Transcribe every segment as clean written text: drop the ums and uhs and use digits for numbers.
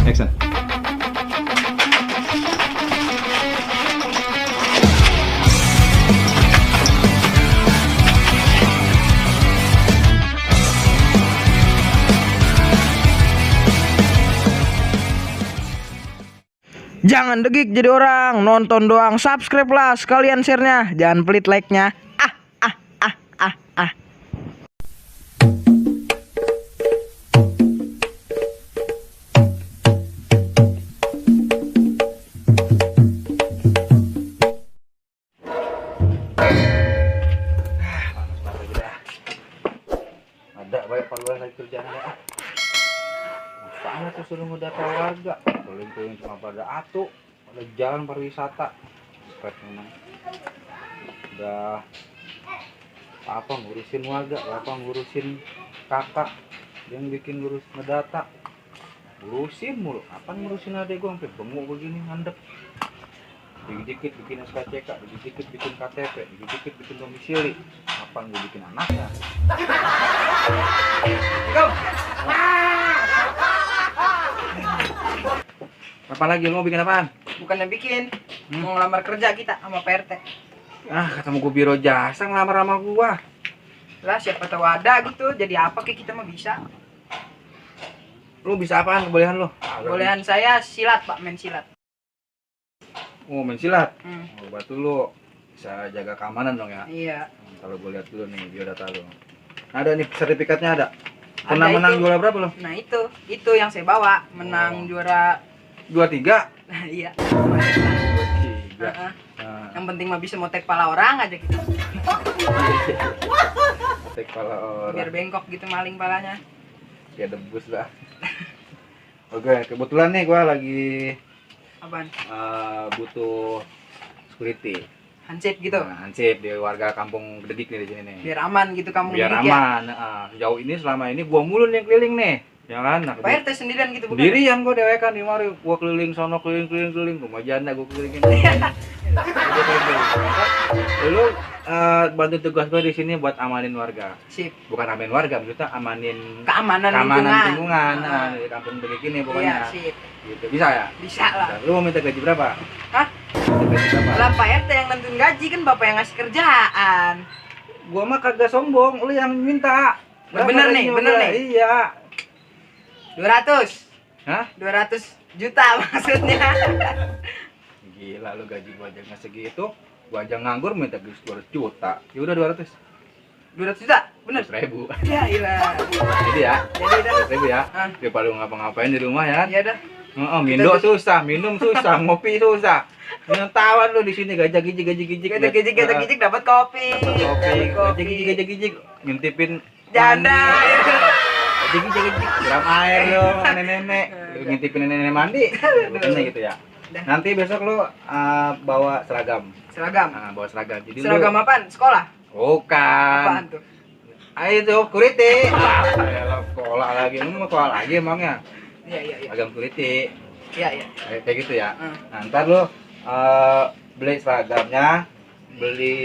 Action. Jangan degik jadi orang, nonton doang, subscribe lah sekalian share-nya, jangan pelit like-nya. Ah. Ada banyak panggilan lagi kerjaan ada. Apaan aku suruh ngedata warga? Keliling-keliling cuma pada atu, pada jalan pariwisata. Stress memang. Udah apa ngurusin warga, apa ngurusin kakak yang bikin ngurus ngedata. Ngurusin mulu. Apaan ngurusin adek gua sampai bengok begini mandek. Dikit-dikit bikin SKCK, dikit-dikit bikin KTP, dikit-dikit bikin domisili. Apaan gua bikin anaknya? Apa lagi lu mau bikin apaan? Bukannya bikin, mau ngelamar kerja kita sama PRT. Ketemu gua biro jasa ngelamar sama gua. Lah siapa tahu ada gitu, jadi apa kayak kita mah bisa. Lu bisa apaan kebolehan lu? Bolehan saya silat pak, main silat. Oh, main silat? Oh, berarti lu bisa jaga keamanan dong ya? Iya. Kalau gue lihat dulu nih biodata lu. Ada nih sertifikatnya ada. Ada Pernah menang itu. juara berapa lu? Nah itu yang saya bawa, menang juara. 23. Nah iya. 23. Heeh. Nah, Yang penting mah bisa motek pala orang aja gitu. tek kepala Biar orang. bengkok gitu maling palanya. Kayak debus lah. Oke, kebetulan nih gua lagi Apaan? butuh security. Hansip gitu. Nah, hansip di warga kampung Gededik nih di sini nih. Biar aman gitu kamu Biar mudik ya. aman. Sejauh ini selama ini gua mulu nih keliling nih. Ya kan? Nah, Pak RT sendirian gitu bukan? sendirian gua dewekan di mari. Gua keliling sono keliling rumah janda gua kelilingin. Lu bantu tugas gua di sini buat amanin warga. Sip. Bukan amanin warga, maksudnya amanin Keamanan lingkungan. Ah. Di kampung Gededik ini Iya, pokoknya. sip. Gitu. Bisa ya? Bisa lah. Lu mau minta gaji berapa? Hah? Minta gaji berapa? Lah Pak RT yang nentuin gaji kan Bapak yang ngasih kerjaan. Gua mah kagak sombong, lu yang minta. Bener nih, bener nih. Iya. 200. Hah? 200 juta maksudnya. Gila lu gaji gua aja nggak segitu. Gua aja nganggur minta gaji 200 juta. Ya udah 200. 200 juta? Bener? 100.000. Ya ilah. Jadi ya. Jadi dah. 100.000 ya. Ah. Daripada lu ngapa-ngapain di rumah ya kan? Ya dah. Mindo susah, minum susah, ngopi susah. Minum tawar lu di sini gaji-gijik. Gejek dapat kopi. Kopi, gaji-gijik. Ngintipin Janda. Gaji-gijik. Siram air lu, nenek-nenek. Lu ngintipin nenek mandi. Bukannya gitu ya. Dah. Nanti besok lu bawa seragam. Seragam. Bawa seragam. Jadi Seragam lu apaan? Sekolah? bukan. Apaan tuh? Ayo tuh, kuriti. Saya sekolah lagi. Lu mau sekolah lagi emangnya? Iya. Seragam kuriti. Iya. Kayak gitu ya. Hmm. Nah, ntar lu beli seragamnya, beli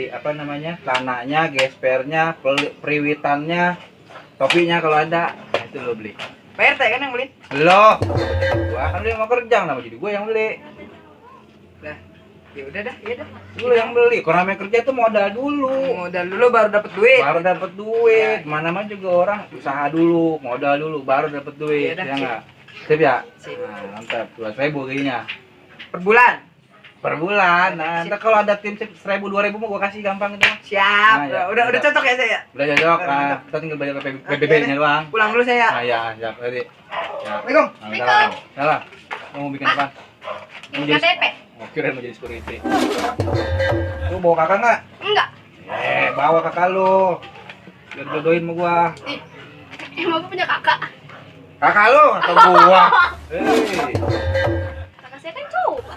apa namanya, celananya, gespernya, periwitannya, topinya kalau ada. Nah, itu lu beli. Pak RT kan yang beli? Lo, gua kan lu yang mau kerja, nama jadi gua yang beli. Dah. Ya udah dah, iya dah. Lu yang beli. Kalau namanya kerja tuh modal dulu. Modal dulu baru dapat duit. Baru dapat duit. Mana-mana juga orang usaha dulu, modal dulu, baru dapat duit. Iya dah, Ya enggak? Sip ya? Sip. Nah, mantap. 2.000 gajinya. Per bulan. Per bulan. Nah, Sip. ntar kalau ada tim 1.000 2.000 mau gua kasih gampang itu. Siap. Nah, ya. Udah cocok ya saya. Udah cocok. Mantap. Kita tinggal bayar PBB-nya doang. Pulang dulu saya. Nah, ya, siap tadi. Ya. Assalamualaikum. Salam. Salam. Lu mau bikin apa? Mau jadi KTP? Oh, kirain mau jadi security. Lu bawa kakak enggak? Enggak. Bawa kakak lu. Biar jodohin sama gua. Emang gue punya kakak. Kakak lu atau gua? Kakak saya kan coba.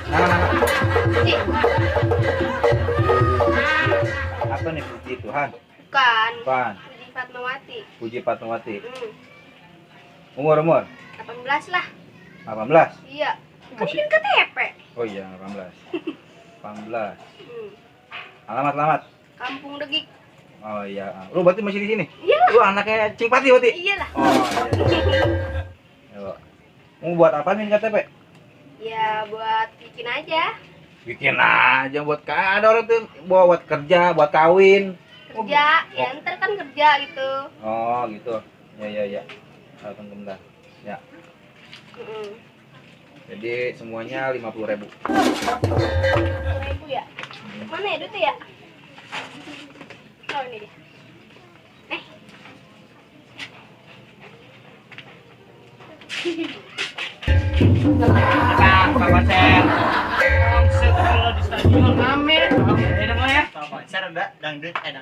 Nah. Nih, Apa nih puji Tuhan? bukan. Apaan? Puji Fatmawati. Puji Fatmawati. Hmm, Umur 18 lah. 18. Iya. Kan Masih- bikin KTP. Oh iya, 18. 18. Hmm. Alamat. Kampung Degik. Oh iya. Lu berarti masih di sini? Iya. Lu anaknya Cing Pati berarti? Iyalah. Oh iya. Yo. Mau buat apa nih KTP? Ya buat bikin aja. Bikin aja buat ada orang tuh buat kerja, buat kawin. Kerja. Ya ntar kan kerja gitu. Oh gitu. Ya. Bentar. Ya. Mm-mm. Jadi semuanya 50.000. 1.000 ya. Mana ya duitnya ya? Oh ini dia. Pak konser. Konser kalau di stadion rame. Enak lah ya. Konser udah dangdutnya.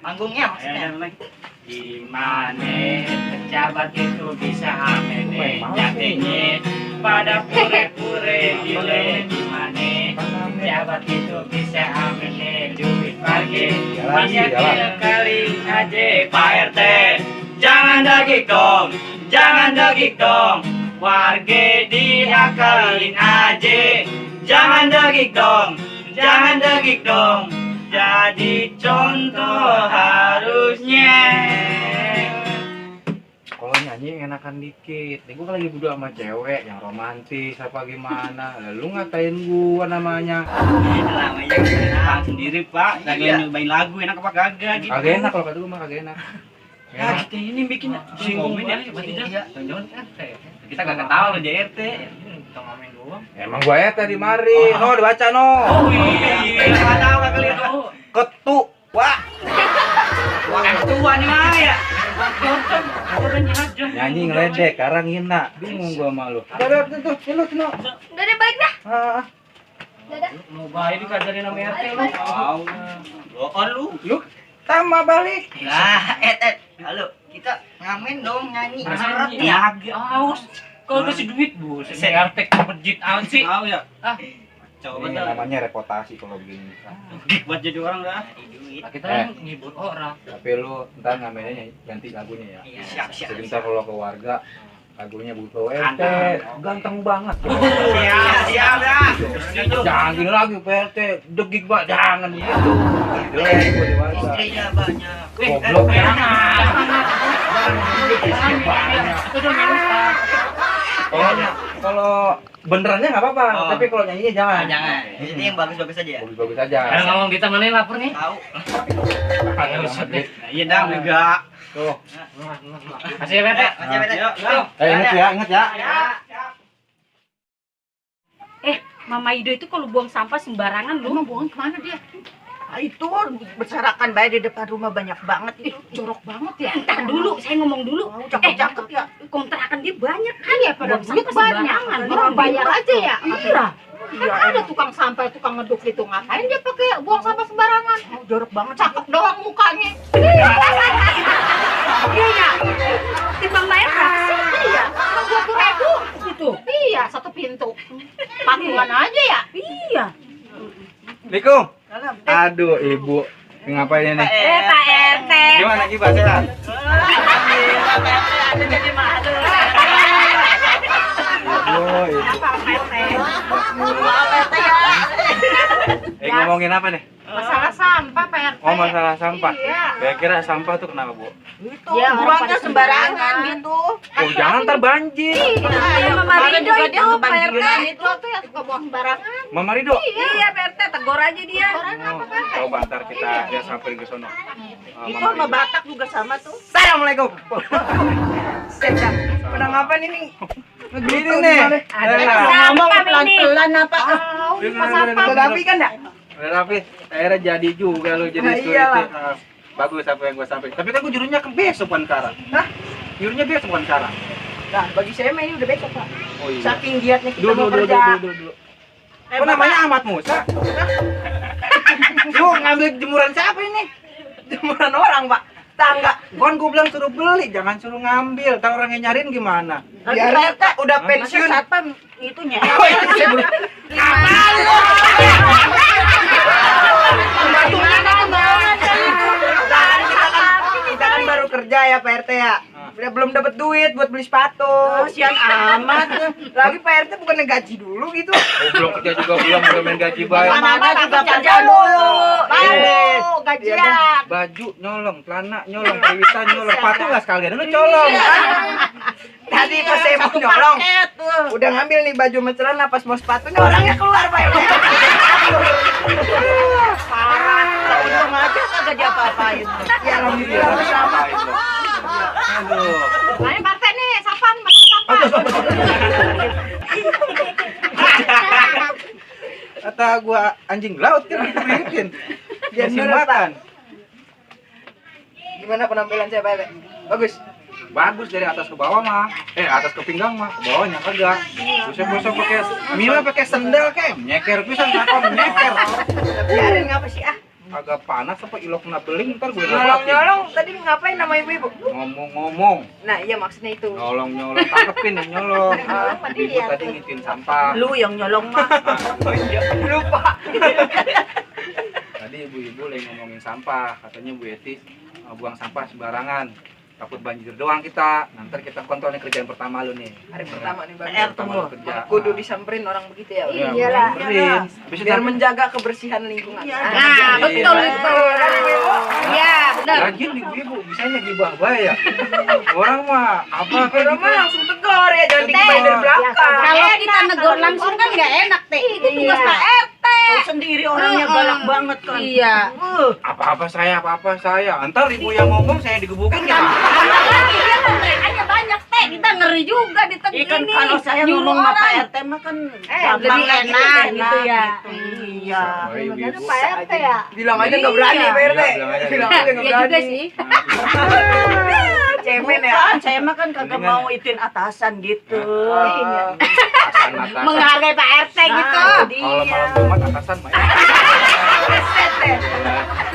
Panggungnya maksudnya. Di mana pejabat itu bisa amene nyatanya pada pure-pure dile di mana pejabat itu bisa amene duit pagi banyak kali aja Pak RT jangan dagik dong warga diakalin aja jangan dagik dong jadi contoh harusnya. Kalau nyanyi enakan dikit. Nih gua kan lagi berdua sama cewek yang romantis apa gimana. Lalu ngatain gua namanya. Itu namanya Bang sendiri Pak. Lagi nyobain lagu enak apa kagak gitu. Kagak enak kalau kata gua mah kagak enak. Ya, kita ini bikin singgomin ya, berarti jangan RT. Kita kagak tahu lo JRT. Kita ngamen doang. Emang gua di mari. No dibaca no. Oh iya, enggak tahu kagak lihat tuh. Ketu. Wah. Wah, tua nih mah ya. Nyanyi ngeledek, karang hina. Bingung gua sama lu. Udah, tuh, sini. Udah deh balik dah. Dadah. Mau bayi dikajarin sama RT lu. Tahu. Bohong lu. Lu tambah balik. Lah, halo, kita ngamen dong nyanyi. Ya, aus. Kalau kasih duit, Bu. Saya RT kebejit amat sih. Tahu ya. Ah. Coba Ini dah. namanya reputasi kalau begini. Dik buat jadi orang dah. Duit. Kita kan ngibur orang. Tapi lu ntar ngamennya ganti lagunya ya. Siap. Sebentar kalau ke warga lagunya butuh RT. Ganteng banget. Siap dah. Jangan gini lagi PRT. Degik Pak, jangan gitu. Jelek gua di warga. Istrinya banyak. Goblok Kalau benerannya nggak apa-apa, Oh. tapi kalau nyanyinya jangan. Jangan. Ini yang bagus-bagus aja ya. Bagus-bagus aja. Ada ngomong kita mana lapar nih? Tahu. Kagak usah deh. Iya dah, enggak. Tuh. Kasih ya, Bete. Masih Bete. Ingat ya. Mama Ido itu kalau buang sampah sembarangan lu. Emang buang kemana dia? Itu berserakan bayi di depan rumah banyak banget itu. Jorok banget ya. Entar dulu, saya ngomong dulu. Cakep-cakep ya. Kontrakan dia banyak kan ya pada Buang duit sampah banyak. sembarangan. Orang bayar aja ya. Iya. Iya, ada tukang sampah, tukang ngeduk itu ngapain dia pakai buang sampah sembarangan? Oh, jorok banget, cakep doang mukanya. Iya ya. Timbang bayar berapa sih? Iya, cuma 20.000 Gitu. Iya, satu pintu. Patungan aja ya. Iya. Assalamualaikum. Aduh, Ibu. Ngapain ini? Pak RT. Gimana Ibu sehat? Oh, Ibu. Ngomongin apa nih? Masalah sampah, Pak RT. Oh, masalah sampah. Iya. Kira-kira sampah tuh kenapa, Bu? Itu buangnya sembarangan gitu. Oh, jangan ntar banjir. Iya, Mama kemarin Rido juga itu, dia Pak kebanjiran RT. itu tuh yang suka buang sembarangan. Mama Rido. Iya, Pak RT, tegur aja dia. Oh, coba ntar kita dia samperin ke sono. Itu sama Batak juga sama tuh. Assalamualaikum. Pada ngapain ini? Begini nih. Ngomong pelan-pelan apa? Udah rapi kan enggak? Udah rapi. Akhirnya jadi juga lu jadi Nah, security. iyalah. Bagus apa yang gua sampaikan. Tapi kan gua jurunya ke besok bukan sekarang. Hah? Jurunya besok bukan sekarang. Nah, bagi saya mah ini udah besok, Pak. Oh iya. Saking giatnya kita Dulu mau kerja. Apa namanya Ahmad Musa? Lu ngambil jemuran siapa ini? Jemuran orang, Pak. Tangga. Kan gua bilang suruh beli, jangan suruh ngambil. Kalau orang yang nyariin gimana? Biar Pak udah pensiun. Satpam itunya. Oh, iya, saya belum. Kita kan baru kerja ya Pak RT ya. Udah belum dapat duit buat beli sepatu. Kasihan amat. Lagi Pak RT bukan gaji dulu gitu. Oh, belum kerja juga belum main gaji bayar. Mana juga kerja kerja dulu. dulu. Bayar Siap. Baju nyolong, celana nyolong, periwisan nyolong, sepatu nggak sekalian, lu colong. Tadi pas saya mau nyolong, udah ngambil nih baju sama celana, pas mau sepatunya orangnya keluar Pak RT. Parah. Untung aja kagak diapa-apain. Ya alhamdulillah. Aduh. Ayo Pak RT nih, sapan, masuk sapan. Kata gua anjing laut kan dibikin. Dia Bener, makan. Gimana penampilan saya Pak RT? Bagus. Bagus dari atas ke bawah mah. Atas ke pinggang mah, ke bawahnya kagak. Buset pakai Mila pakai sendal kayak nyeker pisan apa nyeker. Biarin ngapa sih ah? Agak panas apa ilok kena beling ntar gue lewatin. Nyolong tadi ngapain nama ibu-ibu? Ngomong-ngomong. Nah iya maksudnya itu. Nyolong tangkepin yang nyolong. Ibu tadi ngitin sampah. Lu yang nyolong mah. Lupa. Tadi ibu-ibu lagi ngomongin sampah, katanya Bu Eti buang sampah sembarangan. Takut banjir doang kita. Nanti kita kontrol nih kerjaan pertama lu nih. Hari pertama nih Bang. Pertama lu kerja. Kudu disamperin orang begitu ya. Iya, Iyalah. benerin. Biar menjaga kebersihan lingkungan. Nah, betul itu. Iya, benar. Rajin ibu-ibu, bisanya gibah bae ya. Orang mah apa kayak Orang gitu. mah langsung tegur ya, jangan digibahin dari belakang. Kalau kita negor langsung kan nggak enak, Teh. Itu tugas Pak RT. Tahu sendiri orangnya galak banget kan. Iya. Apa-apa saya. Antar ibu yang ngomong saya digebukin ya. Apalagi dia kontrakannya banyak, Teh. Kita ngeri juga di tengah Ikan ini. kalau saya Nyuruh ngomong sama Pak orang. RT mah kan lebih enak gitu ya. Iya. Ibu-ibu. Pak RT ya. Bilang aja nggak berani Pak RT. Bilang aja. Bilang aja nggak Iya berani. juga sih. Cemen ya. Bukan, saya mah kan kagak mau itin atasan gitu. Menghargai Pak RT gitu. Kalau malam Jumat atasan mah.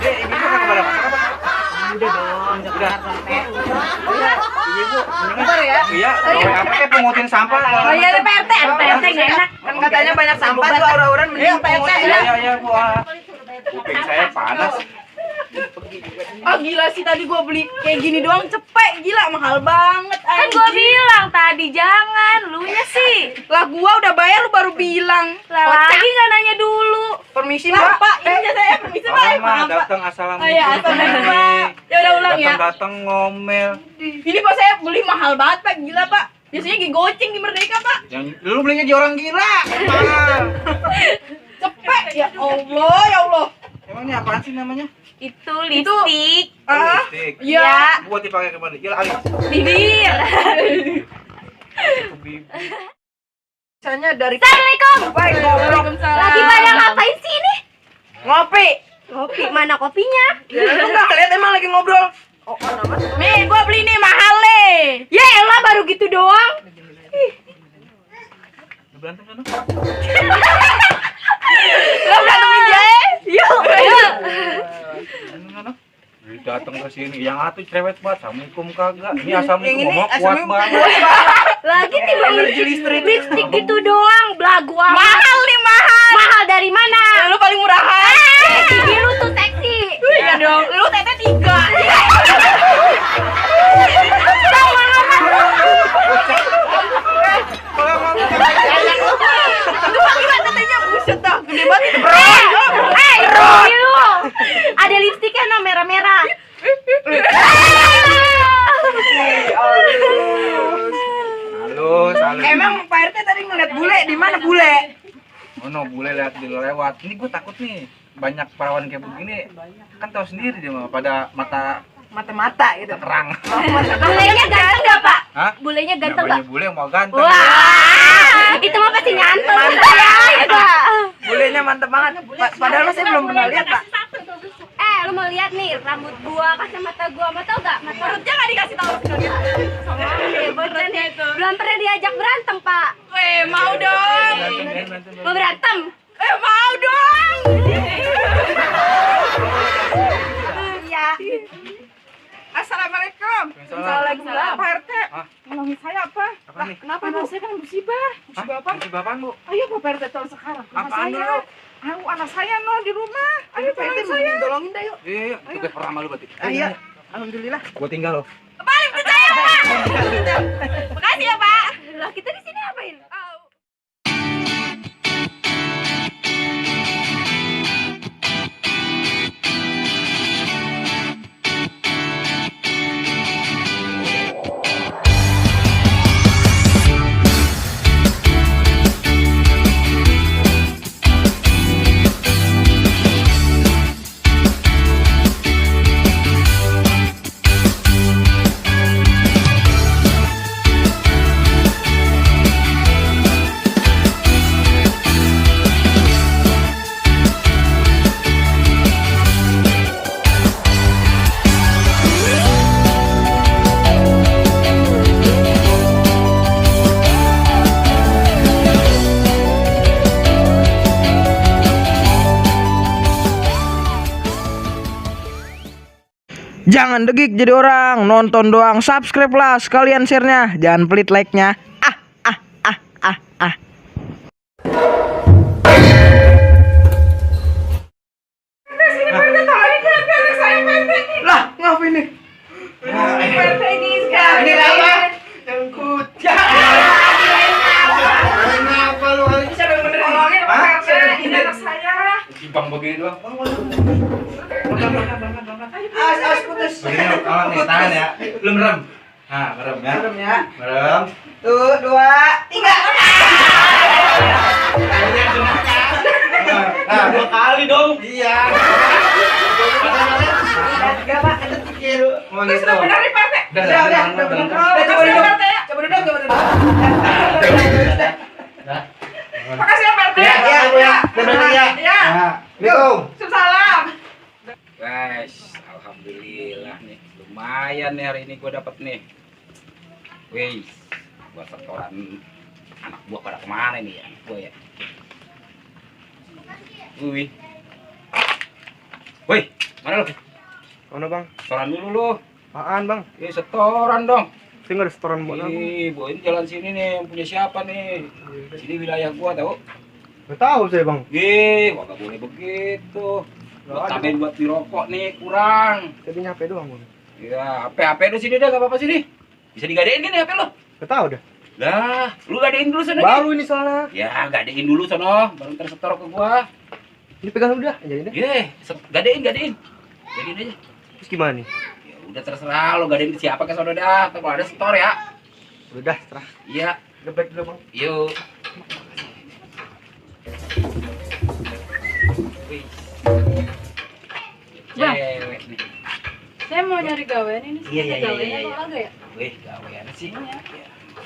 Ini kan kepada masyarakat apa? Udah dong, Udah. Ibu, Bentar ya. iya, gawe apa kayak pungutin sampah. Oh iya Pak RT, Pak RT nggak enak. Kan katanya banyak sampah tuh aura-auran mending pungut Iya, ya. iya, Bu. Kuping saya panas. Oh gila sih tadi gua beli kayak gini doang cepet, gila mahal banget. Kan gua bilang tadi jangan, lu nya sih. Lah gua udah bayar lu baru bilang. Lah lagi nggak nanya dulu. Permisi Mbak. Pak, ini saya permisi Pak. Orang mah Maaf, Pak. datang assalamualaikum. Oh iya, assalamualaikum, Pak. Ya udah ulang ya. Datang ngomel. Ini Pak saya beli mahal banget Pak, gila Pak. Biasanya goceng di Merdeka Pak. Yang lu belinya di orang gila. Mahal. Cepet ya Allah, ya Allah. Emang ini apaan sih namanya? Itu lipstik. Lipstik. Iya. Buat dipakai kemana? Gila Ali. Bibir. Misalnya dari Assalamualaikum. Waalaikumsalam. Lagi pada ngapain sih ini? ngopi. Kopi, mana kopinya? Ya lu nggak lihat emang lagi ngobrol. Oh, nama. Nih, gua beli nih mahal nih. Ya elah baru gitu doang. Berantem kan? Lo berantemin Jay? Yuk. Datang ke sini yang atuh cerewet banget. Assalamualaikum kagak. Ini assalamualaikum Yang ini ngomong kuat assalamualaikum banget. Lagi timbang Energi listrik. lipstik gitu doang, belagu amat. Mahal nih, mahal. Mahal dari mana? Lu paling murahan. Gigi lu tuh seksi. Iya dong. Lu tete 3. Lu paling tetenya buset dah. Gede banget itu. Gigi lu. Ada lipstiknya no merah-merah. Halus, halus. Emang Pak RT tadi ngeliat bule di mana bule? Oh no, boleh lihat di lewat. Ini gue takut nih. Banyak perawan kayak begini. Kan tahu sendiri dia mah pada mata Mata-mata gitu. terang. Bulenya ganteng gak Pak? Hah? Bulenya ganteng Namanya gak? bule mau ganteng. Wah, itu mah pasti nyantol saya ya Pak. Bulenya mantep banget. Padahal mah saya belum pernah lihat Pak. Lu mau lihat nih rambut gua, kacamata gua, mau tau gak? Mata Perutnya nggak dikasih tahu sekalian. bocah nih. Belum pernah diajak berantem Pak. Weh, mau dong. Mau berantem? Mau dong. Iya. Assalamualaikum. Waalaikumsalam. Pak RT. Hah? Nolongin saya apa? Apa nih? Kenapa anak saya kan musibah? Musibah apa? Musibah apaan, Bu? Ayo Pak RT tahu sekarang. Anak Apaan saya. dulu? Anak saya no di rumah. Ayo Pak RT tolongin saya. tolongin dah yuk. Iya, iya. Tugas pertama lu berarti. Iya. Alhamdulillah. Gua tinggal lo. Balik ke saya, Pak. Makasih ya, Pak. Lah kita di sini ngapain? Jangan degik jadi orang, nonton doang, subscribe lah sekalian share-nya, jangan pelit like-nya. Lah, ngapain nih? Ini apa? Jengkut. Kenapa lu? Siapa yang benerin? Ini anak saya. Simpang begini doang. As putus. Begini, kalau nih tangan ya. Lu merem. Nah, merem ya. Serem ya. Merem. Tuh, 2, 3. Nah, 2 kali dong. iya. Tiga, Pak. Itu tikir. Mau gitu. Bener nih, Pak. Udah, Udah, udah, coba udah, duduk. udah. Coba duduk. Coba duduk, coba duduk. Makasih ya, Pak. Ya, ya, ya. Ya. Ya. Assalamualaikum. Salam. Guys, alhamdulillah nih. Lumayan nih hari ini gue dapet nih. Wih, buat setoran anak buah pada kemana nih ya? Gue ya. Wih. Wih, mana lu? Mana bang? Setoran dulu lu. Apaan bang? Setoran dong. Tinggal ada setoran buat apa? Ih, bu ini jalan sini nih, yang punya siapa nih? Sini wilayah gua tahu. Gak tahu saya bang. Ih, gak boleh begitu. Buat tambahin buat dirokok nih kurang. Tadi nyampe doang bang. Ya, HP lu sini dah, gak apa-apa sini. Bisa digadein kan HP lu? Gak tahu dah. Lah, lu gadein dulu sana. Baru ini soalnya. Ya, gadein dulu sono, baru ntar setor ke gua. Ini pegang udah, jadi deh. Ye, gadein. Gadein aja. Terus gimana nih? Ya udah terserah lu gadein ke siapa ke sono dah. Ntar kalau ada setor ya. Udah, serah. Iya, Gebek dulu bang. yuk. Wih. Bang. Cewek nih. Saya mau nyari gawean ini. Iya, iya, iya, iya. Olahraga ya? Wih, gawean sih. Ya,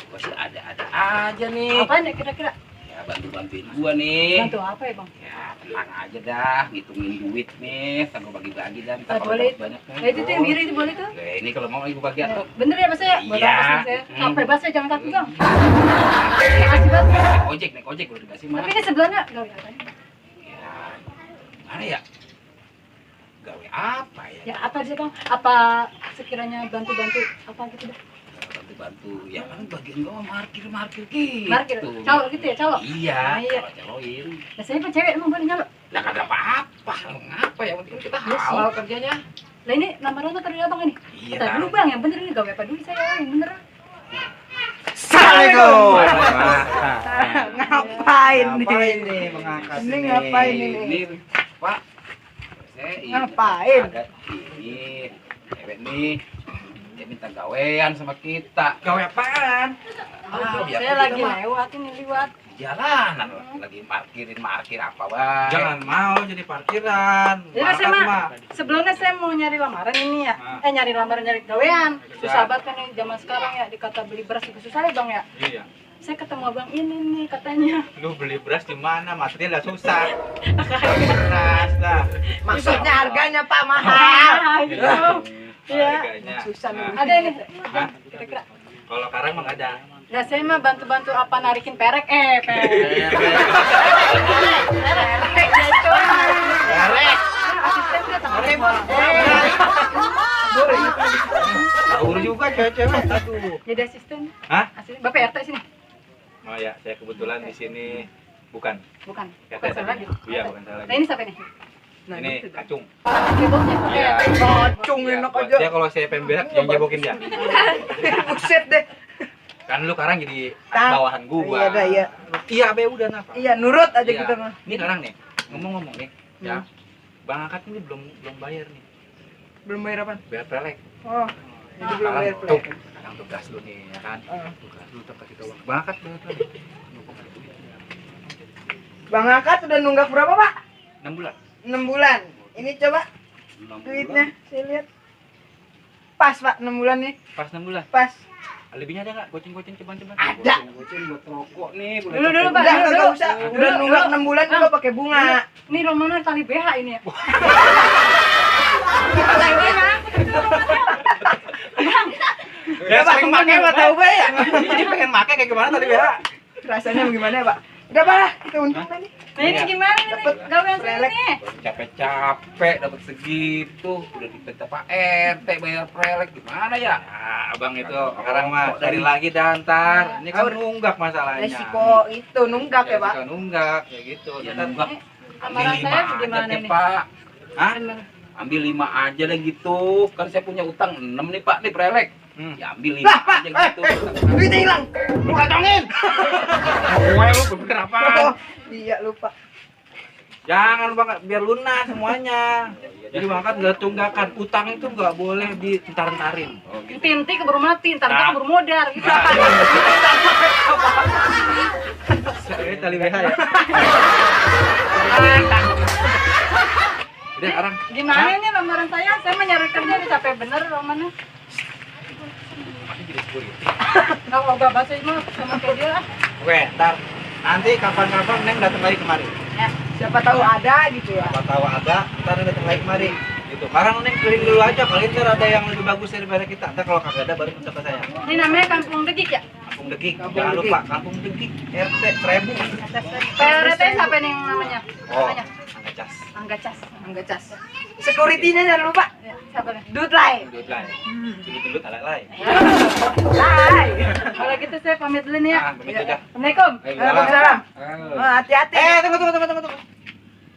gua sih ada aja nih. Apaan ya kira-kira? Ya, bantuin gua nih. Bantu apa ya, Bang? Ya, tenang aja dah, ngitungin duit nih, ntar gua bagi-bagi dan ntar Ah, kalau boleh. dapat banyak nih. Nah, itu tuh yang biru itu boleh tuh? Nah, ini kalau mau ibu bagi Ya, atuh. bener ya Mas ya? Buat Iya. apa sih saya? Hmm. Sampai bahasa jangan takut, Bang. Makasih banget. Naik ojek udah dikasih mah. Tapi ini sebelahnya gawe apa? Ya, mana ya? Gawe apa ya? Ya apa sih, Bang? Apa sekiranya bantu-bantu apa gitu dah? Bantu-bantu, ya kan bagian gua markir gitu. Markir, calo gitu ya, calo? Iya, Ah, iya. caloin. Nah, saya mah cewek emang boleh nyalo? Lah kagak apa-apa, ngapa ya? Penting kita Iya sih. halal kerjanya. Lah ini lamaran apa tadi Abang ini? Iya. Tadi dulu Bang, yang bener ini gawe apa dulu saya, yang bener. Assalamualaikum. Ngapain nih mengangkat Ini ngapain ini? Ini, Pak. Saya Ngapain? Ada ini, cewek nih. Dia minta gawean sama kita. Gawe apaan? Biar Saya kita lagi mah lewat ini lewat. jalanan lagi markir apa bang? Jangan mau jadi parkiran. Jadi saya mah sebelumnya saya mau nyari lamaran ini ya. Nyari lamaran nyari gawean. Susah banget kan nih zaman sekarang ya, dikata beli beras itu susah ya Bang ya. Iya. Saya ketemu abang ini nih katanya. Lu beli beras di mana? Material udah susah. Beras dah. Maksudnya harganya Pak mahal. Gitu. Iya. Harganya. Susah nih. Nah, Ada ini. Hah? Kira-kira. kalau karang mah nggak ada. Nah saya mah bantu-bantu apa narikin perek perek gitu. Perek. Asistennya tangan Tahu juga cewek-cewek. Aduh. jadi asisten. Hah? Asisten Bapak RT sini. Oh ya, saya kebetulan di sini bukan. Bukan. RT Bukan saya lagi. Iya, bukan saya Nah lagi. ini siapa nih? Ini kacung. Ceboknya. Iya. Kacung Iya, enak buat aja. dia kalau saya pemberak yang jebokin dia. Buset deh. Kan lu karang jadi Tang. bawahan gua. Iya dah, iya. Iya, be udah napa? Iya nurut aja Iya. kita mah. Ini karang nih, ngomong-ngomong nih, ya. Bang Akad ini belum bayar nih. Belum bayar apa? Bayar pelek. Oh. Itu belum Sekarang bayar tuh, pelek. sekarang tugas lu nih, ya kan? Oh. Tugas lu tetap kita uang. Bang Akad bayar pelek. Bang Akad udah nunggak berapa, Pak? 6 bulan. 6 bulan. Ini coba 6 duitnya saya lihat. Pas, Pak, 6 bulan nih. Pas 6 bulan. Pas. Alibnya ada nggak? Goceng-goceng coba-coba. Ada. Goceng buat rokok nih. Dulu, Pak. Udah, Dulu, nggak usah. dulu. Udah nunggak 6 bulan juga pakai bunga. Ini Romano tali BH ini ya. Ya sering pakai mah tahu be ya. Ini pengen pakai kayak gimana tadi ya? Rasanya bagaimana ya, Pak? Udah, Pak, kita untung tadi. Nah ini gimana nih gawean saya nih? Capek-capek dapat segitu, udah diperintah Pak RT bayar prelek gimana ya? Nah, abang itu sekarang mah cari lagi dantar. Ini kan nunggak masalahnya. Resiko itu nunggak ya, Pak. Resiko nunggak kayak gitu. Ya Ntar nunggak. Amaran Ambil 5 saya aja gimana deh nih? Pak. Hah? Ambil 5 aja deh gitu. Kan saya punya utang 6 nih Pak nih prelek. Ya ambil 5 Lah, Pak, aja gitu. Duitnya hilang. Lu kantongin. Gue lu bener apaan? Iya lupa. Jangan bang, biar lunas semuanya. Jadi bang kan nggak tunggakan, utang itu nggak boleh dientar-entarin. Oh gitu. Inti keburu mati, ntar kita keburu modar gitu. Ini tali BH ya. Udah sekarang. Gimana ini lamaran saya? Saya mau nyari kerja nih capek bener romannya. Nggak mau bahasa mah sama kayak dia lah. Oke, ntar nanti kapan-kapan Neng datang lagi kemari. Ya, siapa tahu ada gitu ya. Apa tahu ada, ntar Neng datang lagi kemari. Gitu. Sekarang Neng keliling dulu aja, kali ntar ada yang lebih bagus daripada kita. Ntar kalau kagak ada baru minta ke saya. Ini namanya Kampung Degik ya? Kampung Degik, jangan lupa Kampung Degik, RT 1000. PRT siapa nih yang namanya? Oh, Namanya? Angga Cas. Angga Cas. Security-nya jangan lupa. Ya, siapa nih? Dut lain. Dudut lah. Dudut alay-alay. Hai. Kalau gitu saya pamit dulu nih ya. Ah, pamit aja. Assalamualaikum. Waalaikumsalam. Oh. Oh, hati-hati. Tunggu.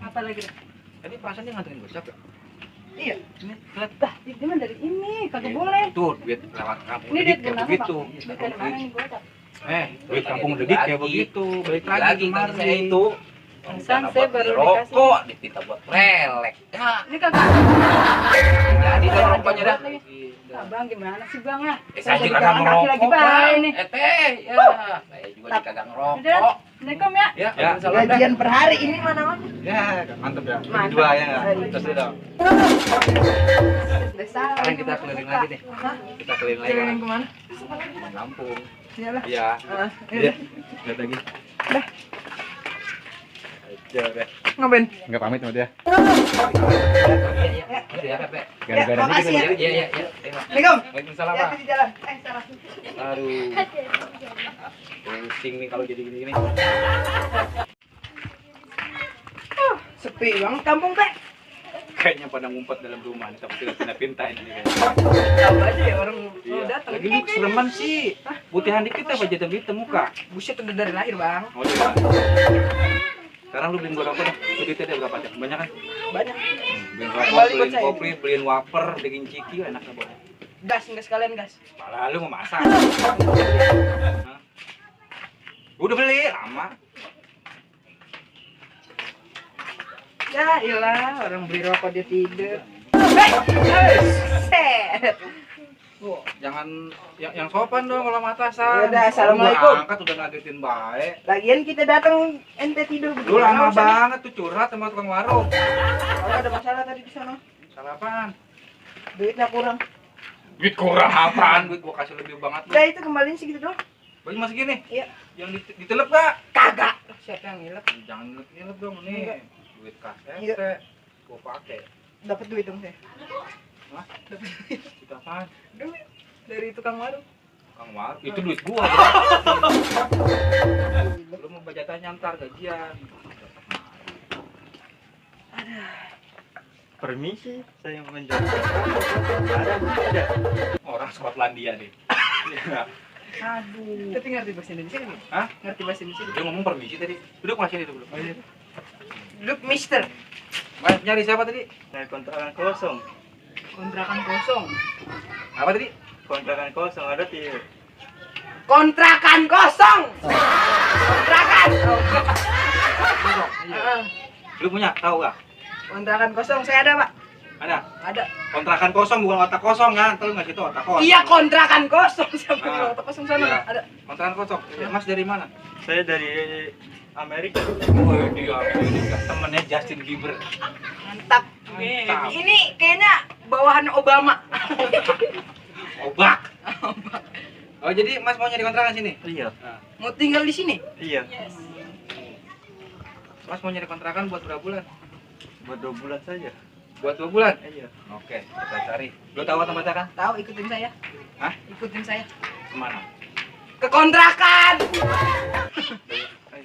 Apa lagi? Tadi perasaan dia nganterin gocap ya? Iya. Ini lihat. Dah, dia mah dari ini, kagak boleh. Tuh, duit lewat Kampung Ini Degik duit kayak gimana, begitu. Pak? Duit dari mana nih gua tak? Duit Kampung Degik kayak begitu. Balik lagi Lagi kemari. saya itu. Pesan Rencana saya buat baru beli dikasih. rokok, dipita buat prelek. Ya, Ini kagak. jadi dah rokoknya dah. Abang gimana sih bang ya? Saya jadi juga jalan kagak kaki lagi ngerokok, Bang, Bang. ini. Teh, ya. Saya juga Tap. kagak Udah, ngerokok. Assalamualaikum ya. Ya, Ya. waalaikumsalam dah. Gajian per hari ini mana mana. Ya, mantep ya. Bagi Mantap. dua ya nggak? Terus dulu dong. Besar. Sekarang kita keliling lagi nih. Kita keliling lagi. Keliling Bang. kemana? Kampung. Iyalah. Iya. Iya. Lihat lagi. Aja deh. Ngapain? Enggak pamit sama dia. Ya, Pak. Gara-gara ini makasih kita ya. jadi. Iya. Assalamualaikum. Waalaikumsalam, Ya, Pak. di jalan. Salah. Aduh. Pusing nih kalau jadi gini-gini. Sepi banget kampung teh. Kayaknya pada ngumpet dalam rumah nih, tapi tidak pindah-pindah ini kayaknya. Tahu aja ya orang mau Iya. datang. Lagi lu sereman sih. Putihan dikit apa hitam-hitam muka? Buset udah dari lahir bang. Oh iya. Sekarang lu beliin gua rokok dah. Duitnya dia berapa aja? Banyak kan? Banyak. Beliin rokok, Kembali buat beliin saya. kopi, beliin wafer, daging ciki, enaknya banget. Gas nggak sekalian gas. Malah lu mau masak. Hah? Udah beli, lama. Ya iyalah orang beli rokok dia tidur. Set. Jangan yang sopan dong kalau matasan. Yaudah, assalamualaikum. Lu angkat udah ngagetin baik. Lagian kita datang ente tidur Lu lama Nggak usah, banget tuh curhat sama tukang warung. nih. Kalau ada masalah tadi di sana. Salah apaan? Duitnya kurang. Duit kurang apaan? Duit gua kasih lebih banget lu. Udah itu kembaliin segitu doang. Baju masih gini? Iya. Yang ditelep gak? Kagak. Siapa yang ngilet? Jangan ngelep dong nih. Enggak. Duit kas Iya. gua pakai. Dapat duit dong saya. Hah? Duit apaan? Duit dari tukang warung. Kang War, itu duit gua. Lu mau bajatanya ntar gajian. Permisi, saya menjawab. Ada. Orang Skotlandia nih. Aduh. Tapi ngerti bahasa Indonesia kan? Hah? Ngerti bahasa Indonesia. Dia ngomong permisi tadi. Duduk masih itu belum? Duduk Mister. Mas nyari siapa tadi? Saya kontrakan kosong. Kontrakan kosong. Apa tadi? Kontrakan kosong ada di Kontrakan kosong. Kontrakan. Iya. Lu punya? Tahu gak? Kontrakan kosong saya ada pak. Ada? Ada. Kontrakan kosong bukan otak kosong kan? Tahu nggak situ otak kosong? Iya kontrakan kosong. Siapa Ah. yang otak kosong sana? Iya. Ada. Kontrakan kosong. Mas dari mana? saya dari Amerika. Oh iya, temennya Justin Bieber. Mantap. Mantap. Ini kayaknya bawahan Obama. Obak. Oh jadi Mas mau nyari kontrakan sini? Iya, Mau tinggal di sini? iya. Mas mau nyari kontrakan buat berapa bulan? Buat 2 bulan saja. Buat 2 bulan? Iya. Oke, kita cari. Lu tahu tempatnya kan? Tahu ikutin saya. Hah? Ikutin saya. Kemana? Ke kontrakan.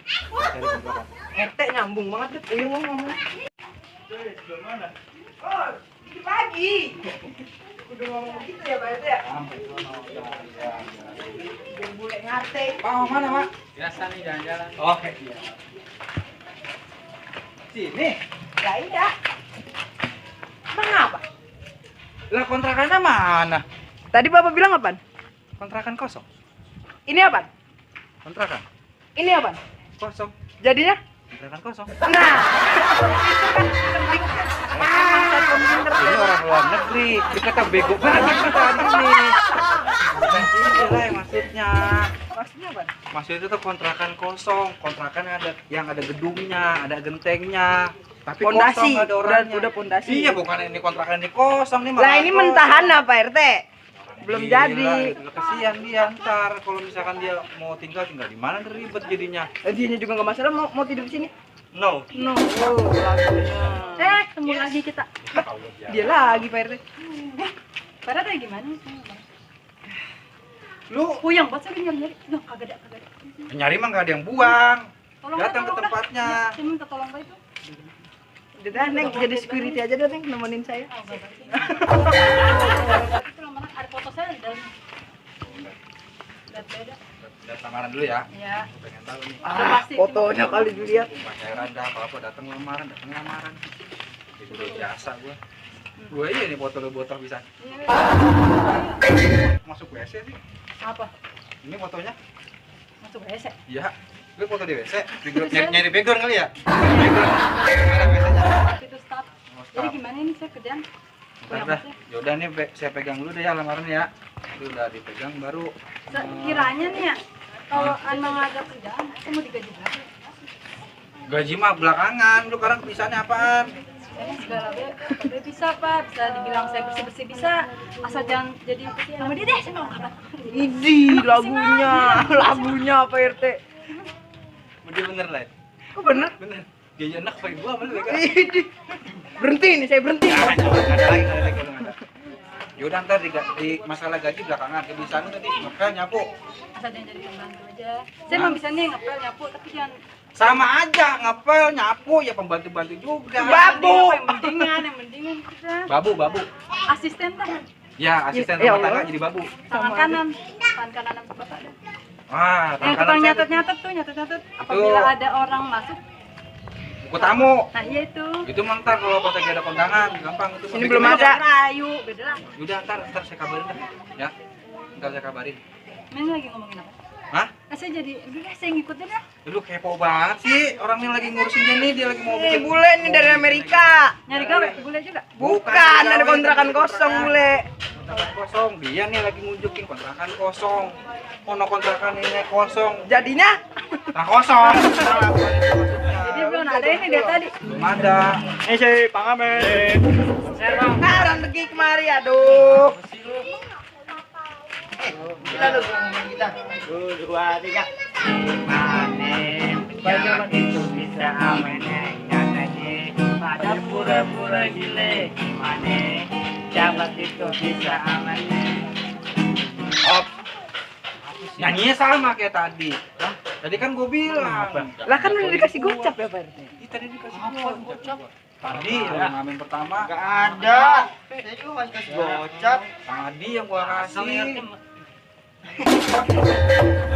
Cari kontrakan. RT nyambung banget deh. Iya ngomong. Oh, dikit lagi. Udah ngomong gitu ya Pak RT ya? Sampai sono. Ya. Biar bule ngarte. Pak, mau mana, Pak? Biasa nih jalan-jalan. Oke, iya. Sini. Ya iya. Emang apa? Lah kontrakannya mana? Tadi Bapak bilang apaan? Kontrakan kosong. Ini apaan? Kontrakan Ini apaan? kosong. Jadinya? Kontrakan kosong. Nah. Ini orang luar negeri. Kita bego banget kita ini. Bukan ini lah yang maksudnya. Maksudnya apa? Maksudnya itu tuh kontrakan kosong. Kontrakan yang ada gedungnya, ada gentengnya. Tapi Pondasi. kosong nggak ada orangnya. Udah pondasi. Iya, bukan ini kontrakan ini kosong nih. Lah malah ini kosong. mentahan apa RT? Belum Gila, jadi. gitu. Kesian dia ntar kalau misalkan dia mau tinggal di mana ribet jadinya. Dianya juga nggak masalah mau tidur di sini. No. No. Oh, lagunya. Ketemu lagi kita. Dia lagi Pak RT. Pada kayak gimana? Lu Puyeng buat saya nyari-nyari. Loh, kagak ada. nyari mah nggak ada yang buang. Tolong Datang ke dah, tolong dah. tempatnya. Saya minta tolong Pak itu. Udah dah, Neng, jadi security aja dah, Neng, nemenin saya. Itu lama ada foto saya di dalam. Lihat beda. Lihat lamaran dulu ya. Ya. Pengen tahu nih. Udah pasti. Fotonya kali dilihat. Pas heran dah apa datang lamaran. Itu udah biasa gua. Gua iya nih foto lu botol bisa. Masuk WC sih. Apa? Ini fotonya. Masuk WC. Iya. Lu foto di WC. Nyari background kali ya? Background. Mana WC-nya? Itu start. Oh, Jadi stop. gimana ini saya kerjaan? Bentar dah. Yaudah nih saya pegang dulu deh ya lamaran ya. Itu udah dipegang baru. Kiranya nih ya, kalau emang ada kerjaan, saya mau digaji berapa? Gaji mah belakangan. Lu sekarang bisanya apaan? Saya segala be bisa Pak, bisa dibilang saya bersih-bersih bisa, asal jangan jadi sama dia deh, saya mau kabar. Idi lagunya Pak RT. Bener lah. Kok bener? Bener. Gaji enak pakai gua mana mereka? Idi. Berhenti nih, saya berhenti. Nggak ada lagi belum ada. Yaudah ntar di masalah gaji belakangan. Kebiasaan lu tadi ngepel nyapu. Asal jangan jadi pembantu aja. Saya emang bisa nih ngepel nyapu, tapi jangan Sama aja ngepel nyapu ya pembantu-bantu juga. Babu. yang mendingan kita. Babu. Asisten kan, Ya asisten Ya rumah Allah. tangga jadi babu. tangan kanan sama bapak ada. Wah, Yang tukang nyatet tuh, nyatet. Apabila ada orang masuk, buku tamu. nah iya itu. Itu mah ntar kalau pas lagi ada kondangan gampang itu. Ini belum ada. Rayu, beda lah. Udah ntar saya kabarin dah. Ya. Ntar saya kabarin. Ini lagi ngomongin apa? Hah? Saya jadi, udah deh, saya ngikutin dah. Lu kepo banget sih. Orang yang lagi ngurusin dia nih, dia lagi mau Nih, bule nih dari Amerika. Nyari gawe, boleh juga. Bukan, ada kontrakan kosong bule. Kontrakan kosong. Dia nih lagi ngunjukin kontrakan kosong. Kono kontrakan ini kosong. Jadinya Nah kosong. Jadi belum ada ini dari tadi. Belum ada. Ini si Pangamen. sekarang pergi kemari, aduh. Kita lu ngomong kita. 1, 2, 3. Manen, jangan itu bisa ameneng nyatanya. Pada pura-pura gile gimana? Jabat itu bisa ameneng. Op. Nyanyinya sama kayak tadi. Hah? Tadi kan gue bilang. Lah kan udah dikasih gocap ya Pak RT. Ih, tadi dikasih gocap. Tadi yang ngamen pertama. Gak ada. Saya juga masih kasih gocap. Tadi yang gua kasih.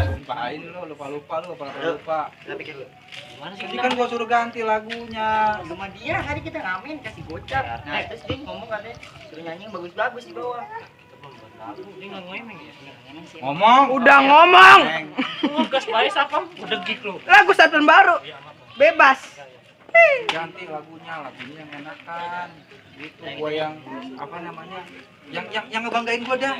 Sumpahin lu, lupa lupa. Tapi kan lu. Tadi kan gua suruh ganti lagunya. Sama dia tadi kita ngamen kasih gocap. Nah terus dia ngomong katanya suruh nyanyi yang bagus-bagus di bawah. Dia nggak ngemeng ya? Ngomong. Udah ngomong. Neng. Gas baik apa? Udah gig lu. Lagu satuan baru. Bebas. Ganti lagunya yang enakan. Gitu gua yang apa namanya? Yang ngebanggain gua dah.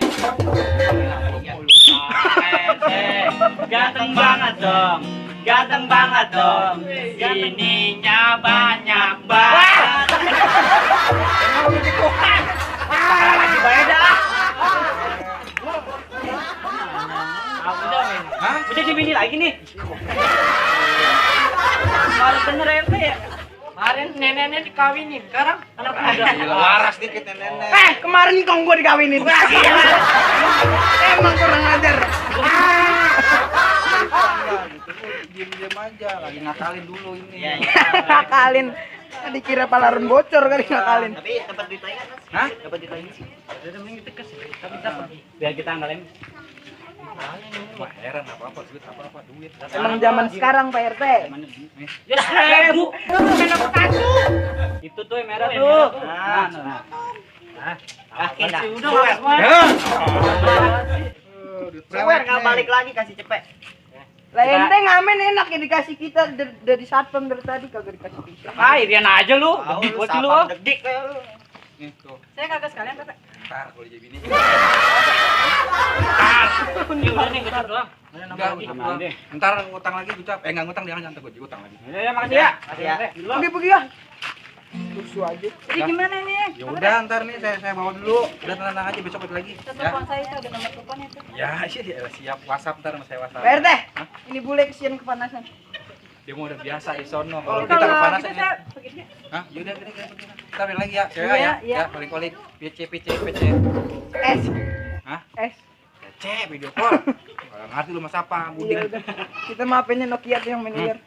Ganteng banget dong. Ganteng banget dong. Ininya banyak banget. Lagi bayar dah. Hah? Udah dibini lagi nih. Baru bener RT ya. Kemarin neneknya dikawinin, sekarang anak muda. Gila, waras dikit nenek. Kemarin kong gua dikawinin. Wah, gila. Emang kurang ajar. diem aja, lagi ngakalin dulu ini. Iya, Ngakalin. Dikira palarun bocor kali ngakalin. Tapi dapat duit lagi kan? Hah? Dapat duit lagi sih. Udah mending kita kasih. Tapi dapat biar kita anggalin. Wah, heran apa-apa duit, apa-apa duit. Emang zaman sekarang Pak RT. Ya 1000. Itu tuh yang merah tuh. Nah. Akhir dah. Udah mas. Sewer nggak balik lagi kasih cepet. Lah ente ngamen enak ya dikasih kita dari satpam dari tadi kagak dikasih kita. Ah, Irian aja lu. Dedik buat lu. Dedik kayak lu. Nih tuh. Saya kagak sekalian, Pepe. Ntar kalau jadi bini. Ini udah nih kita doang. Enggak, ntar ngutang lagi ucap. Nggak ngutang, jangan nyantai gue ngutang lagi. Ya makasih ya. Makasih ya. Pergi ya. Susu aja. Jadi gimana nih? Ya udah, ntar nih saya bawa dulu. Udah tenang aja, besok balik lagi. Ya. Telepon saya itu ada nomor teleponnya tuh. Ya, iya siap. WhatsApp ntar saya WhatsApp. Pak RT. Hah? Ini bule kesian kepanasan. Dia mau udah biasa isono. Kalau Kalau kita kepanasan gitu ya. saya begini. Hah? Yaudah, kita balik lagi ya. Cewek Iya, ya. iya. Ya, balik-balik. PC. S. Hah? S. PC video call. Kalau ngerti lu mas apa? Iya Buding. udah. Kita maafin Nokia tuh yang main liar.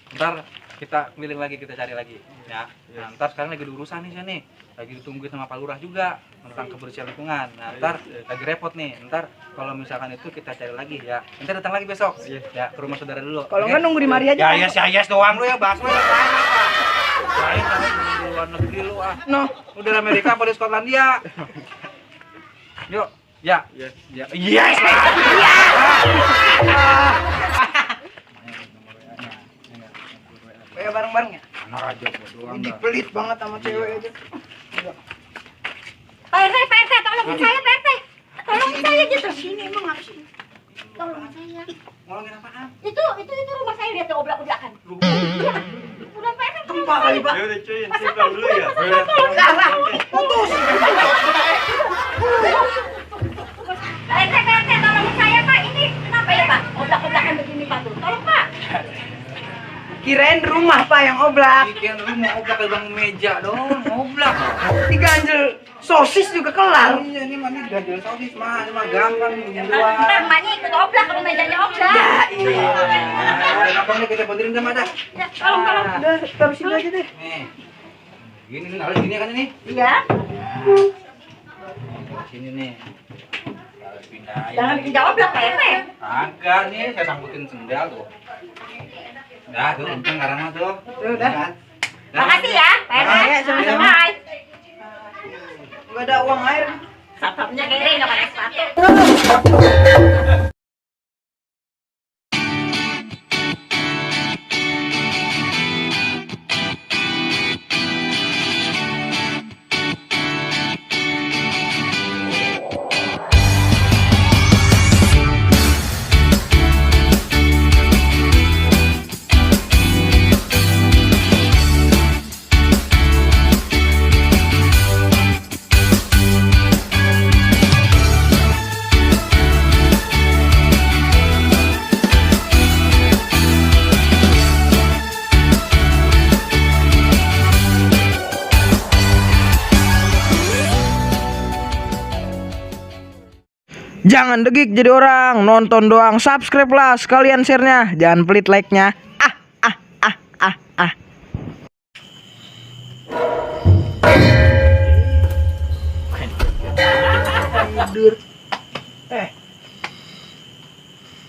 Ntar kita keliling lagi, kita cari lagi. Ya. Nah, ntar sekarang lagi ada urusan nih sini. Lagi ditungguin sama Pak Lurah juga tentang kebersihan lingkungan. Nah, ntar lagi repot nih. Ntar kalau misalkan itu kita cari lagi ya. Ntar datang lagi besok. Ya, ke rumah saudara dulu. Kalau Oke? enggak nunggu di mari aja. Ya, yes doang lu ya, bahas lu ya. Lain di luar negeri lu ah. No. Udah di Amerika apa di Skotlandia? Yuk. Ya. Yes. Ya. Yes lah. Kayak bareng-bareng ya. Anak aja gua doang. Ini dah. pelit banget sama cewek aja. Pak RT, tolongin saya, Pak RT. Tolongin saya gitu. Sini emang harus sini. Tolongin saya. Ngomongin apaan? Itu rumah saya lihat tuh oblak-oblakan. Udah Pak RT. Gempa kali, Pak. Ya udah cuy, simpel dulu ya. Putus. Pak RT, tolongin saya, Pak. Ini kenapa ya, Pak? Oblak-oblakan begini, Pak tuh. Tolong, Pak. Kirain rumah Pak yang oblak. Bikin lu mau oblak bang meja dong, oblak. Diganjel sosis juga kelar. Iya, ini mah ganjel sosis mah, ini mah gampang bikin Ntar doang. emaknya ikut oblak kalau mejanya oblak. Ya iya. Udah gampang nih kita bantuin sama dah. Ya, tolong. Udah taruh sini aja deh. Nih. Gini nih, harus gini kan ini? Iya. Sini nih. Harus pindahin. Jangan bikin oblak, Pak RT. Agak nih, saya sangkutin sendal tuh. Dah, tuh kenceng karena tuh. Udah. Makasih ya, Pak RT. Iya, sama-sama. Bye. Enggak ada uang air. Satpamnya kere nggak pakai sepatu. Jangan degik jadi orang, nonton doang, subscribe lah sekalian share-nya, jangan pelit like-nya. Tidur.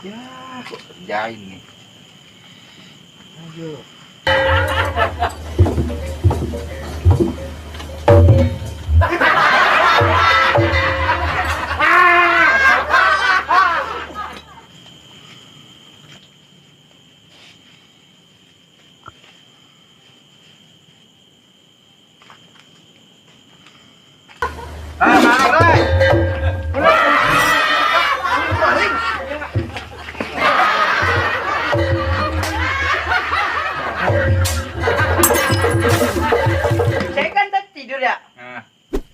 Ya, kok kerjain nih. Ayo. Saya kan tadi tidur ya. Nah,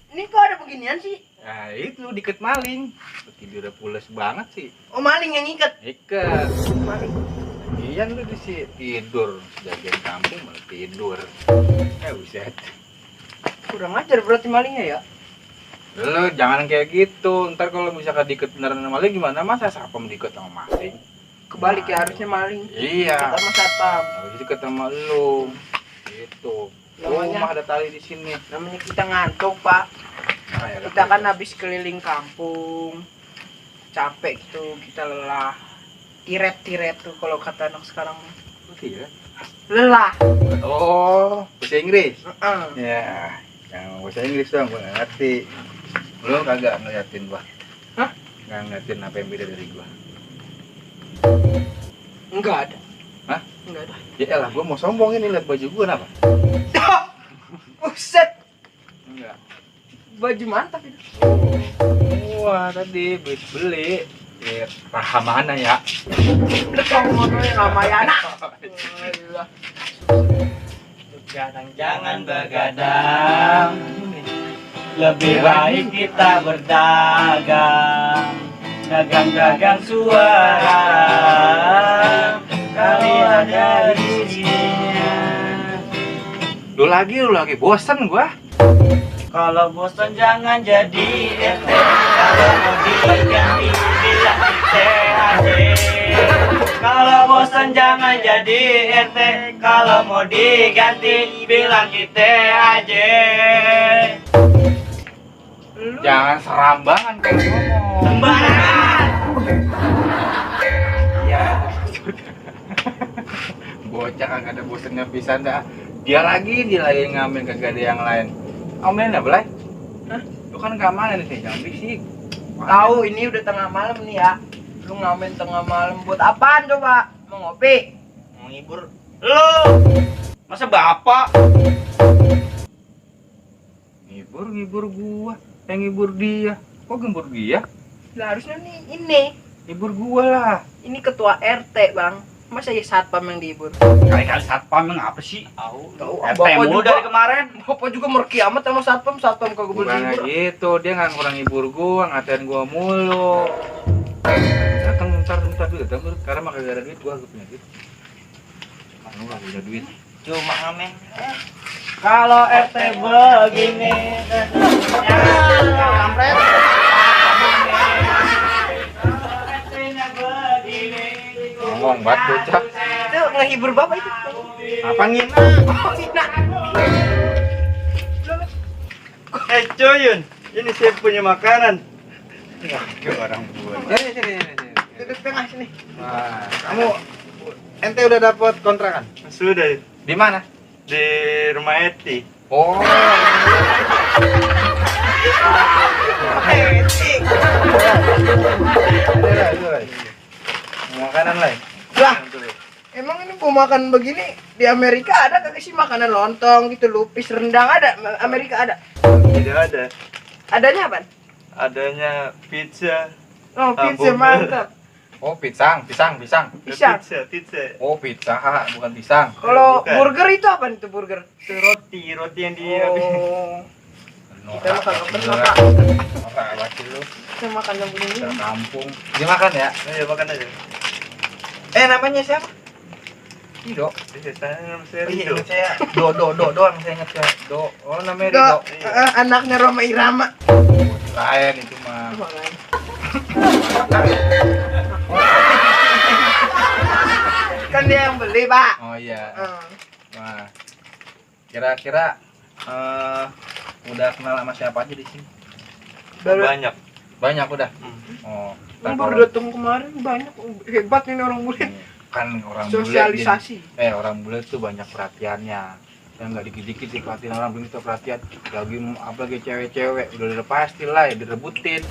Ini kok ada beginian sih? nah itu diket maling. Tidur udah pules banget sih. Oh maling yang ikat. Ikat. Maling. Iya lu di sini tidur, jajan kampung malah tidur. Buset. Kurang ajar berarti malingnya ya. Lu jangan kayak gitu. Ntar kalau misalkan diket beneran sama maling gimana? Masa siapa mau diket sama maling? Kebalik ya, harusnya maling. Iya. Kita sama satpam. Habis itu ketemu lu. Gitu. Namanya- Rumah ada tali di sini. Namanya kita ngantuk, Pak. Ah, ya, Kita kan habis keliling kampung. Capek gitu, kita lelah. Tiret-tiret tuh kalau kata anak sekarang. Iya. Lelah. Oh, bahasa Inggris. Heeh. Ya, yang bahasa Inggris dong, gue nggak ngerti. Lu kagak ngeliatin gua? Hah? Nggak ngeliatin apa yang beda dari gua? Enggak ada. Hah? Enggak ada. Ya elah, gua mau sombong ini lihat baju gua kenapa? Buset, Enggak. baju mantap itu. Wah, tadi beli. Ya, raha mana ya? Dekong motornya Ramayana. Begadang jangan begadang. Lebih baik kita berdagang. Dagang-dagang suara. Kali ada isinya. Lu lagi bosan gua. Kalau bosan jangan jadi RT. Kalau mau diganti bilang THD. Kalau bosan jangan jadi RT. Kalau mau diganti bilang kita aja. Jangan serambangan kalau ngomong. Sembarangan. Ya. Bocah kagak ada bosannya pisan dah. Dia lagi ngamen kagak ada yang lain. Omelin apa, Blay? Hah? Lu kan gak main nih, jangan berisik. Tahu ini udah tengah malam nih ya. Lu ngamen tengah malam buat apaan coba? Mau ngopi? Menghibur lu. Masa bapak? Ngibur gua, yang ngibur dia. Kok ngibur dia? Lah harusnya nih ini. Ngibur gua lah. Ini ketua RT, Bang. Masa ya satpam yang dihibur? Kali-kali satpam yang apa sih? Tahu, RT Bapak mulu juga. dari kemarin. Bapak juga merki amat sama satpam kagak boleh Bukan dihibur. gitu, dia nggak ngurang ngibur gua, ngatain gua mulu. Nah, kan ntar dulu, karena mah kagak ada duit, gua punya duit. Anu lah, punya duit. Cuma ngamen. Kalau RT begini. Ngomong banget bocah. Itu ngehibur Bapak itu. Apa ngina? Oh, Ina. Coyun, ini saya punya makanan. Ke orang buat. Sini. Duduk tengah sini. Nah, kamu ente udah dapat kontrakan? Sudah Di mana? di rumah Eti. Oh. Makanan lain. Lah, emang ini mau makan begini di Amerika ada kagak sih makanan lontong gitu, lupis, rendang ada? Amerika ada. Tidak ada. Adanya apa? Adanya pizza. Oh, pizza Hamburger. mantap. Oh, pisang. Pisang. Pizza. Oh, pizza, bukan pisang. Kalau Bukan. burger itu apa itu burger? Itu roti yang di Oh, kita makan apa Pak? Norak bacil lu. Kita makan yang begini. Ke kampung. Dia makan ya? Ayo makan aja. Namanya siapa? Rido. Saya nama saya Oh, iya, Rido. ingat saya. Do doang saya ingat ya. Do. Oh, namanya Do, Rido. anaknya Roma Irama. Lain itu mah. Kan dia yang beli, Pak. Oh iya. Eh, Nah, kira-kira udah kenal sama siapa aja di sini? Banyak. Banyak udah. Oh, Yang ntar baru kalau- datang kemarin banyak, hebat ini orang bule. kan orang bule. Sosialisasi. Orang bule tuh banyak perhatiannya. Yang nggak dikit-dikit diperhatiin orang bule itu perhatian. Apalagi cewek-cewek udah pasti lah ya direbutin.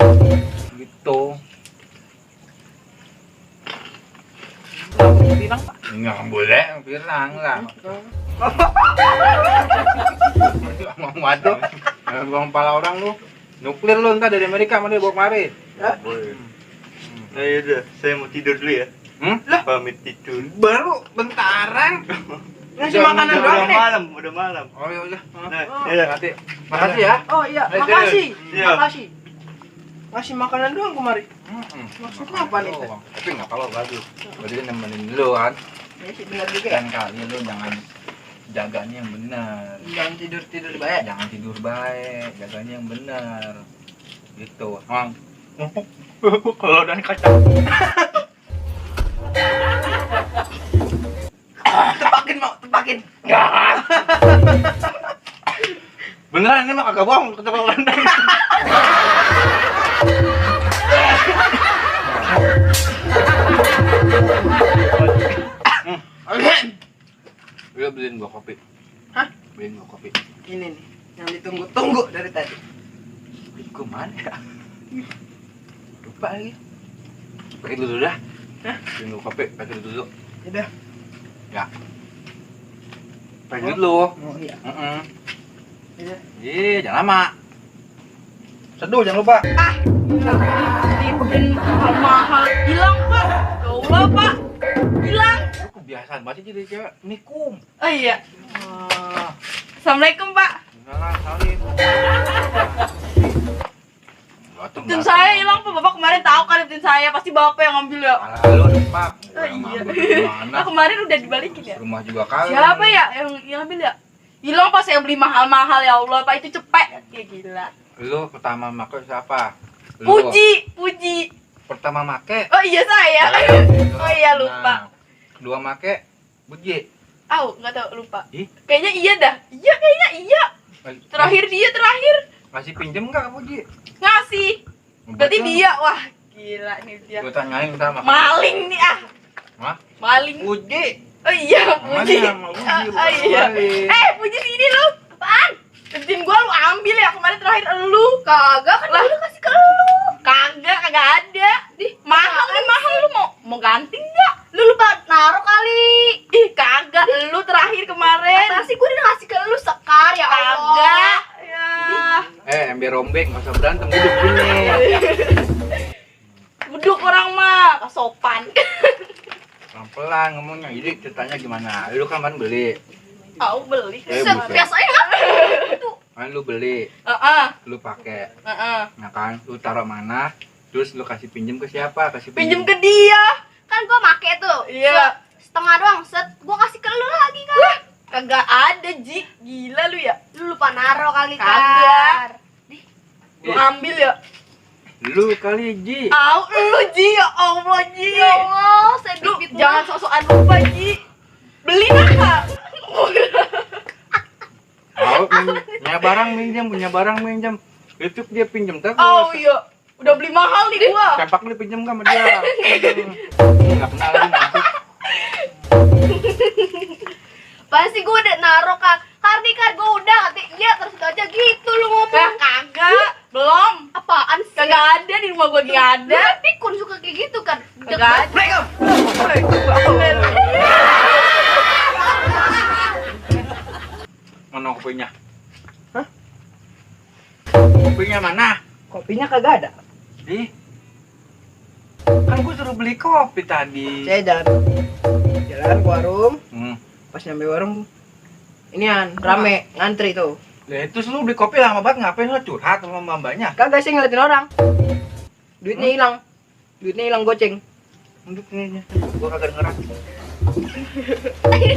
Gitu. Bilang, Pak. Nggak boleh, bilang lah. Ngomong waduh, ngomong pala orang lu. Nuklir lu ntar dari Amerika mana bawa kemari. Nah yaudah, saya mau tidur dulu ya. Lah, Pamit tidur. Baru bentaran. Ngasih Udah, makanan Udah doang nih. malam, udah malam. oh ya udah. Nah, Oh. ya. Nanti. Makasih ya. Oh iya, Ayo, makasih. Iya. Makasih. Ngasih makanan doang kemari. Maksudnya apa nih, Teh? Tapi nggak kalau baju. Baju kan nemenin lu kan. Ya sih benar juga ya. Dan kali lu jangan jaganya yang benar. Jangan tidur-tidur baik. Jangan tidur baik, jaganya yang benar. Gitu. Emang. Kalau dan kacang. Tepakin mau, tepakin. Beneran ini mah kagak bohong, kecepatan. Lu beliin gua kopi. Hah? Beliin gua kopi. Ini nih, yang ditunggu-tunggu dari tadi. Gua mana ya? Lupa lagi. Pakai dulu dah. Hah? Beliin gua kopi, pakai dulu. Udah. Ya. Pakai dulu. Oh iya. Udah. Jangan lama. Seduh jangan lupa. Dibikin mahal-mahal hilang pak. Ya Allah pak, hilang. Lu kebiasaan banget jadi cewek nikum. Oh iya. Ah, Assalamualaikum pak. salah, salim. Tin saya hilang pak. Bapak kemarin tahu kan tin saya, pasti bapak yang ngambil ya. Halo, Pak. Oh iya. Mana? Nah, kemarin udah dibalikin ya. Rumah juga kali. Siapa ya yang ambil ya? Hilang pas saya beli mahal-mahal ya Allah pak, itu cepet. Ya gila. Lu pertama make siapa? Lu. Puji. Pertama make. Oh iya saya. Oh iya lupa. Dua make Buji. Nggak tahu lupa. Ih. Kayaknya iya dah. Iya kayaknya iya. Terakhir dia terakhir Masih pinjem enggak Buji? ngasih. Berarti dia wah gila nih dia. Gua tanyain ntar sama. Maling nih ah. Hah? Maling. Buji. Oh iya Puji. Mana sama Buji? Oh iya. Puji sini lu. Apaan? Tin gua lu ambil ya kemarin terakhir lu. Kagak kan lu kasih ke lu. Kagak ada. Mahal nih mahal lu mau ganti enggak? Lu lupa naruh kali. Ih kagak lu terakhir kemarin. Masa sih gua udah ngasih ke lu sekar ya Allah. Kagak. Ya. Ember rombeng enggak usah berantem duduk gini. Duduk orang mah sopan. Pelan-pelan ngomongnya. Jadi ceritanya gimana? Lu kan beli. Aku beli. Buset. Biasanya kan. Kan lu beli, lu pakai. Nah kan, lu taruh mana? Terus lu kasih pinjem ke siapa? Pinjem ke dia. Kan gua make tuh. Iya. Setengah doang, gua kasih ke lu lagi kan. Kagak ada, Ji. Gila lu ya. Lu lupa naro kali Kagak. kan. Gua ambil ya. Lu kali Ji. Lu Ji, ya Allah Ji. Ya Allah, saya Lu dikit jangan sok-sokan lupa Ji. Beli apa? Punya barang minjem. Itu dia pinjem terus. Oh iya. Udah beli mahal nih gua. Sepak lu pinjem gak sama dia? Enggak kenal lagi masuk. Pasti gua udah naro kan. Kardikar gua udah kata iya terus itu aja gitu lu ngomong. Kagak. Belum. Apaan sih? Kagak ada di rumah gua lagi ada. Pikun suka kayak gitu kan. Kagak ada. Mana kopinya? Hah? Kopinya mana? Kopinya kagak ada. Ih. Kan gua suruh beli kopi tadi. Saya jalan ke warung. Pas nyampe warung, inian rame ngantri tuh. Lah itu lu beli kopi lama banget, ngapain lu curhat sama mbaknya? Kagak sih ngeliatin orang. Duitnya hilang. Duitnya hilang goceng. Untuk ini gua kagak ngerak.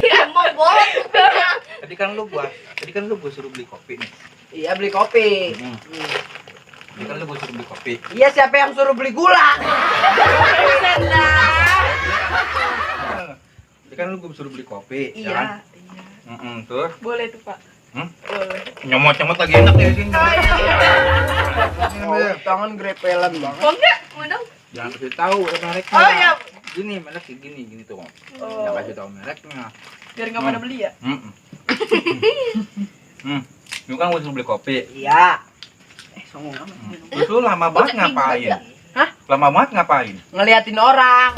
Emang boleh. Tadi kan lu gua suruh beli kopi nih. Iya beli kopi. Tadi kan lu gua suruh beli kopi. Iya siapa yang suruh beli gula? Tadi kan lu gua suruh beli kopi, ya Iya. kan? Terus Boleh tuh, Pak. Boleh. nyomot-nyomot lagi enak ya sini. Tangan grepelan banget. Mau enggak? Mau dong? Jangan kasih tahu mereknya. Oh iya. Gini merek gini tuh. Oh. Jangan kasih tahu mereknya. Biar enggak pada beli ya. Lu kan gua suruh beli kopi. Iya. Songong amat. Terus lu lama banget ngapain? Hah? Lama banget ngapain? Ngeliatin orang.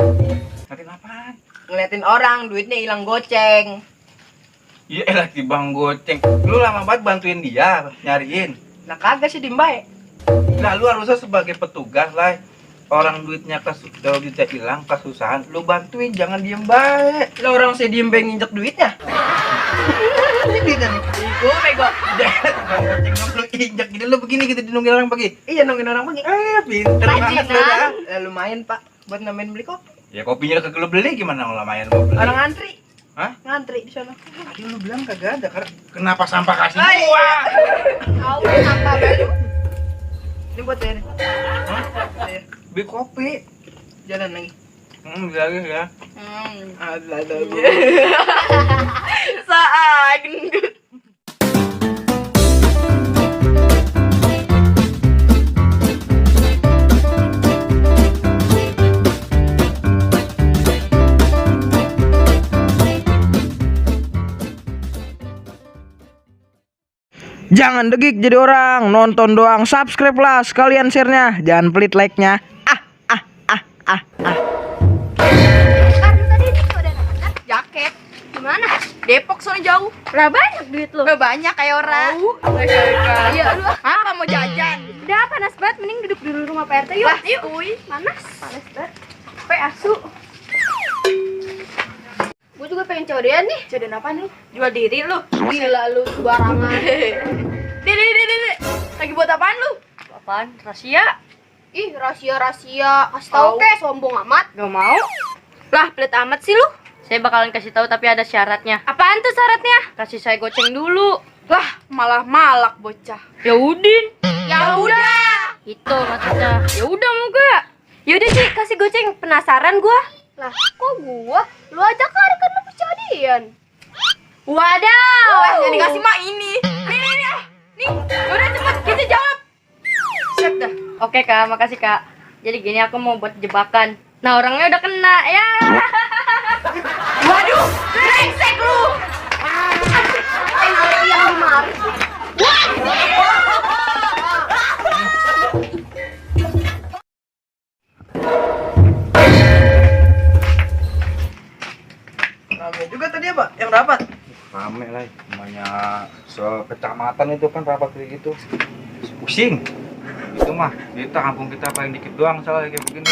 Nanti apaan? Ngeliatin orang, duitnya hilang goceng. Iya elah di bang goceng. Lu lama banget bantuin dia nyariin. Nah kagak sih dimbae. Lah lu harusnya sebagai petugas lah. Orang duitnya kalau duitnya hilang kesusahan, lu bantuin jangan diem baik. Lah orang saya diem bae nginjek duitnya. Ini duitnya nih. Bego. Bang goceng lu injak gini lu begini gitu dinungin orang pergi. Iya nungguin orang pergi. Pinter banget lu dah. Lumayan pak, buat nambahin beli kopi. Ya kopinya kagak lu beli gimana kalau lumayan mau beli? Orang ngantri. Hah? Ngantri di sana. Tadi lu bilang kagak ada. Kenapa sampah kasih Ay. gua? Tahu sampah baju. Ini buat saya nih. Hah? Saya Beli kopi. jalan lagi. Lagi ya. Ada. Saat gendut. Jangan degik jadi orang, nonton doang, subscribe lah sekalian share-nya, jangan pelit like-nya. Kan tadi itu ada namanya jaket. Gimana? Depok soalnya jauh. Lah banyak duit lu. Banyak kayak orang. Iya lu. Apa mau jajan? Udah panas banget, mending duduk di rumah Pak RT yuk. Lah, yuk. Panas banget. Capek asu. Gue juga pengen codean nih. Codean apa lu? Jual diri lu. Gila lu sembarangan. Dede. Lagi buat apaan lu? Apaan? Rahasia? Ih, rahasia. Kasih tahu kek, sombong amat. Gak mau. Lah, pelit amat sih lu. Saya bakalan kasih tahu tapi ada syaratnya. Apaan tuh syaratnya? Kasih saya goceng dulu. Lah, malah malak bocah. Ya udin. Ya udah. Itu maksudnya. Ya udah mau gak? Yaudah Ci, kasih goceng. Penasaran gua. Lah, kok gua? Lu aja kali kan lu kejadian. Wadaw. Wah, yang dikasih mah ini. Nih. Udah cepet, kita jawab. Siap dah. Oke kak, makasih kak. Jadi gini aku mau buat jebakan. Nah orangnya udah kena ya. Waduh, brengsek lu. Yang dimari. Rame juga tadi ya, Pak, yang dapat. Rame lah, namanya sekecamatan itu kan rapat kayak gitu. Pusing. Itu mah, kita kampung kita paling dikit doang salah kayak begini.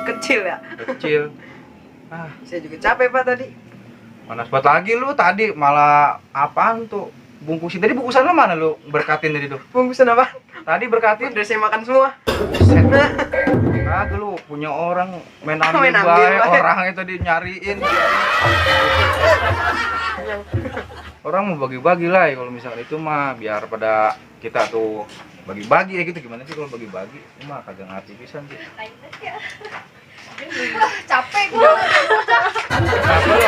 Kecil ya. Kecil. Saya juga capek, Pak, tadi. Panas banget lagi lu tadi, malah apaan tuh? Bungkusin tadi bungkusan lu mana lu berkatin tadi tuh? Bungkusan apa? Tadi berkatin Udah saya makan semua. buset. Kagak lu punya orang main ambil Main ambil bae, bae. orang itu nyariin. Orang mau bagi-bagi lah ya, kalau misalnya itu mah biar pada kita tuh bagi-bagi ya gitu. Gimana sih kalau bagi-bagi? Itu mah kagak ngerti pisan sih. Capek gua. Kenapa lu?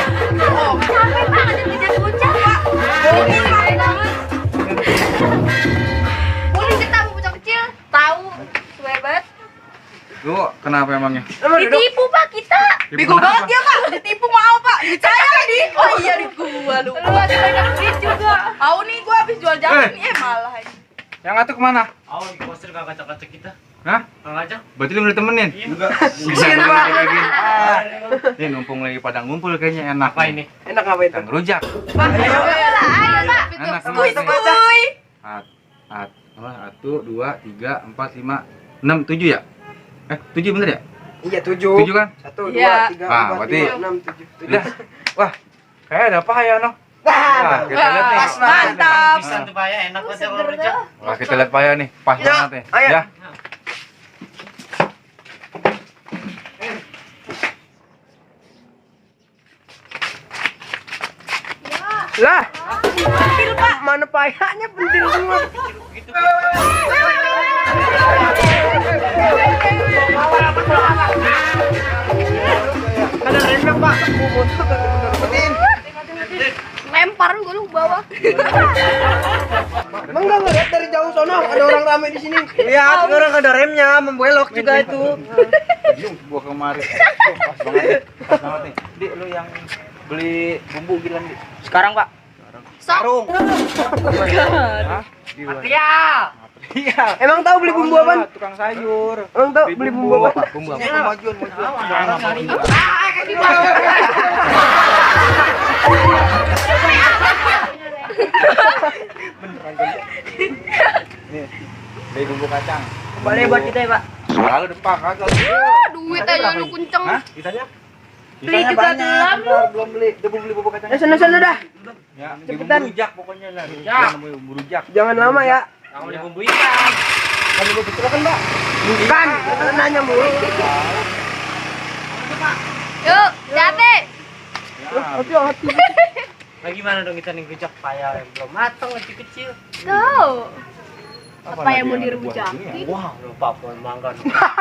Capek banget ngejar bocah, Pak. Boleh kita sama bocah kecil? Tahu. Suwe banget. Lu kenapa emangnya? Ditipu, Pak, kita. Bego banget dia, Pak. Ditipu mau Pak. Duit saya lagi. Oh iya, duit gua lu. Lu ada banyak duit juga. Tahu nih gua habis jual jalan nih malah. Yang ngatur kemana? Awas di poster gak kacak-kacak kita. Hah? Kang ngajak. Berarti lu udah temenin? Enggak. Bisa banget kayak gini. Nih numpung lagi pada ngumpul kayaknya enak. Apa ini? Enak apa itu? Kang rujak. Ayo, Pak. Enak Kuy, semua. kuy. Satu, dua, tiga, empat, lima, enam, tujuh ya? 7 bener ya? Iya, 7. 7 kan? 1, 2, Iya. 3, Ah, 4, berarti- 5, 6, 7. Udah. Wah, kayak ada apa ya, noh? Wah, kita lihat nih. Pas mantap. Bisa tuh Pak ya, enak banget ya kalau rujak. Wah, kita lihat Pak ya nih, pas Ya, banget nih. ayo. Ya. Lah. Pentil, Pak. Mana payahnya pentil semua. Ada remnya, Pak. Lempar gua lu ke bawah. Emang enggak ngeliat dari jauh sono ada orang rame di sini. Lihat, orang ada remnya, membelok juga itu. Ini gua kemarin. Tuh, pas banget nih. Pas banget nih. Di, lu yang beli bumbu gila nih. Sekarang Pak. Sarung. Hah? Material. Iya. Emang tahu beli bumbu apa? Tukang sayur. Emang tahu beli bumbu apa? Bumbu apa? Kemajuan. Nih, beli bumbu kacang. Boleh buat kita ya, Pak. Lalu depak kagak. Duit aja lu kenceng. Hah? Ditanya? Beli juga Belum beli. Udah beli bumbu kacang. Sana dah. Ya, Cepetan. bumbu rujak pokoknya lah. Rujak. Bumbu rujak. Jangan lama ya. Kamu dibumbuin kan? Kamu gue betul kan, Pak? Bukan, karena nanya mulu. Yuk, jate. Hati-hati. Nah gimana dong kita nih rujak payah yang belum matang kecil-kecil. Go. Apa Apa yang lagi mau ada dirujakin? buah ini ya? Wah, lupa pohon mangga.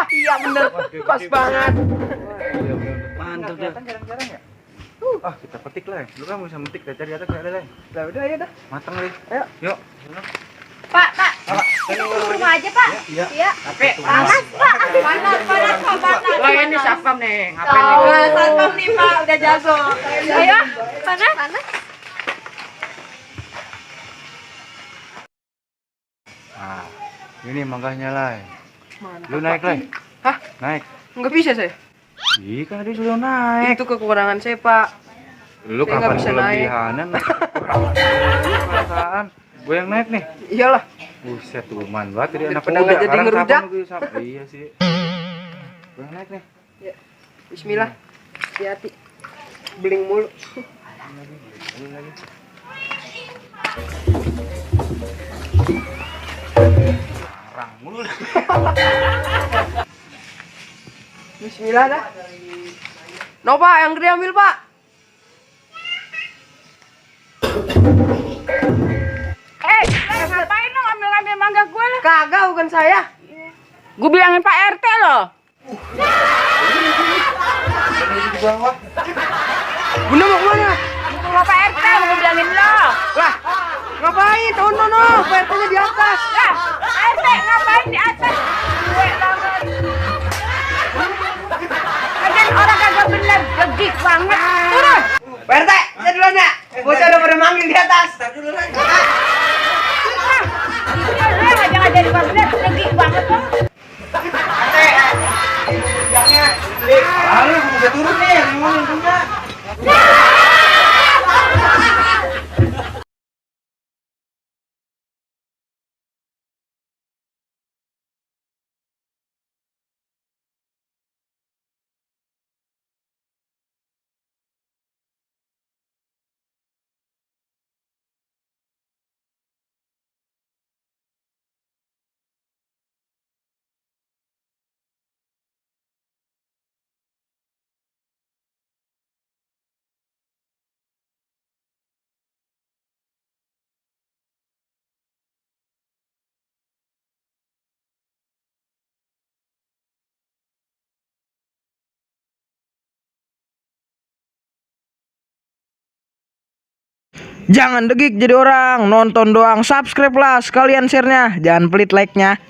Iya bener, pas banget. Iya, bener. Mantap ya. Jarang-jarang ya. Ah, kita petik lah. Lu kan bisa metik, kita cari atas ada lah. Lah udah ayo dah. Matang nih. Ayo. Yuk. Pak, rumah aja Pak. Iya. Iya. Tapi Panas Pak. Panas. lah ini satpam nih, ngapain nih? Wah, satpam nih Pak, udah jago. Ayo, panas. Nah, ini mangganya lah. Lu naik lah. Hah? Naik. Nggak bisa saya. Ih, kan dia sudah naik. Itu kekurangan saya Pak. Lu Saya nggak kapan bisa naik. kelebihanan? Perasaan. Gue yang naik nih. Iyalah. Buset, tuman banget jadi anak Daripada muda. nggak jadi Sekarang ngerujak. kapan gue sama- Iya sih. Gue yang naik nih. Bismillah. Hati-hati. Beling mulu. Lu lagi. Larang mulu. Bismillah dah. No Pak, yang gede ambil Pak. Ngapain lo ngambil mangga gue lah? Kagak, bukan saya. Gue bilangin Pak RT lo. Di bawah. Bunda mau kemana? Mau Pak RT gue bilangin lo. Lah, ngapain? No. PRT-nya di atas. Lah, Pak RT ngapain di atas? Gue banget. Agen orang kagak bener, gegik banget. Turun. PRT, saya duluan ya. Bocah udah pada manggil di atas. Udah ngajak-ngajarin gua bener, gegik banget lo. Lalu gue bisa turun nih, ngomongin punya. Jangan degik jadi orang, nonton doang, subscribe lah, sekalian share-nya, jangan pelit like-nya.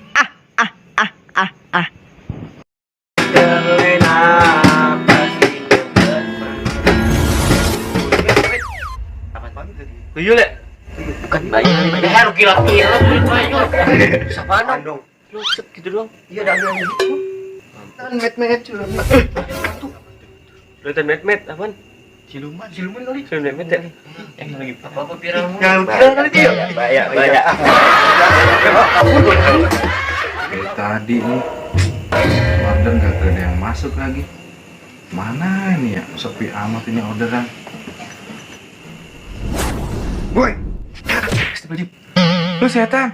Tuyul ya? Bukan bayar, bayar gila-gila beli bayar. Sapaan dong? Lu set gitu doang. Iya, ada ambil gitu. Met cuman. Kelihatan met apaan? Siluman kali. Siluman met ya? Yang lagi apa pirang? Kali dia. Banyak. Kayak tadi nih. Order gak ada yang masuk lagi. Mana ini ya? Sepi amat ini orderan. Woi. Lu setan.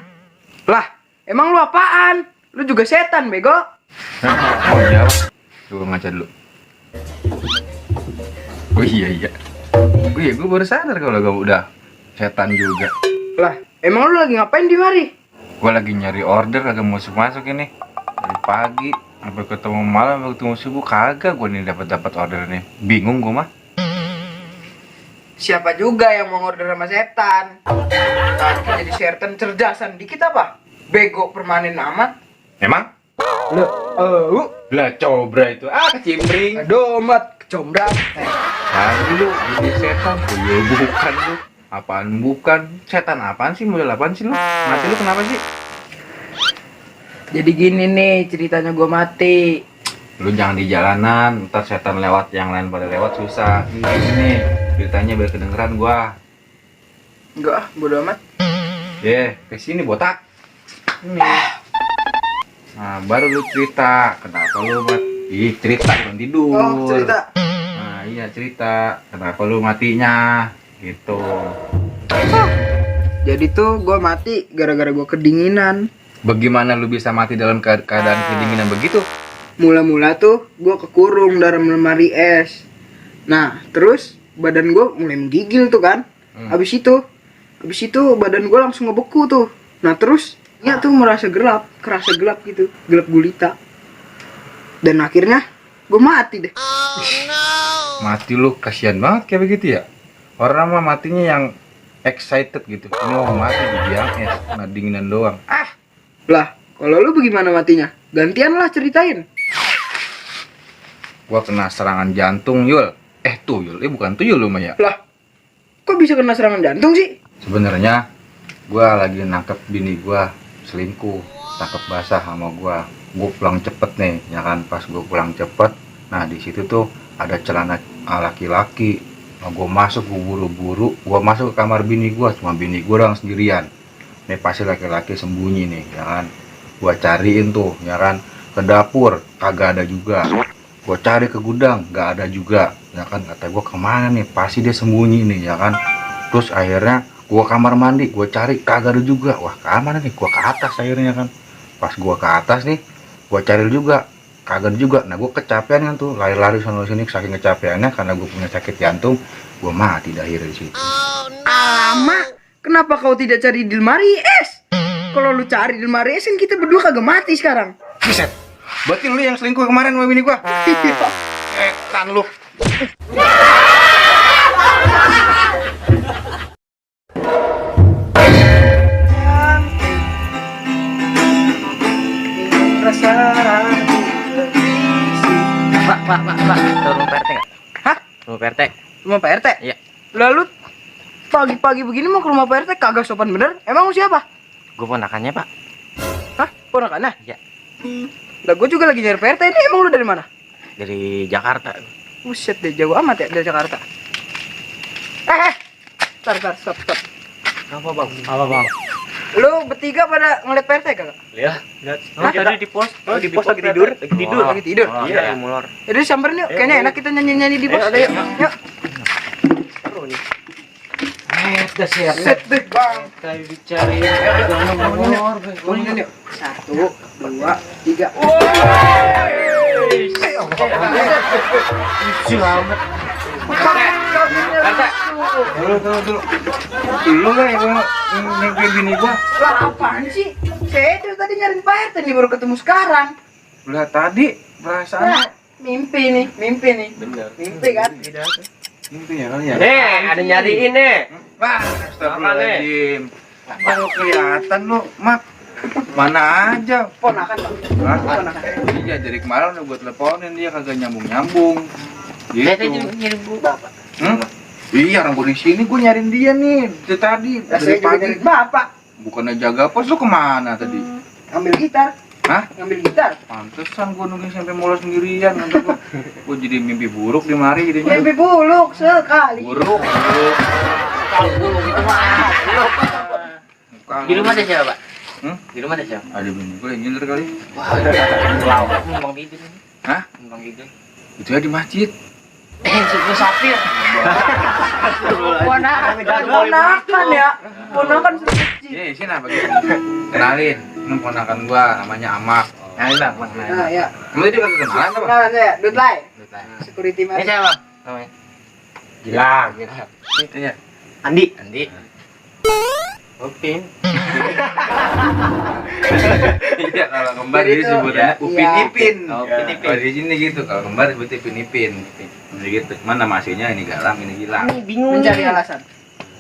Lah, emang lu apaan? Lu juga setan, bego. Oh iya. Coba ngaca dulu. Oh iya. Oh iya, gue baru sadar kalau gue udah setan juga. Lah, emang lu lagi ngapain di mari? Gue lagi nyari order kagak masuk ini. Dari pagi sampai ketemu malam, sampai ketemu subuh kagak gue nih dapat order nih. Bingung gue mah. Siapa juga yang mau order sama setan? Tadi jadi setan cerdasan dikit apa? Bego permanen amat. Emang? Lah cobra itu. Kecimbring. Domat, kecombrang. Tadi lu jadi setan. Oh iya bukan lu. Apaan bukan? Setan apaan sih? Model apaan sih lu? Mati lu kenapa sih? Jadi gini nih ceritanya gue mati. Lu jangan di jalanan, ntar setan lewat, yang lain pada lewat susah. Ini ceritanya biar kedengeran gua. Enggak, bodo amat. Kesini botak. Ini. Nah, baru lu cerita. Kenapa lu mati? Cerita belum tidur. Oh, cerita. Nah, iya cerita. Kenapa lu matinya? Gitu. Jadi tuh gue mati gara-gara gue kedinginan. Bagaimana lu bisa mati dalam keadaan kedinginan begitu? Mula-mula tuh gue kekurung dalam lemari es. Nah, terus badan gue mulai menggigil tuh kan. Habis itu badan gue langsung ngebeku tuh. Nah, terus ya tuh merasa kerasa gelap gitu, gelap gulita. Dan akhirnya gue mati deh. Mati lu, kasihan banget kayak begitu ya. Orang mah matinya yang excited gitu. Ini mau mati di biang es, nah dinginan doang. Lah, kalau lu bagaimana matinya? Gantian lah ceritain. Gua kena serangan jantung, Yul. Tuyul, bukan tuyul lu mah ya. Lah, kok bisa kena serangan jantung sih? Sebenarnya gua lagi nangkep bini gua selingkuh, tangkep basah sama gua. Gua pulang cepet nih, ya kan. Pas gua pulang cepet, nah di situ tuh ada celana laki-laki. Nah, gua masuk, gua buru-buru, gua masuk ke kamar bini gua, cuma bini gua doang sendirian. Nih pasti laki-laki sembunyi nih, ya kan. Gua cariin tuh, ya kan, ke dapur, kagak ada juga. Gua cari ke gudang, nggak ada juga, ya kan. Kata gua kemana nih, pasti dia sembunyi nih, ya kan. Terus akhirnya gua kamar mandi, gua cari, kagak ada juga. Wah, kemana nih? Gua ke atas akhirnya kan. Pas gua ke atas nih, gua cari juga, kagak ada juga. Nah, gua kecapean kan tuh, lari-lari sana sini saking kecapeannya karena gua punya sakit jantung. Gua mati dah akhirnya di situ. Alamak, kenapa kau tidak cari di lemari es? Kalau lu cari di lemari es kan kita berdua kagak mati sekarang. Buset, berarti lu yang selingkuh kemarin sama bini gua? Tan lu. Pak. Tahu rumah PRT nggak? Hah? Rumah PRT? Rumah Pak RT? Iya. Lalu pagi-pagi begini mau ke rumah Pak RT kagak sopan bener? Emang lu siapa? Gue ponakannya, Pak. Hah? Ponakannya? Iya. Lah gue juga lagi nyari Pak RT ini. Emang lu dari mana? Dari Jakarta. Buset deh, jauh amat ya dari Jakarta. Stop. Apa, Bang? Apa, Bang? Lu bertiga pada ngeliat Pak RT kagak? Lihat. Hah? Tadi di pos. Di pos lagi tidur? Lagi tidur? Iya, molor. Jadi samperin yuk, kayaknya enak kita nyanyi-nyanyi di pos. Yuk. Seru nih. Udah set deh bang. Kayak dicari. Bunyikan yuk. 1, 2, 3. Selamat. Dulu. Lu kan yang kayak bini gua. Lah apaan sih? Saya dari tadi nyariin Pak RT nih baru ketemu sekarang. Lah tadi perasaan Mimpi nih. Bener. Mimpi kan? mimpi ya kali ya. Ada nyariin nih. Wah, astagfirullahaladzim. Baru kelihatan lu, Mak. Mana aja. Ponakan bang. Hah? Ponakan. Iya, dari kemarin udah gue teleponin dia kagak nyambung. Gitu. Ngirim bapak. Iya, orang gue di sini gue nyariin dia nih. Dari tadi, Lah dari saya juga pagi. nyariin bapak. Bukannya jaga pos lu kemana tadi? Ngambil gitar. Hah? Ngambil gitar. Pantesan gue nungguin sampai mulai sendirian. Gue jadi mimpi buruk di mari jadinya. Mimpi buluk sekali. Buruk. Di rumah ada siapa, Pak? Di Di rumah ada siapa? Ada bini gue yang nyindir kali. Wah, lawak Bang Bidin. Hah? Bang Bidin. Itu ya di masjid. Itu Safir. Ponakan ya. Ponakan sudah kecil. Iya, sini apa gitu. Kenalin, ini ponakan gua namanya Amak. Kenalin Bang, Nah ya. Kamu tadi kagak kenalan apa? Kenalan saya, Dutlai. Security Ini man. siapa, Bang? Namanya? Gilang. Iya. Andi. Upin. Iya, kalau kembar Jadi jadi tuh, sebutannya iya. Upin Ipin. Oh, Upin Ipin. Kalau di sini gitu, kalau kembar sebutnya Upin Ipin. Jadi gitu. Cuman nama aslinya ini Galang, ini Gilang. Ini bingung. Mencari alasan.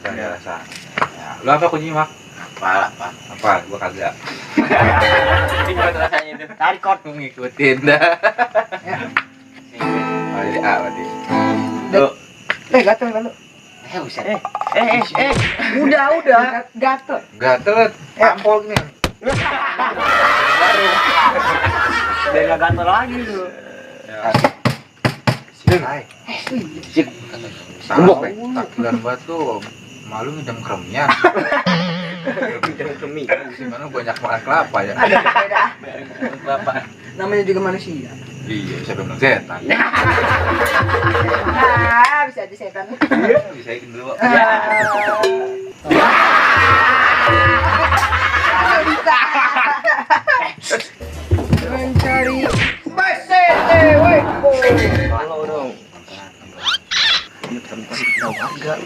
Cari alasan. Ya, lu apa kuncinya, Mak? Apa? Apa? Gua kagak. Gimana rasanya itu? Tarik kot. Ngikutin dah. Oh, jadi A berarti. Gatel lalu. Buset. Udah. Gatel. Gatel, tampol nih. Udah gak gatel lagi lu. Salah, takbiran batu. Malu ngidam kremnya. Gimana banyak makan kelapa ya? Beda. Bapak. Namanya juga manusia. Iya, bisa bilang setan. Bisa aja setan. Bisa ikin dulu. Mencari basete, woi. Halo dong.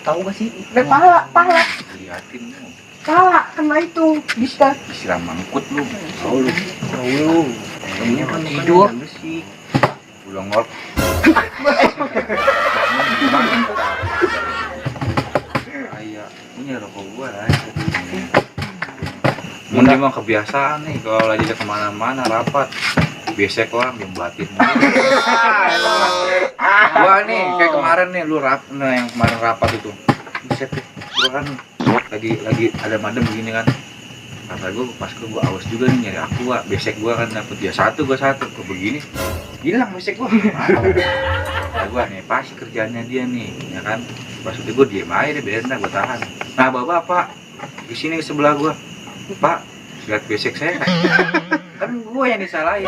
Tahu gak sih? Pala. Liatin lu. Pala, kena itu. Bisa. Disiram mangkut lu. Tidur. Pulang ngor. Kayak ini rokok gua lah. Mungkin emang kebiasaan nih kalau lagi kemana-mana rapat. Besek orang yang batin. Gua nih kayak kemarin nih lu yang kemarin rapat itu. Besek gua kan lagi ada madem begini kan. Kata gua pas gua awas juga nih nyari aqua. Besek gua kan dapet dia satu gua satu. Kok begini? Hilang besek gua. Nah, gua nih pasti kerjaannya dia nih, ya kan. Pas itu gua diem aja deh, biarin dah gua tahan. Nah, bapak di sini sebelah gua. Pak, lihat besek saya kan? Kan gua yang disalahin.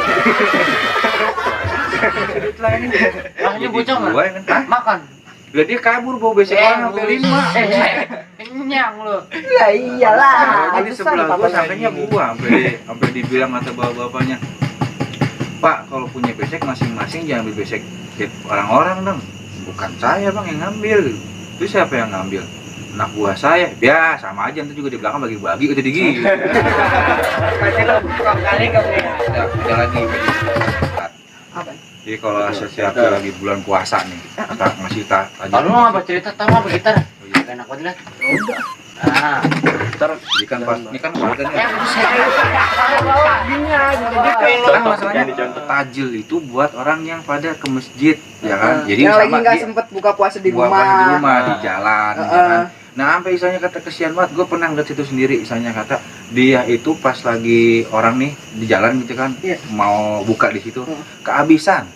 Makanya bocah nggak? Gua yang kan Makan. Lah dia kabur bawa besek orang sampai 5. Kenyang lu. Ya iyalah. Jadi sebelah gua sampainya gua sampai dibilang kata bapak-bapaknya, Pak, kalau punya besek masing-masing jangan ambil besek orang-orang dong. Bukan saya bang yang ngambil. Itu siapa yang ngambil? Anak buah saya. Ya sama aja, nanti juga di belakang bagi-bagi udah digigit. Kasih lu tukang kali kamu ya. Ada lagi. Apa? Jadi kalau setiap lagi bulan puasa nih, kita ngasih aja. Kalau lu ngapa cerita tahu apa gitar? Enak banget lah. Udah. Ah, Ntar ini kan pas ini kan warganya. Kan Kan masalahnya tajil itu buat orang yang pada ke masjid, ya kan? Jadi yang lagi sama nggak dia sempet buka puasa di buat rumah. puasa di rumah di jalan, ya kan? Nah, sampai misalnya kata kesian banget, gue pernah ngeliat situ sendiri, misalnya kata dia itu pas lagi orang nih di jalan gitu kan, Iya. mau buka di situ, kehabisan.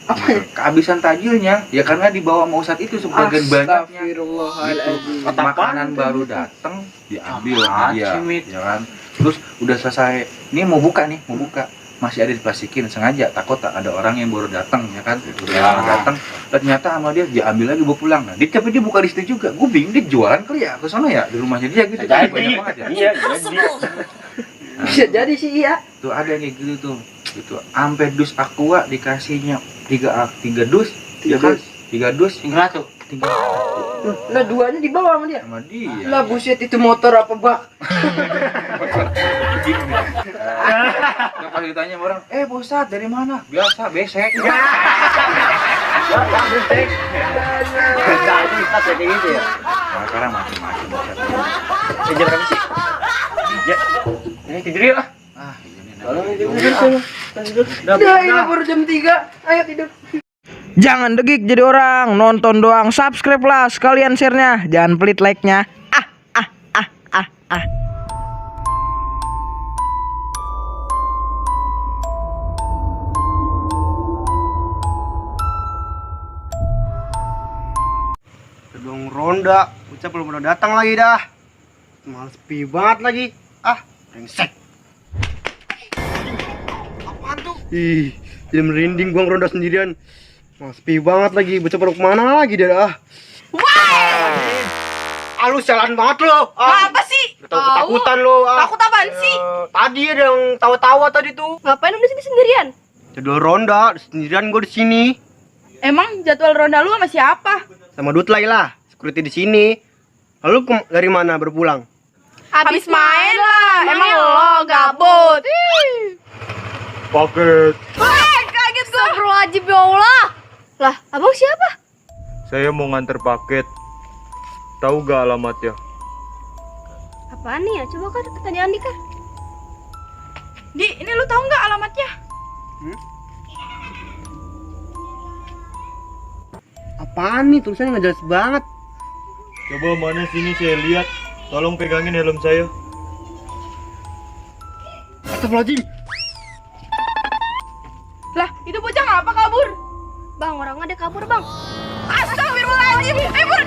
Apa ya? Kehabisan tajilnya, ya karena dibawa sama ustadz itu sebagian banyaknya. Astagfirullahaladzim. Makanan baru datang diambil sama dia, Cimit. ya kan? Terus udah selesai, ini mau buka, masih ada diplastikin sengaja, takut ada orang yang baru datang, ya kan? Udah datang, ternyata sama dia diambil lagi bawa pulang. Nah, tapi dia buka di situ juga. Gue bingung dia jualan kali ya ke sana ya di rumahnya dia gitu. Jadi. Banyak banget ya. Iya, jadi. Nah, Bisa jadi sih iya. tuh ada yang kayak gitu tuh. Gitu. Sampai dus aqua dikasihnya 3 dus, ya kan? 3 dus Tinggal tuh. Lah duanya dibawa sama dia. sama dia. Lah buset itu motor apa bak? Nah, pas ditanya sama orang, Pak Ustadz dari mana? Biasa, besek. Jadi kita kayak gitu ya. Nah, sekarang macam-macam. Jam berapa sih? Ya. Ini tidur yuk lah. Ah, ini Udah ini baru jam 3. Ayo tidur. Jangan degik jadi orang, nonton doang, subscribe lah, sekalian share-nya, jangan pelit like-nya. Gedung ronda, Ucap belum pernah datang lagi dah. Males sepi banget lagi. Ah, brengsek. Apaan tuh? Ih, jadi merinding gua ngeronda sendirian. Males sepi banget lagi. Bocah perlu kemana lagi dia dah. Ah, lu jalan banget lo. Apa sih? Ketakutan lo. Takut apaan sih? Tadi ada yang tawa-tawa tadi tuh. Ngapain lu di sini sendirian? Jadwal ronda, sendirian gua di sini. Emang jadwal ronda lu sama siapa? Sama Dutlai lah, security di sini. Lalu dari mana berpulang? Habis main lah. Emang lo gabut. Paket. Kaget gua. Astagfirullahaladzim ya Allah. Lah, abang siapa? Saya mau nganter paket. Tahu gak alamatnya? Apaan nih ya? Coba kan tanya Andika. Di, ini lu tahu nggak alamatnya? Apaan nih tulisannya nggak jelas banget. Coba mana sini saya lihat. Tolong pegangin helm saya. Astagfirullahaladzim. Lah, itu bocah ngapa kabur? Bang, orangnya ada kabur, Bang. Astagfirullahaladzim. Kabur.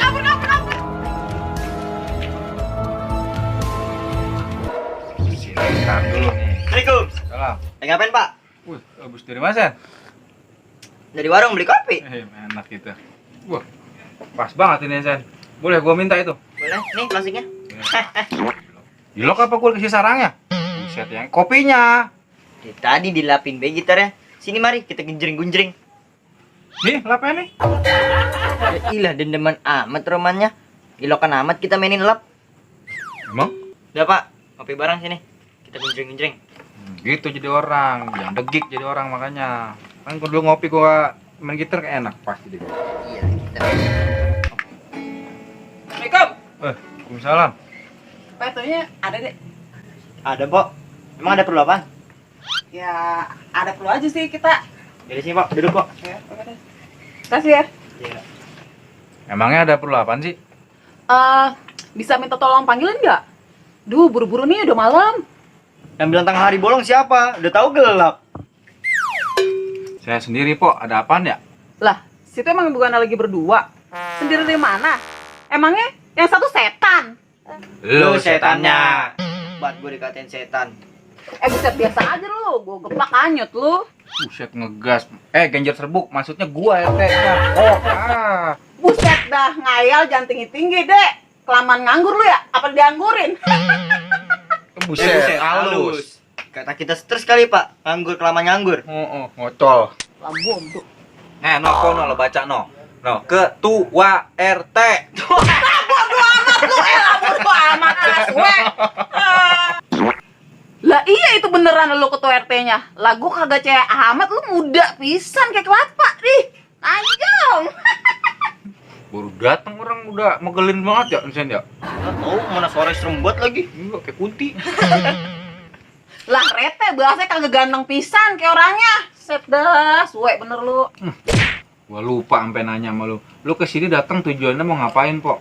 Ntar dulu nih. Assalamualaikum. Salam. Lagi ngapain, Pak? Wih, habis dari mana, Sen? Dari warung beli kopi. Enak gitu. Wah, pas banget ini, Sen. Boleh gua minta itu? Boleh, nih plastiknya. Dilok apa gua kasih sarangnya? Buset yang kopinya. Tadi dilapin be gitarnya. Sini mari kita gunjring-gunjring. Nih, lapanya nih. Ya ilah dendeman amat romannya. Gilokan amat kita mainin lap. Emang? Udah, Pak. Kopi bareng sini. Kita gunjring-gunjring. Gitu jadi orang, jangan degik jadi orang makanya. Kan gua dulu ngopi gua main gitar kayak enak pasti deh. Iya, kita. Assalamualaikum. Waalaikumsalam. Petunya ada deh. Ada, Pok. Emang ada perlu apa? Ya, ada perlu aja sih kita. Jadi sini, Pok. Duduk, Pok. Ya, oke deh. Kasih ya. Iya. Emangnya ada perlu apaan sih? Bisa minta tolong panggilin nggak? Duh, buru-buru nih, udah malam. Yang bilang tengah hari bolong siapa? Udah tahu gelap. Saya sendiri, Pok. Ada apaan ya? Lah, situ emang bukan lagi berdua. Sendiri dari mana? Emangnya yang satu setan? Lu setannya. Buat gue dikatain setan. Buset, biasa aja lu. Gua geplak anyut lu. Buset ngegas. Genjer serbuk. Maksudnya gua RT. Oh, Buset dah, ngayal jangan tinggi-tinggi, Dek. Kelamaan nganggur lu ya? Apa dianggurin? Buset, halus. Kata kita stres kali, Pak. Nganggur kelamaan nganggur. Ngocol. Lambung tuh. No, kono lo baca no. No, ketua RT. Bodo amat aswe. Lah iya itu beneran lu ketua RT-nya. Lah gua kagak cewek amat, lu muda pisan kayak kelapa nih. Anjong. Baru datang orang udah megelin banget ya, Sen ya. Tahu mana suara serem banget lagi. Enggak kayak kunti. Lah rete bahasanya kagak ganteng pisan kayak orangnya. Set dah, suwe bener lu. Gua lupa sampai nanya sama lu. Lu kesini datang tujuannya mau ngapain, Pok?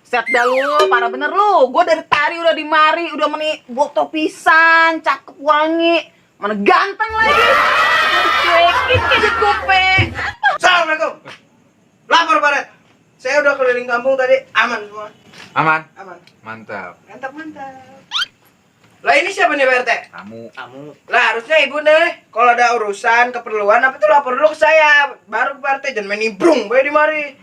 Set dah lu, parah bener lu. Gua dari tadi udah dimari, udah meni boto pisan, cakep wangi. Mana ganteng lagi. Cuekin kayak di gope. Assalamualaikum. Lapor, Pak Red. Saya udah keliling kampung tadi, aman semua. Aman? Aman. Mantap. Mantap. Lah ini siapa nih, Pak RT? Kamu. Lah harusnya ibu nih, kalau ada urusan, keperluan apa tuh lapor dulu ke saya. Baru ke Pak RT, jangan main nimbrung, bae di mari.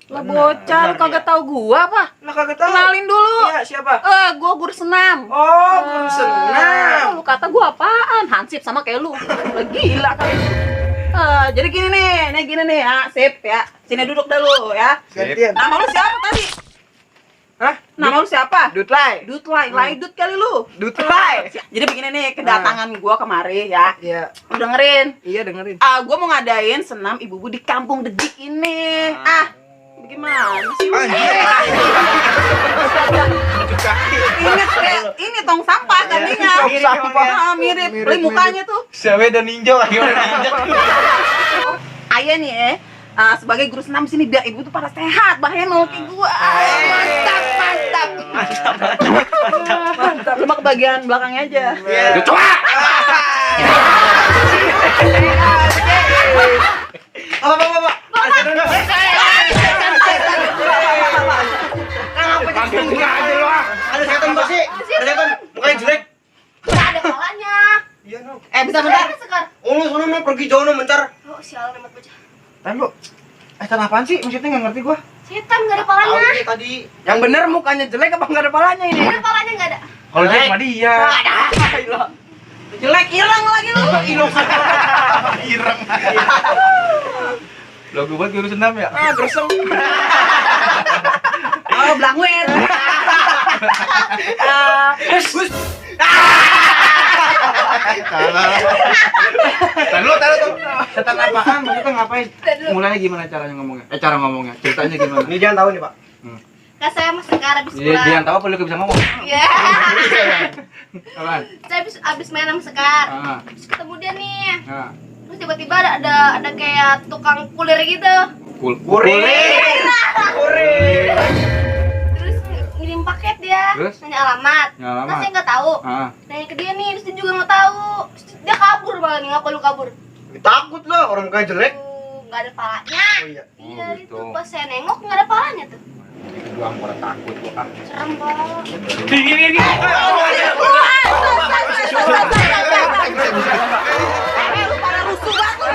Lah bocah, lu kagak tahu gua apa? Lah kagak tahu. Kenalin dulu. Iya, siapa? Gua guru senam. Oh, guru senam. Lu kata gua apaan? Hansip sama kayak lu. Lah gila kali lu. Jadi gini nih, ya, sip ya. Sini duduk dah lu ya. Gantian. Nama lu siapa tadi? Hah? Nama lu siapa? Dutlai. Laidut kali lu. Dutlai. Jadi begini nih, kedatangan gua kemari ya. Iya. Lu dengerin. Iya, dengerin. Gua mau ngadain senam ibu-ibu di kampung Dedik ini. Bagaimana sih? Ini tong sampah tadinya. Mirip. Beli mukanya tuh. Sawe dan ninja lagi orang ninja. Ayah nih sebagai guru senam sini biar ibu tuh pada sehat, bahaya kayak gua. Mantap. Lu mah ke bagian belakangnya aja. Iya. Apa? Ada setan Mbak sih. Ada setan, mukanya jelek. Nggak ada palanya. Iya, no. Bentar. Sekar. Oh, lu sono no pergi jauh no bentar. Oh, sial amat bocah. Tan lu. Setan apaan sih? Maksudnya nggak ngerti gua. Setan nggak ada palanya. Tahu tadi. Yang bener mukanya jelek apa nggak ada palanya ini? Nggak ada palanya, nggak ada. Kalau jelek mah dia. Jelek hilang lagi lu. Ireng. Logo buat guru senam ya? Gersem. Oh, blangwet. Tahu. Setan apaan? Maksudnya ngapain? Mulainya gimana caranya ngomongnya? Cara ngomongnya. Ceritanya gimana? Ini jangan tahu nih, Pak. Kak saya mas Sekar abis Dia pulang. yang tahu apa lu bisa ngomong? Iya. Apaan? Saya abis main sama Sekar. Terus ketemu dia nih. Terus tiba-tiba ada kayak tukang kulir gitu. Kurir. Terus ngirim paket dia. Terus? Nanya alamat. Terus saya nggak tahu. Nanya ke dia nih, terus dia juga nggak tahu. Terus dia kabur malah nih, ngaku lu kabur. Takut lah orang mukanya jelek. Nggak ada palanya. Oh iya. Iya gitu. itu pas saya nengok nggak ada palanya tuh. Itu doang orang takut kok. Serem banget. Lu pada rusuh banget.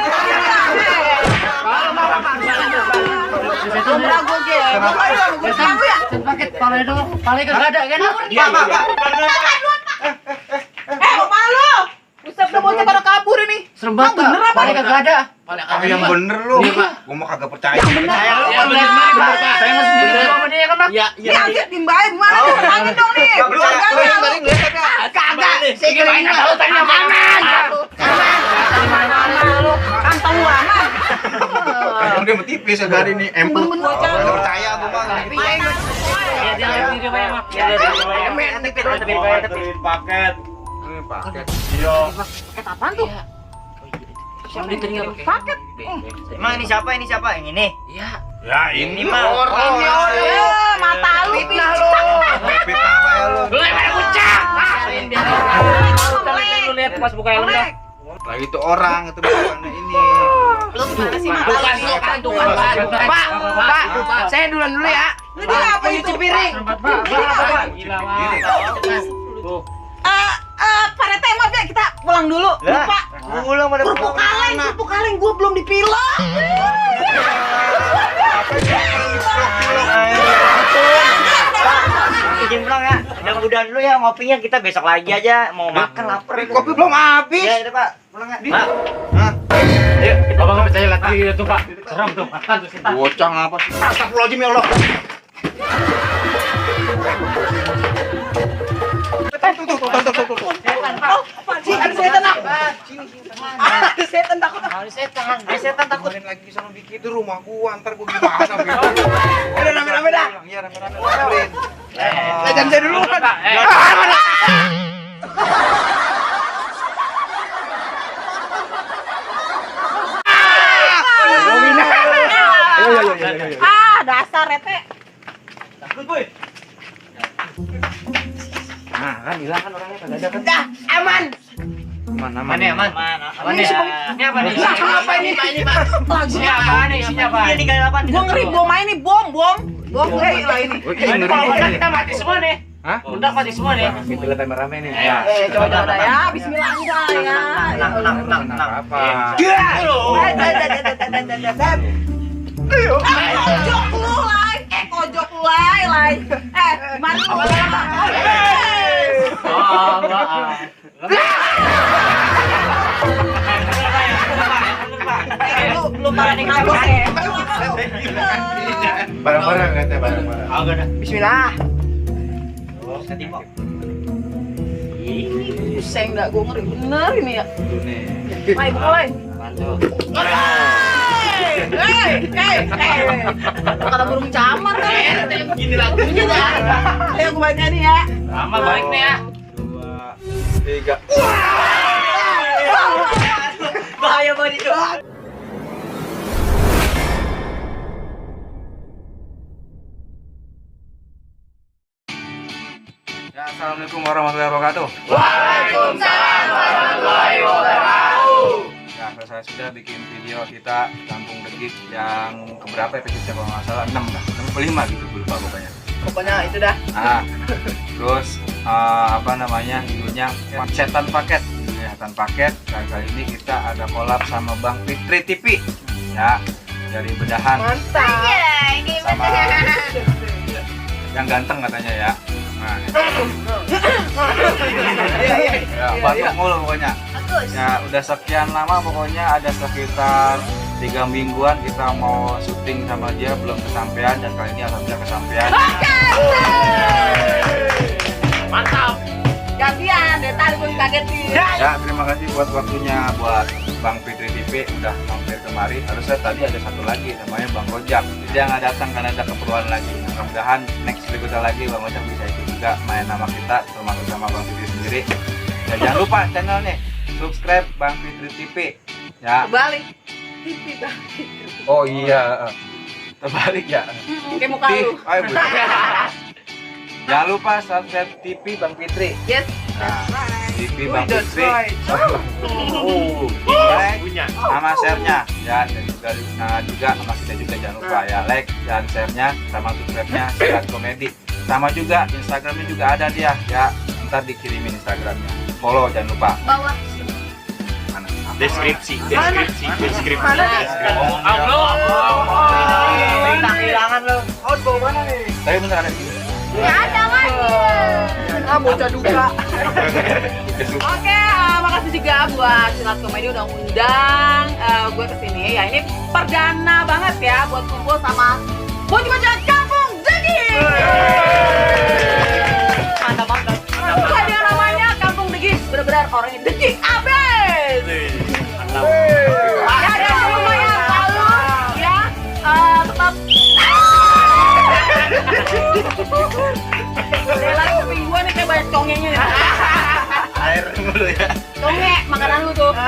paket paling kagak ada kan? Iya, Pak. Kok malu? Buset dah bocah pada kabur ini. Serem banget. Bener apa? Paling kagak ada. Yang bener lu. Iya, Pak. Gua mah kagak percaya. Saya masih sendiri sama dia kan, Pak? Iya, Lihat timbain mana? Angin dong nih. Nggak percaya. Belum Lu tadi ngeliat kagak? Kagak. Saya kira ini tahu tadi yang mana. Mana lu? Kantong lu aman. udah mau tipis hari ini. Empuk. Percaya gua mah. Anterin paket. Paket. Iya. Paket apaan tuh? Yang diterima Paket. Emang ini siapa? Ini siapa? Yang ini? Ya ini mah. Mata lu Fitnah lu. Fitnah apa ya lu? Lu yang kucak. Lu lihat pas buka helm dah. Lah itu orang, itu bukan ini. Lu gimana sih mata lu? Pak, saya duluan dulu ya. Lu dia apa nyuci piring? Gila, Tuh. Pak Rete maaf ya kita pulang dulu. Lupa. Pulang pada Kerupuk kaleng gua belum dipilah. Izin pulang ya. Mudah-mudahan dulu ya ngopinya, kita besok lagi aja. Mau makan lapar. Kopi belum habis. Ya, udah Pak. Pulang ya. Hah? Ayo, abang nggak percaya lihat lagi tuh Pak. Serem tuh, makan tuh setan. Bocah apa sih? Astagfirullahaladzim ya Allah. Ada setan takut. Ada setan takut. Kemarin lagi sama Biki itu rumah gua, ntar gua gimana gitu. Udah rame-rame dah. Iya rame-rame. Jangan saya dulu. Dasar Rete. Nah, kan hilang kan orangnya kagak ada kan. Dah, aman. Aman. Ini aman. Aman ya. Ini apa nih? Apa ini? Isinya apa nih? Isinya apa? Ini tinggal apa? Gua ngeri bom main nih, bom. Bom lah ini. Ini kalau udah kita mati semua nih. Hah? Udah mati semua nih. Kita lihat rame-rame nih. Coba ya, bismillah enggak ya. Tenang apa? Kojok lu, Lai. Kojok lu, Lai. Gimana lu? Lu paling ngabos ya. Barang-barang katanya barang-barang. Bismillah. Nanti kok. Pusing dah, gue ngeri bener ini ya. Dulu nih. Lai, buka Lai. Kata burung camar kan. Gini lagunya dah. Ayo gue baca nih ya. Lama balik nih ya. 2, 3. Bahaya banget itu. Ya, assalamualaikum warahmatullahi wabarakatuh. Waalaikumsalam warahmatullahi wabarakatuh. Ya, saya sudah bikin video kita Kampung Degik yang keberapa episode kalau nggak salah 6 dah, 5 gitu, gue lupa pokoknya. Pokoknya itu dah. Nah, terus apa namanya judulnya setan paket. Setan paket. Dan kali ini kita ada collab sama Bang Fitri TV. Ya, dari Bedahan Mantap. sama yang ganteng katanya ya. Nah, ya, bantu mulu pokoknya. Ya udah sekian lama pokoknya ada sekitar 3 mingguan kita mau syuting sama dia belum kesampaian dan kali ini alhamdulillah kesampaian. Mantap. Gantian, dari tadi gue kagetin. Ya terima kasih buat waktunya buat Bang Fitri TV udah mampir kemari. Harusnya tadi ada satu lagi namanya Bang Ojak. Dia nggak datang karena ada keperluan lagi. Mudah-mudahan next berikutnya lagi Bang Ojak bisa ikut juga main nama kita termasuk sama Bang Fitri sendiri. Dan jangan lupa channelnya subscribe Bang Fitri TV. Ya. Balik. TV Bang. Oh iya. Terbalik ya. Kayak muka lu. Ayo, Bu. Jangan lupa subscribe TV Bang Fitri. Yes. Nah, TV Bang That's Fitri. right. Like sama share-nya ya dan juga sama kita juga jangan lupa ya like dan share-nya sama subscribe-nya Silat Komedi. Sama juga Instagram-nya juga ada dia ya. Ntar dikirimin Instagram-nya. Follow jangan lupa. Bawah. Mana? Deskripsi. Mana? Kehilangan lo. Oh, bawah mana nih? Tapi bentar ada sini. Ya ada Ah, bocah duka. Oke, makasih juga buat Silat Komedi udah ngundang gue kesini. Ya ini perdana banget ya buat kumpul sama bocah-bocah Kampung Degik. Mantap. Bukan yang namanya Kampung Degik, benar-benar orangnya degik abis. Ya, dan lumayan halus, ya,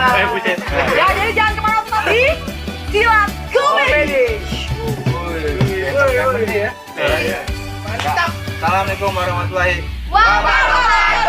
buset. Ya, jadi jangan kemana-mana di Silat Komedi. Mantap. Assalamualaikum warahmatullahi Wabarakatuh.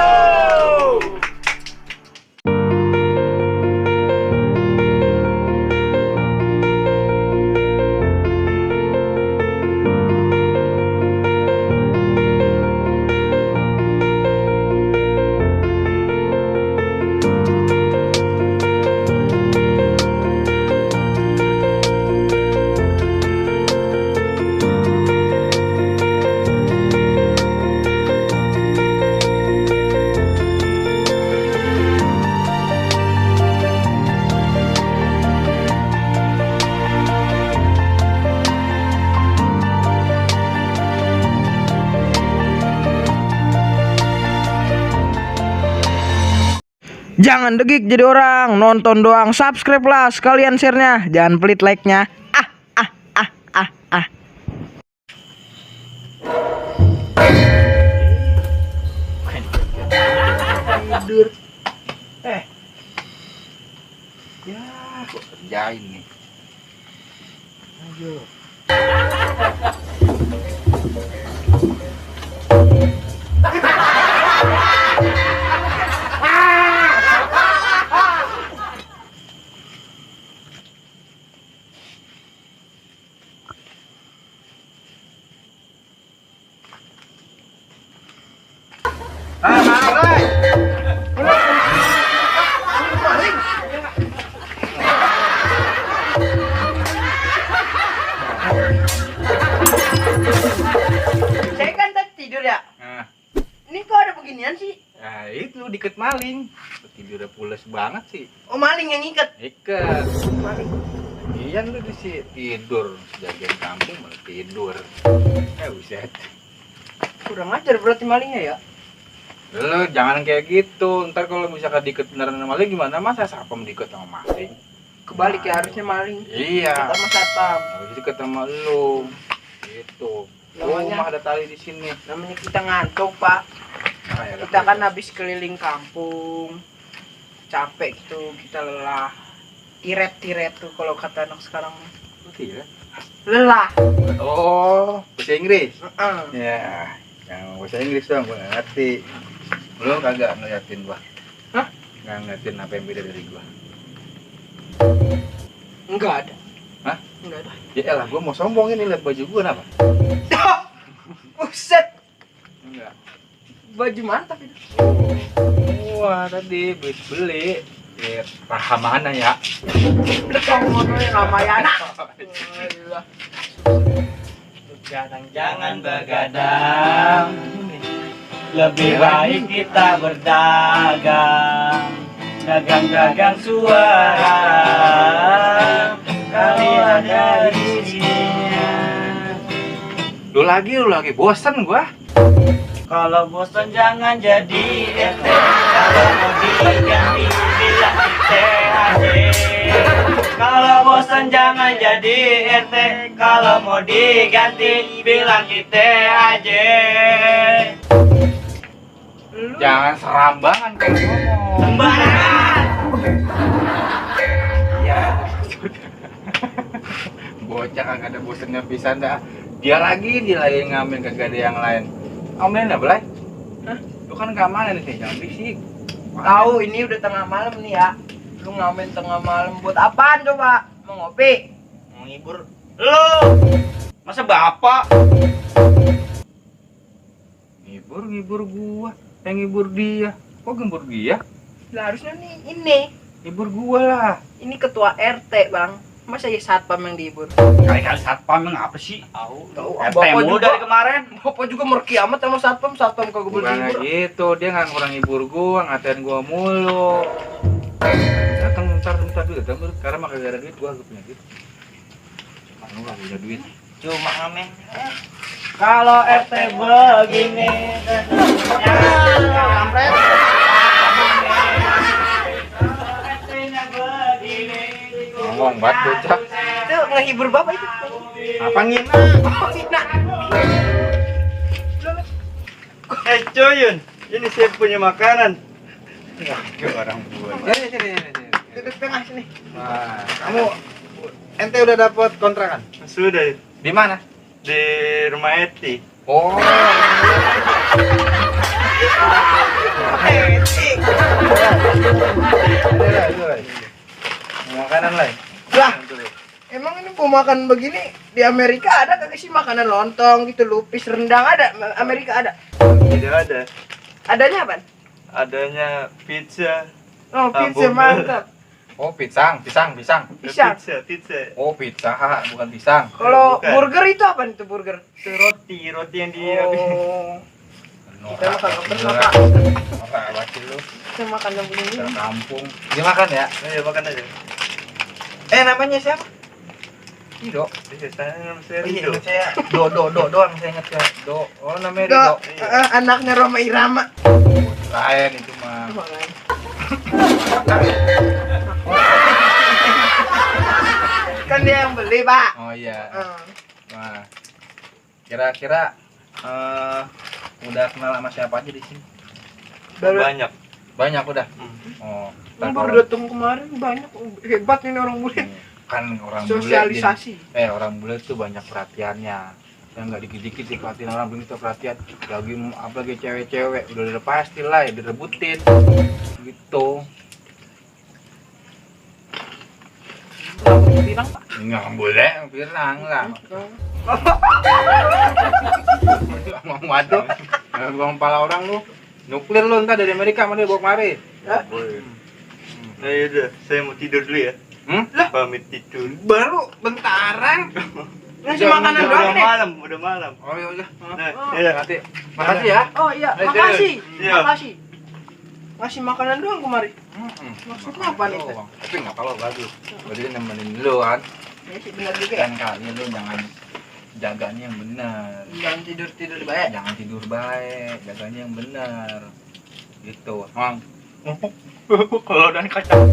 Jangan degik jadi orang, nonton doang, subscribe lah, sekalian share-nya, jangan pelit like-nya. tidur. Ya, kok kerjain nih. Ayo. Saya kan tadi tidur ya. Nah, Ini kok ada beginian sih? nah itu diket maling. Tidurnya pules banget sih. Oh, maling yang ikat. Iket. Iya lu di sini tidur, sebagian kampung malah tidur. Buset. Kurang ajar berarti malingnya ya. Lu jangan kayak gitu. Ntar kalau misalkan diket beneran sama maling gimana? Masa sapam diket sama maling? Kebalik ya, harusnya maling. Iya. Kita sama satpam. Harus diket sama lu. Gitu. Namanya- Rumah ada tali di sini. Namanya kita ngantuk, Pak. Nah, ya, Kita kan habis keliling kampung. Capek gitu, kita lelah. Tiret-tiret tuh kalau kata anak sekarang. Iya. Lelah. Oh, bahasa Inggris. Heeh. Ya, yang bahasa Inggris dong, gue gak ngerti. Lu kagak ngeliatin gua. Hah? Gak ngeliatin apa yang beda dari gua. Enggak ada. Hah? Enggak ada. Ya elah, gua mau sombong ini lihat baju gua kenapa? Buset. Enggak. Baju mantap itu. Wah, tadi beli. Ya, paham mana ya? Udah kamu ngomongin Ramayana. Jangan begadang, lebih baik kita berdagang. Dagang-dagang suara, kali ada isinya. Lu lagi, bosen gua. Kalau bosan jangan jadi RT, kalau mau diganti bilang kita aja. Kalau bosan jangan jadi RT, kalau mau diganti bilang kita aja. Jangan serambangan kalau ngomong. Sembarangan. Ya. Bocah kagak ada bosennya pisan dah. Dia lagi ngamen kagak ada yang lain. Omelin ya, Belai? Hah? Lu kan keamanan nih, jangan bisik. Tahu ini udah tengah malam nih ya. Lu ngamen tengah malam buat apaan coba? Mau ngopi? Menghibur lu. Masa bapak? Ngibur gua, yang ngibur dia. Kok ngibur dia? Lah harusnya nih ini. Ngibur gua lah. Ini ketua RT, Bang. Masa ya satpam yang dihibur? Kali-kali satpam ngapa sih? Tahu. RT Bapak mulu juga dari kemarin. Bapak juga mau kiamat sama satpam kagak boleh Bukan dihibur. gitu, dia nggak kurang ngibur gua, ngatain gua mulu. Datang ntar dulu, datang dulu. Karena mah kagak ada duit, gua punya duit. Mana gua punya duit? Cuma ngamen. Kalau RT begini, Kampret. Ngomong banget bocah. Itu ngehibur Bapak itu. Apa ngina? Oh, Ina. Coyun, ini saya punya makanan. Ke orang tua. Sini. duduk tengah sini. Nah, Kamu ente udah dapat kontrakan? Sudah di mana? di rumah Eti. Oh. Makanan lain. Lah, emang ini mau makan begini di Amerika ada kagak sih makanan lontong gitu, lupis, rendang ada? Amerika ada? Tidak ada. Adanya apa? Adanya pizza. Oh, pizza mantap. Oh, pisang. Pisang. Pizza. Oh, pizza, bukan pisang. Kalau Bukan. burger itu apa itu burger? Itu roti yang di Oh, kita makan pernah Pak. Apa bacil lu? Kita makan yang begini. Dari kampung. Dimakan ya? Ayo makan aja. Namanya siapa? Rido. Iya, saya nama saya Oh, iya, Rido. ingat saya. Do doang saya ingat ya. Do. Oh, namanya Do, Rido. anaknya Roma Irama. Lain itu mah. Kan dia yang beli, Pak. Oh iya. Hmm. Nah, kira-kira udah kenal sama siapa aja di sini? Banyak. Banyak udah. Oh, ntar Baru kalau- datang kemarin banyak. Hebat ini orang bule. kan orang bule Sosialisasi. orang bule tuh banyak perhatiannya. Yang nggak dikit-dikit sih perhatian orang begitu perhatian. Apalagi cewek-cewek udah pasti lah ya direbutin gitu. Bilang Pak. Nggak boleh pirang lah. Ngomong waduh, ngomong pala orang lu. Nuklir lu ntar dari Amerika mana dia bawa kemari. Ayo udah, saya mau tidur dulu ya. Lah, Pamit tidur. baru bentaran. Ngasih makanan doang Udah nih. malam, udah malam. Oh iya udah. Nah, Oh. iya. Nanti. Makasih ya. Oh iya, Ayo, makasih. iya. Makasih. Ngasih makanan doang kemari. Maksudnya apa nih? Doang. Tapi nggak apa-apa bagus. Berarti dia nemenin lu kan. Ya sih benar juga ya. Dan kali lu jangan jaganya yang benar. Jangan tidur-tidur baik. Jangan tidur baik, jaganya yang benar. Gitu. Mang. Kalau dan kacang.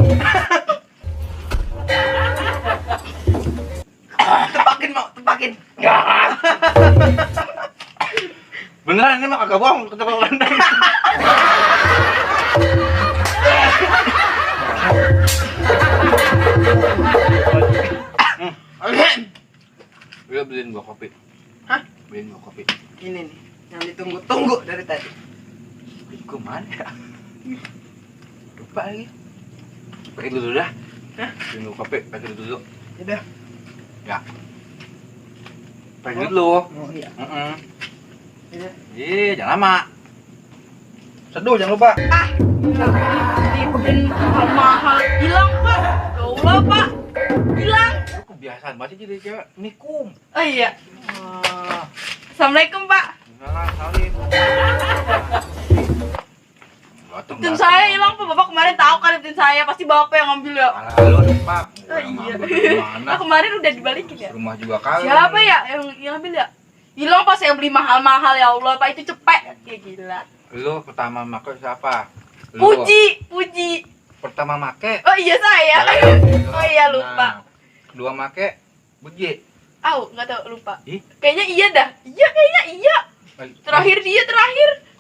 Tepakin mau, tepakin. Beneran ini mah kagak bohong kata orang. Udah beliin gua kopi. Hah? Beliin gua kopi. Ini nih, yang ditunggu-tunggu dari tadi. Gua mana ya? Lupa lagi. Pakai dulu dah. Hah? Beliin gua kopi, pakai dulu. Udah. Ya. Pakai dulu. Oh iya. Iya. Jangan lama. Seduh jangan lupa. Dibikin mahal hilang Pak. Ya Allah Pak. Hilang. Kebiasaan banget jadi cewek nikum. Oh iya. Assalamualaikum Pak. Enggak, salim. Tin saya hilang Pak. Bapak kemarin tahu kan tin saya pasti Bapak yang ngambil ya. Lalu Pak. Oh iya. Mana? Nah, kemarin udah dibalikin ya. Rumah juga kali. Siapa ya yang ambil ya? Hilang Pak, saya beli mahal-mahal ya Allah Pak, itu cepet. Ya gila. Lu pertama make siapa? Lu. Puji. Pertama make. Oh iya saya. Oh iya lupa. Nah, kedua make Buji. Nggak tahu lupa. Ih. Kayaknya iya dah. Iya kayaknya iya. Terakhir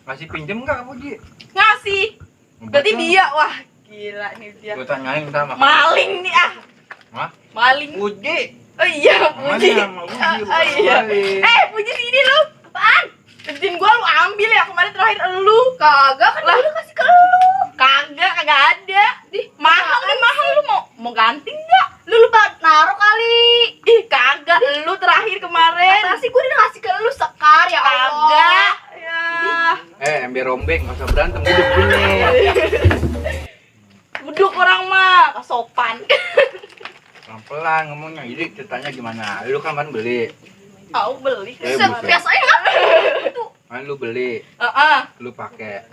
Ngasih pinjem enggak ke Buji? ngasih. Berarti dia. Wah, gila nih dia. Gua tanyain ntar makan. Maling nih ah. Hah? Maling. Buji. Oh iya, Puji. Namanya sama Puji, Oh iya. bukan Puji sini lu. Apaan? Pentin gua lu ambil ya kemarin terakhir elu. Kagak kan udah kasih ke lu. Kagak ada. Mahal nih mahal lu mau ganti enggak? Lu lupa naruh kali. Ih, kagak. Lu terakhir kemarin. Pasti gua udah ngasih ke lu sekar ya Allah. Kagak. Ya. Ember rombeng, nggak usah berantem, duduk gini. Duduk orang mah, sopan. Pelan-pelan ngomongnya. Jadi ceritanya gimana? Lu kan beli. Aku beli. Buset. Biasanya kan. Kan lu beli, lu pakai.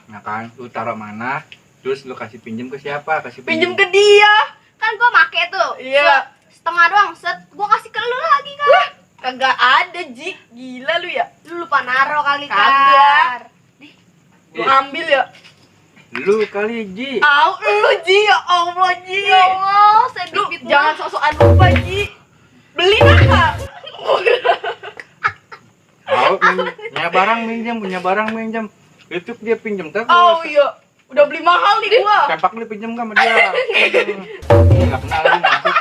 Nah kan, lu taruh mana? Terus lu kasih pinjem ke siapa? Kasih Pinjem ke dia. Kan gua make tuh. Iya. Setengah doang, gua kasih ke lu lagi kan. Wah, kagak ada, Ji. Gila lu ya. Lu lupa naro kali kan. Kagak. Lu ambil ya. Lu kali Ji. Lu Ji, ya Allah Ji. Ya Allah, saya Lu dipit jangan sok-sokan lupa Ji. Beli enggak? Punya barang minjem. Itu dia pinjem terus. Oh iya. Udah beli mahal nih gua. Campak lu pinjam kan sama dia. Enggak kenal lagi masuk.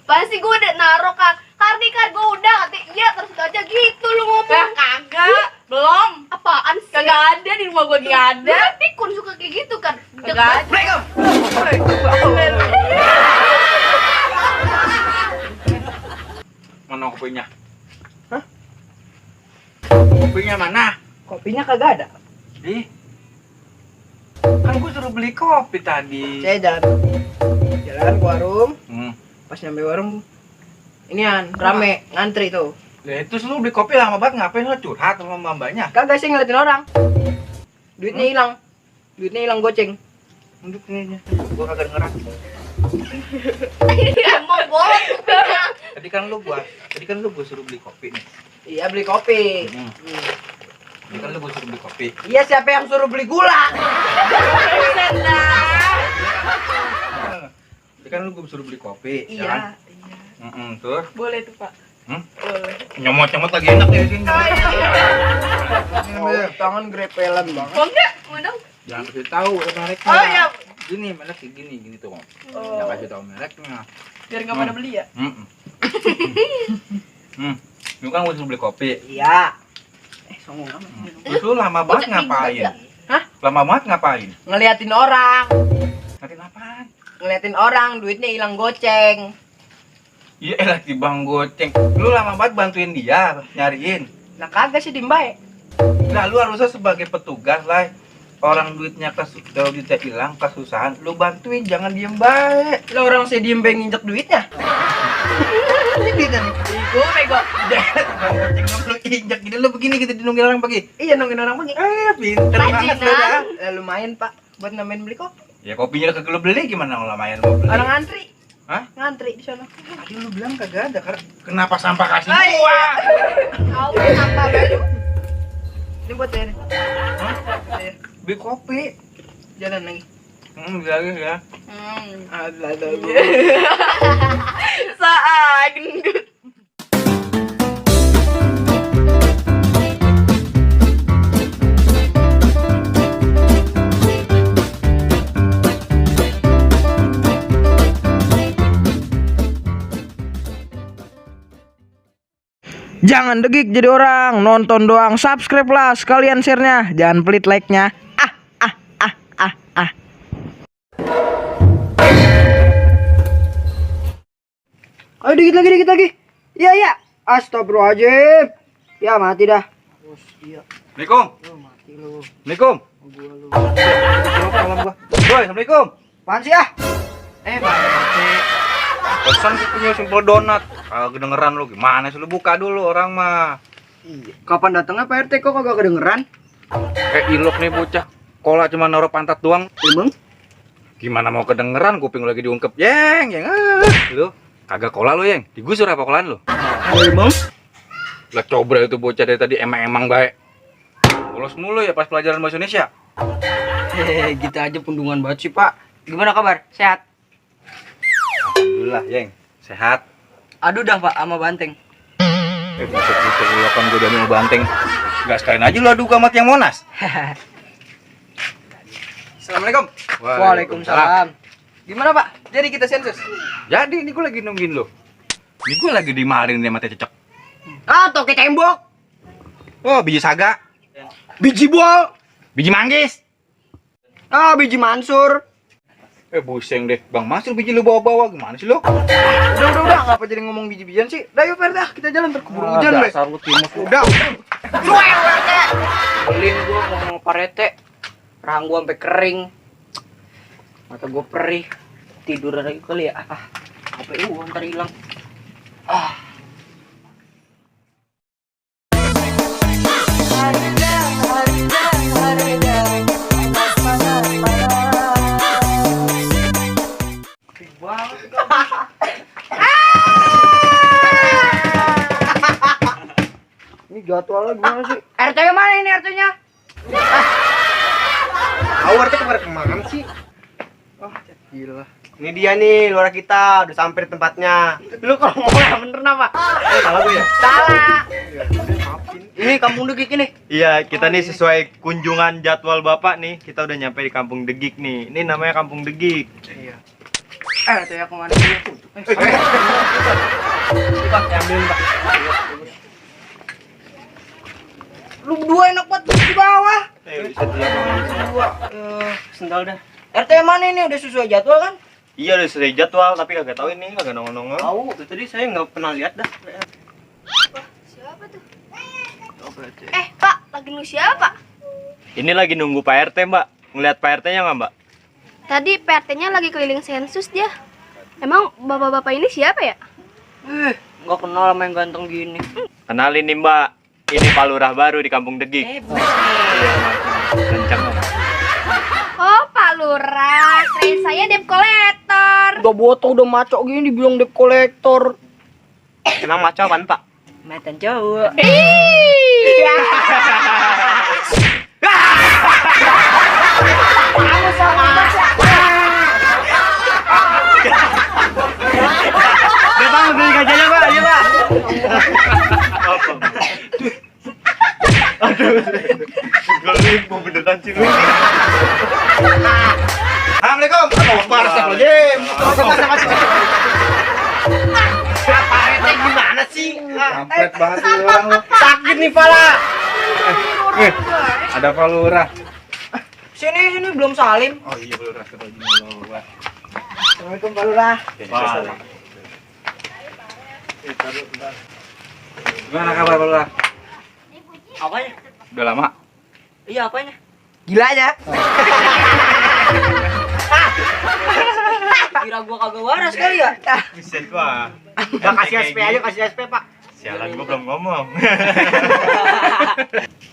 Pasti gue udah naro Kardi gue udah kata iya terus aja gitu lu ngomong. Nah, kagak, belum. Apaan sih? Kagak ada di rumah gua nggak ada. Gue pikun suka kayak gitu kan. Kagak ada. Mana kopinya? Hah? Kopinya mana? Kopinya kagak ada. Ih. Kan gue suruh beli kopi tadi. Saya jalan ke warung. Hmm. Pas nyampe warung inian rame ngantri tuh. Lah terus lu beli kopi lama banget ngapain lu curhat sama mbaknya? Kagak sih ngeliatin orang. Duitnya hilang. Duitnya hilang goceng. Untuk ini aja. Gua kagak dengeran. Emang bolong. Tadi kan lu gua suruh beli kopi nih. Iya beli kopi. Tadi kan lu gua suruh beli kopi. Iya siapa yang suruh beli gula? Tadi kan lu gua suruh beli kopi, Iya. ya kan? Tuh. Boleh tuh, Pak. Boleh. Nyomot-nyomot lagi enak ya sini. Oh, tangan grepelan banget. Mau enggak? Mau dong? Jangan kasih tahu mereknya. Oh iya. Gini, merek gini tuh. Oh. Jangan kasih tahu mereknya. Biar nggak pada beli ya. Lu kan gua suruh beli kopi. Iya. Songong amat. Terus lu lama banget ngapain? Hah? Lama banget ngapain? Ngeliatin orang. Ngatin apaan? Ngeliatin orang, duitnya hilang goceng. Iya elah Bang goceng. Lu lama banget bantuin dia nyariin. Nah kagak sih dimbae. Nah lu harusnya sebagai petugas lah. Orang duitnya kalau duitnya hilang kesusahan, lu bantuin jangan diem baik. Lah orang saya diem bae nginjek duitnya. Ini duitnya nih. Bego. Bang goceng dong lu injek gini lu begini gitu dinungin orang pergi. Iya nongin orang pergi. Pinter banget lu dah. Lumayan pak buat namain beli kopi. Ya kopinya kagak lu beli gimana kalau lumayan mau beli? Orang ngantri. Hah? Ngantri di sana. Tadi lu bilang kagak ada. Kenapa sampah kasih gua? Tahu apa baju? Ini buat saya nih. Hah? Beli kopi. Jalan lagi. Beli lagi ya. Ada. Saat gendut. Jangan degik jadi orang, nonton doang, subscribe lah sekalian share-nya, jangan pelit like-nya. Ayo dikit lagi. Iya. Astagfirullahaladzim. Ya mati dah. Assalamualaikum. Mati lu. Assalamualaikum. Boy, assalamualaikum. Apaan sih ah? Mati. Pesan punya simpel donat. Kalau kedengeran lu gimana sih lu buka dulu orang mah. Iya. Kapan datangnya Pak RT kok kagak kedengeran? Ilok nih bocah. Kola cuma naruh pantat doang. Emang? Gimana mau kedengeran kuping lagi diungkep. Yang lu kagak kola lu, Yang. Digusur apa kolaan lu? Emang? Lah coba itu bocah dari tadi emang baik. Bolos mulu ya pas pelajaran bahasa Indonesia. Gitu aja pundungan banget sih, Pak. Gimana kabar? Sehat? Alhamdulillah, Yang. Sehat. Aduh dah, Pak, sama banteng. Buset lu kan gue udah mau banteng. Enggak sekalian aja lu adu sama tiang Monas. Assalamualaikum. Waalaikumsalam. Gimana, Pak? Jadi kita sensus? Jadi ini gue lagi nungguin lu. Ini gue lagi dimarin nih mata cecek. Ah, toke tembok. Oh, biji saga. Biji bol. Biji manggis. Ah, biji mansur. Buseng deh. Bang Mansur biji lu bawa-bawa. Gimana sih lu? Udah. Ngapa jadi ngomong biji-bijian sih? Dah yuk, Ferda. Kita jalan terkeburu hujan, Be. Dasar lu timus. Udah. Cuek, Rete. Belin gua ngomong Pak Rete. Rahang gua sampai kering. Mata gua perih. Tidur lagi kali ya. HP gua ntar hilang. Ini jadwalnya gimana sih? RT-nya mana ini RT-nya? Tahu RT kemana sih? Gila. Ini dia nih, luar kita udah sampai di tempatnya. Lu kalau ngomong yang bener apa? Salah gue ya? Salah. Maaf Ini kampung Degik ini. Iya, kita nih sesuai kunjungan jadwal Bapak nih. Kita udah nyampe di Kampung Degik nih. Ini namanya Kampung Degik. Iya. Tuh ya kemana dulu? Pak, ambilin Pak. Lu berdua enak banget di bawah. Sendal dah. RT mana ini udah sesuai jadwal kan? Iya, udah sesuai jadwal, tapi kagak tahu ini, kagak nongol-nongol. Tahu, tadi saya nggak pernah lihat dah. Siapa tuh? Pak, lagi nunggu siapa? Ini lagi nunggu Pak RT, Mbak. Ngeliat Pak RT-nya nggak, Mbak? Tadi PRT-nya lagi keliling sensus dia. Emang bapak-bapak ini siapa ya? Nggak kenal sama yang ganteng gini. Kenalin nih, Mbak. Ini Pak Lurah baru di Kampung Degik. Kencang. Oh, Pak Lurah. Saya debt collector. Udah botol, udah maco gini dibilang debt collector. Emang maco apaan, Pak? Mantan cowok. Kamu sama Dia Pak, beli gajahnya, Pak. Iya, Pak. Aduh. Gue mau beneran sih lu. Assalamualaikum. Astagfirullahaladzim. Pak RT gimana sih? Kampret banget sih orang lu. Sakit nih pala. Ada Pak Lurah. Sini belum salim. Oh iya Pak Lurah, ketemu Lurah. Assalamualaikum Pak Lurah. Gimana kabar Pak Lurah? Apanya? Udah lama? Iya apanya? Gilanya. Kira gua kagak waras kali ya? Buset gua. Ya, kasih SP aja, kasih SP Pak. Sialan gua belum ngomong.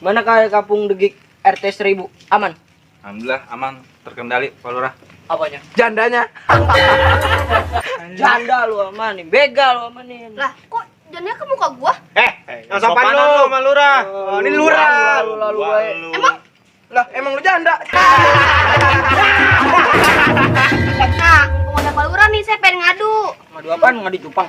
Mana kayak Kampung Degik RT 1000? Aman? Alhamdulillah aman, terkendali Pak Lurah. Apanya? Jandanya. Janda lu amanin, begal lu amanin. Lah, kok jadinya ke muka gua? Yang sopan lu sama Lurah. Oh, ini Lurah. Emang lu janda? Mau ada Pak Lurah nih, saya pengen ngadu. Ngadu apaan? Ngadu cupang.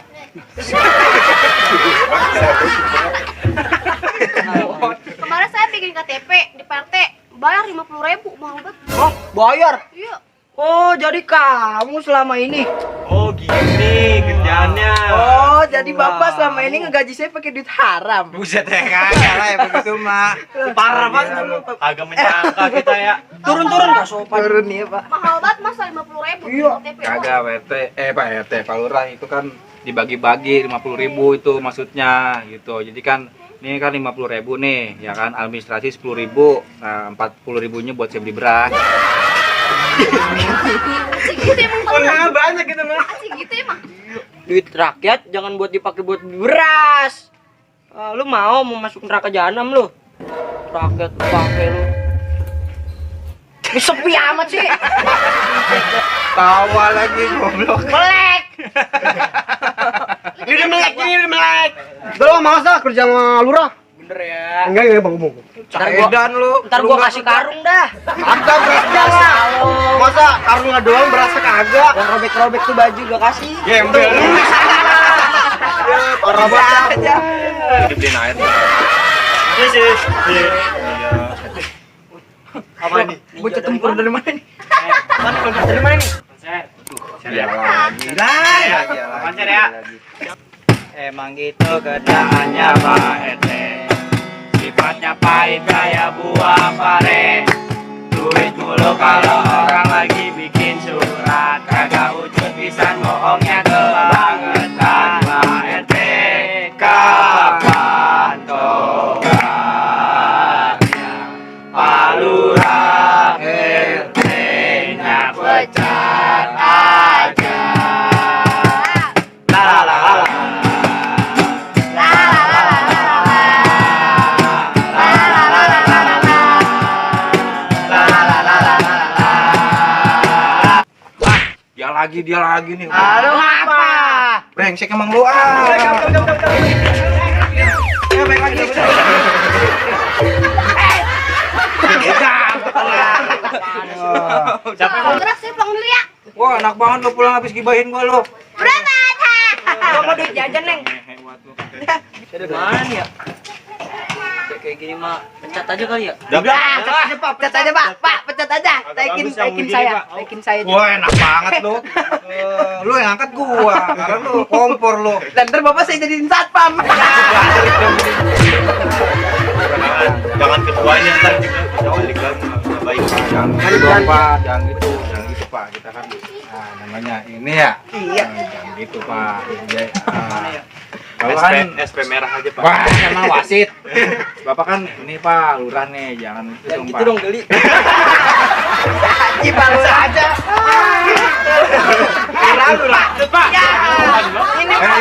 Kemarin saya bikin KTP di PRT, bayar 50.000, mahal banget. Oh, bayar? Iya. Oh, jadi kamu selama ini? Oh, gini kerjaannya. Oh, jadi Bapak selama ini ngegaji saya pakai duit haram. Buset ya kagak lah ya begitu mah. Parah banget lu. Agak menyangka kita ya. Turun gak sopan. Turun nih ya, Pak. Mahal banget masa 50.000 Iya. KTP. Kagak Pak RT, Pak Lurah itu kan dibagi-bagi 50.000 itu maksudnya gitu. Jadi kan ini kan 50.000 nih, ya kan administrasi 10.000. Nah, 40.000-nya buat saya beli beras. Gitu emang Pak Lurah. Banyak gitu mah. Gitu emang. Duit rakyat jangan buat dipakai buat beras. Lu mau masuk neraka jahanam lu? Rakyat pakai lu. Ini sepi amat sih. Tawa lagi goblok. Melek. Ini udah melek. Udah lo males dah kerja sama Lurah. Bener ya. Enggak Bang Bung. Ntar gua kasih karung dah. Agak berasnya lah. Masa karungnya doang berasa kagak. Yang robek-robek tuh baju gua kasih. Gembel. Parah banget aja. Gedein air. Iya. Apa nih? Bocah tempur dari mana nih? Mana kalau dari mana nih? Ya lagi. Konser ya. Emang gitu kerjaannya Pak RT. Sifatnya pahit kayak buah pare. Duit mulu kalau orang lagi bikin surat. Kagak wujud pisan bohongnya kebangetan Pak RT. Kapan tobatnya Pak Lurah RT-nya pecat aja. La la la la. Dia lagi nih. Halo apa? Brengsek emang lu ah. Baik lagi. Pak Lurah, saya pulang dulu ya. Wah, enak banget lu pulang habis gibahin gua lu. Berapa? Gua mau duit jajan, Neng. Ada mana nih ya? kayak gini mah pecat aja kali ya. Pecat aja Pak, pecat aja Pak. Pak, pecat aja. Taikin saya. Taikin saya. Wah, enak banget lu. Lu yang angkat gua, karena lu kompor lu. Dan ntar Bapak saya jadiin satpam. Jangan ketuanya ntar juga kita balik lagi. Baik. Jangan gitu dong, Pak. Jangan gitu Pak. Kita kan namanya ini ya. Iya. Jangan gitu Pak. Kalau SP, kan SP merah aja Pak. wah, emang wasit. Bapak kan ini Pak, lurah nih, jangan itu dong Pak. Gitu dong geli. Haji Pak lu aja. Lurah. Pak. Ini Pak.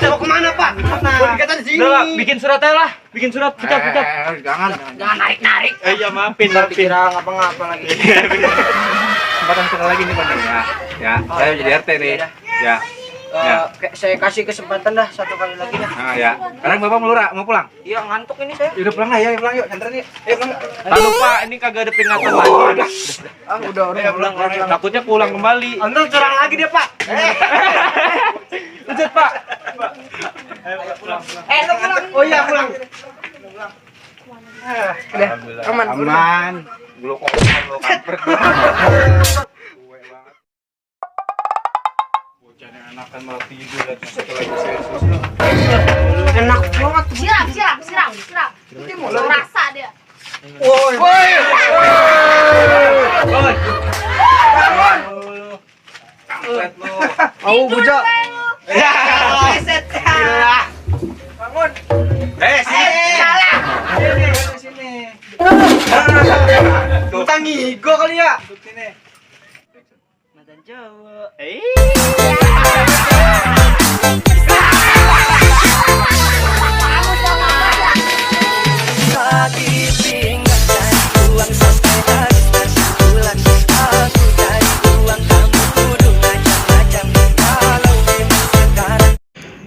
Mau kemana Pak? Mau dikata di sini. Udah, bikin surat aja lah. Bikin surat pecat. Jangan. Jangan narik-narik. Ya maafin. Kira ngapa-ngapa lagi. Kesempatan sekali lagi nih Pak nih, ya. Ya, saya jadi RT nih. Ya. Ya. Saya kasih kesempatan dah satu kali lagi dah. Nah, ya. Sekarang Bapak mau pulang? Iya ngantuk ini saya. Udah pulang lah ya, pulang yuk, nganterin yuk. Ayo pulang. Tak lupa ini kagak ada peringatan lagi. Udah pulang. Takutnya pulang kembali. Antum curang lagi dia Pak. Lanjut Pak. Lu pulang. Oh iya pulang. Aman. Aman. Lu kok lu kampret. Enakan malah tidur lihat satu lagi Celsius lu. Enak banget. Siram. Ini mau rasa dia. Woi. Kampret lu. Mau bujak. Ya. Set. Bangun. Salah. Sini. Utang ngigo kali ya. Sini. Macan Jawa.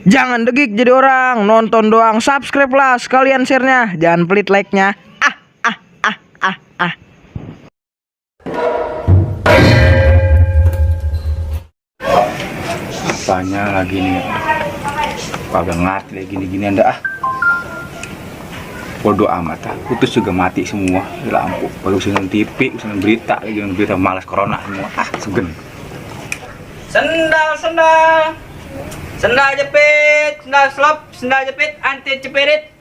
Jangan degik jadi orang, nonton doang, subscribe lah sekalian share-nya, jangan pelit like-nya. Apanya lagi nih? Kagak ngerti lagi gini-gini Anda Bodoh amat putus juga mati semua. Ya lampu. Baru urusan TV, urusan berita, lagi berita malas corona semua. Segen. Sendal jepit, sendal slop, sendal jepit, anti cepirit.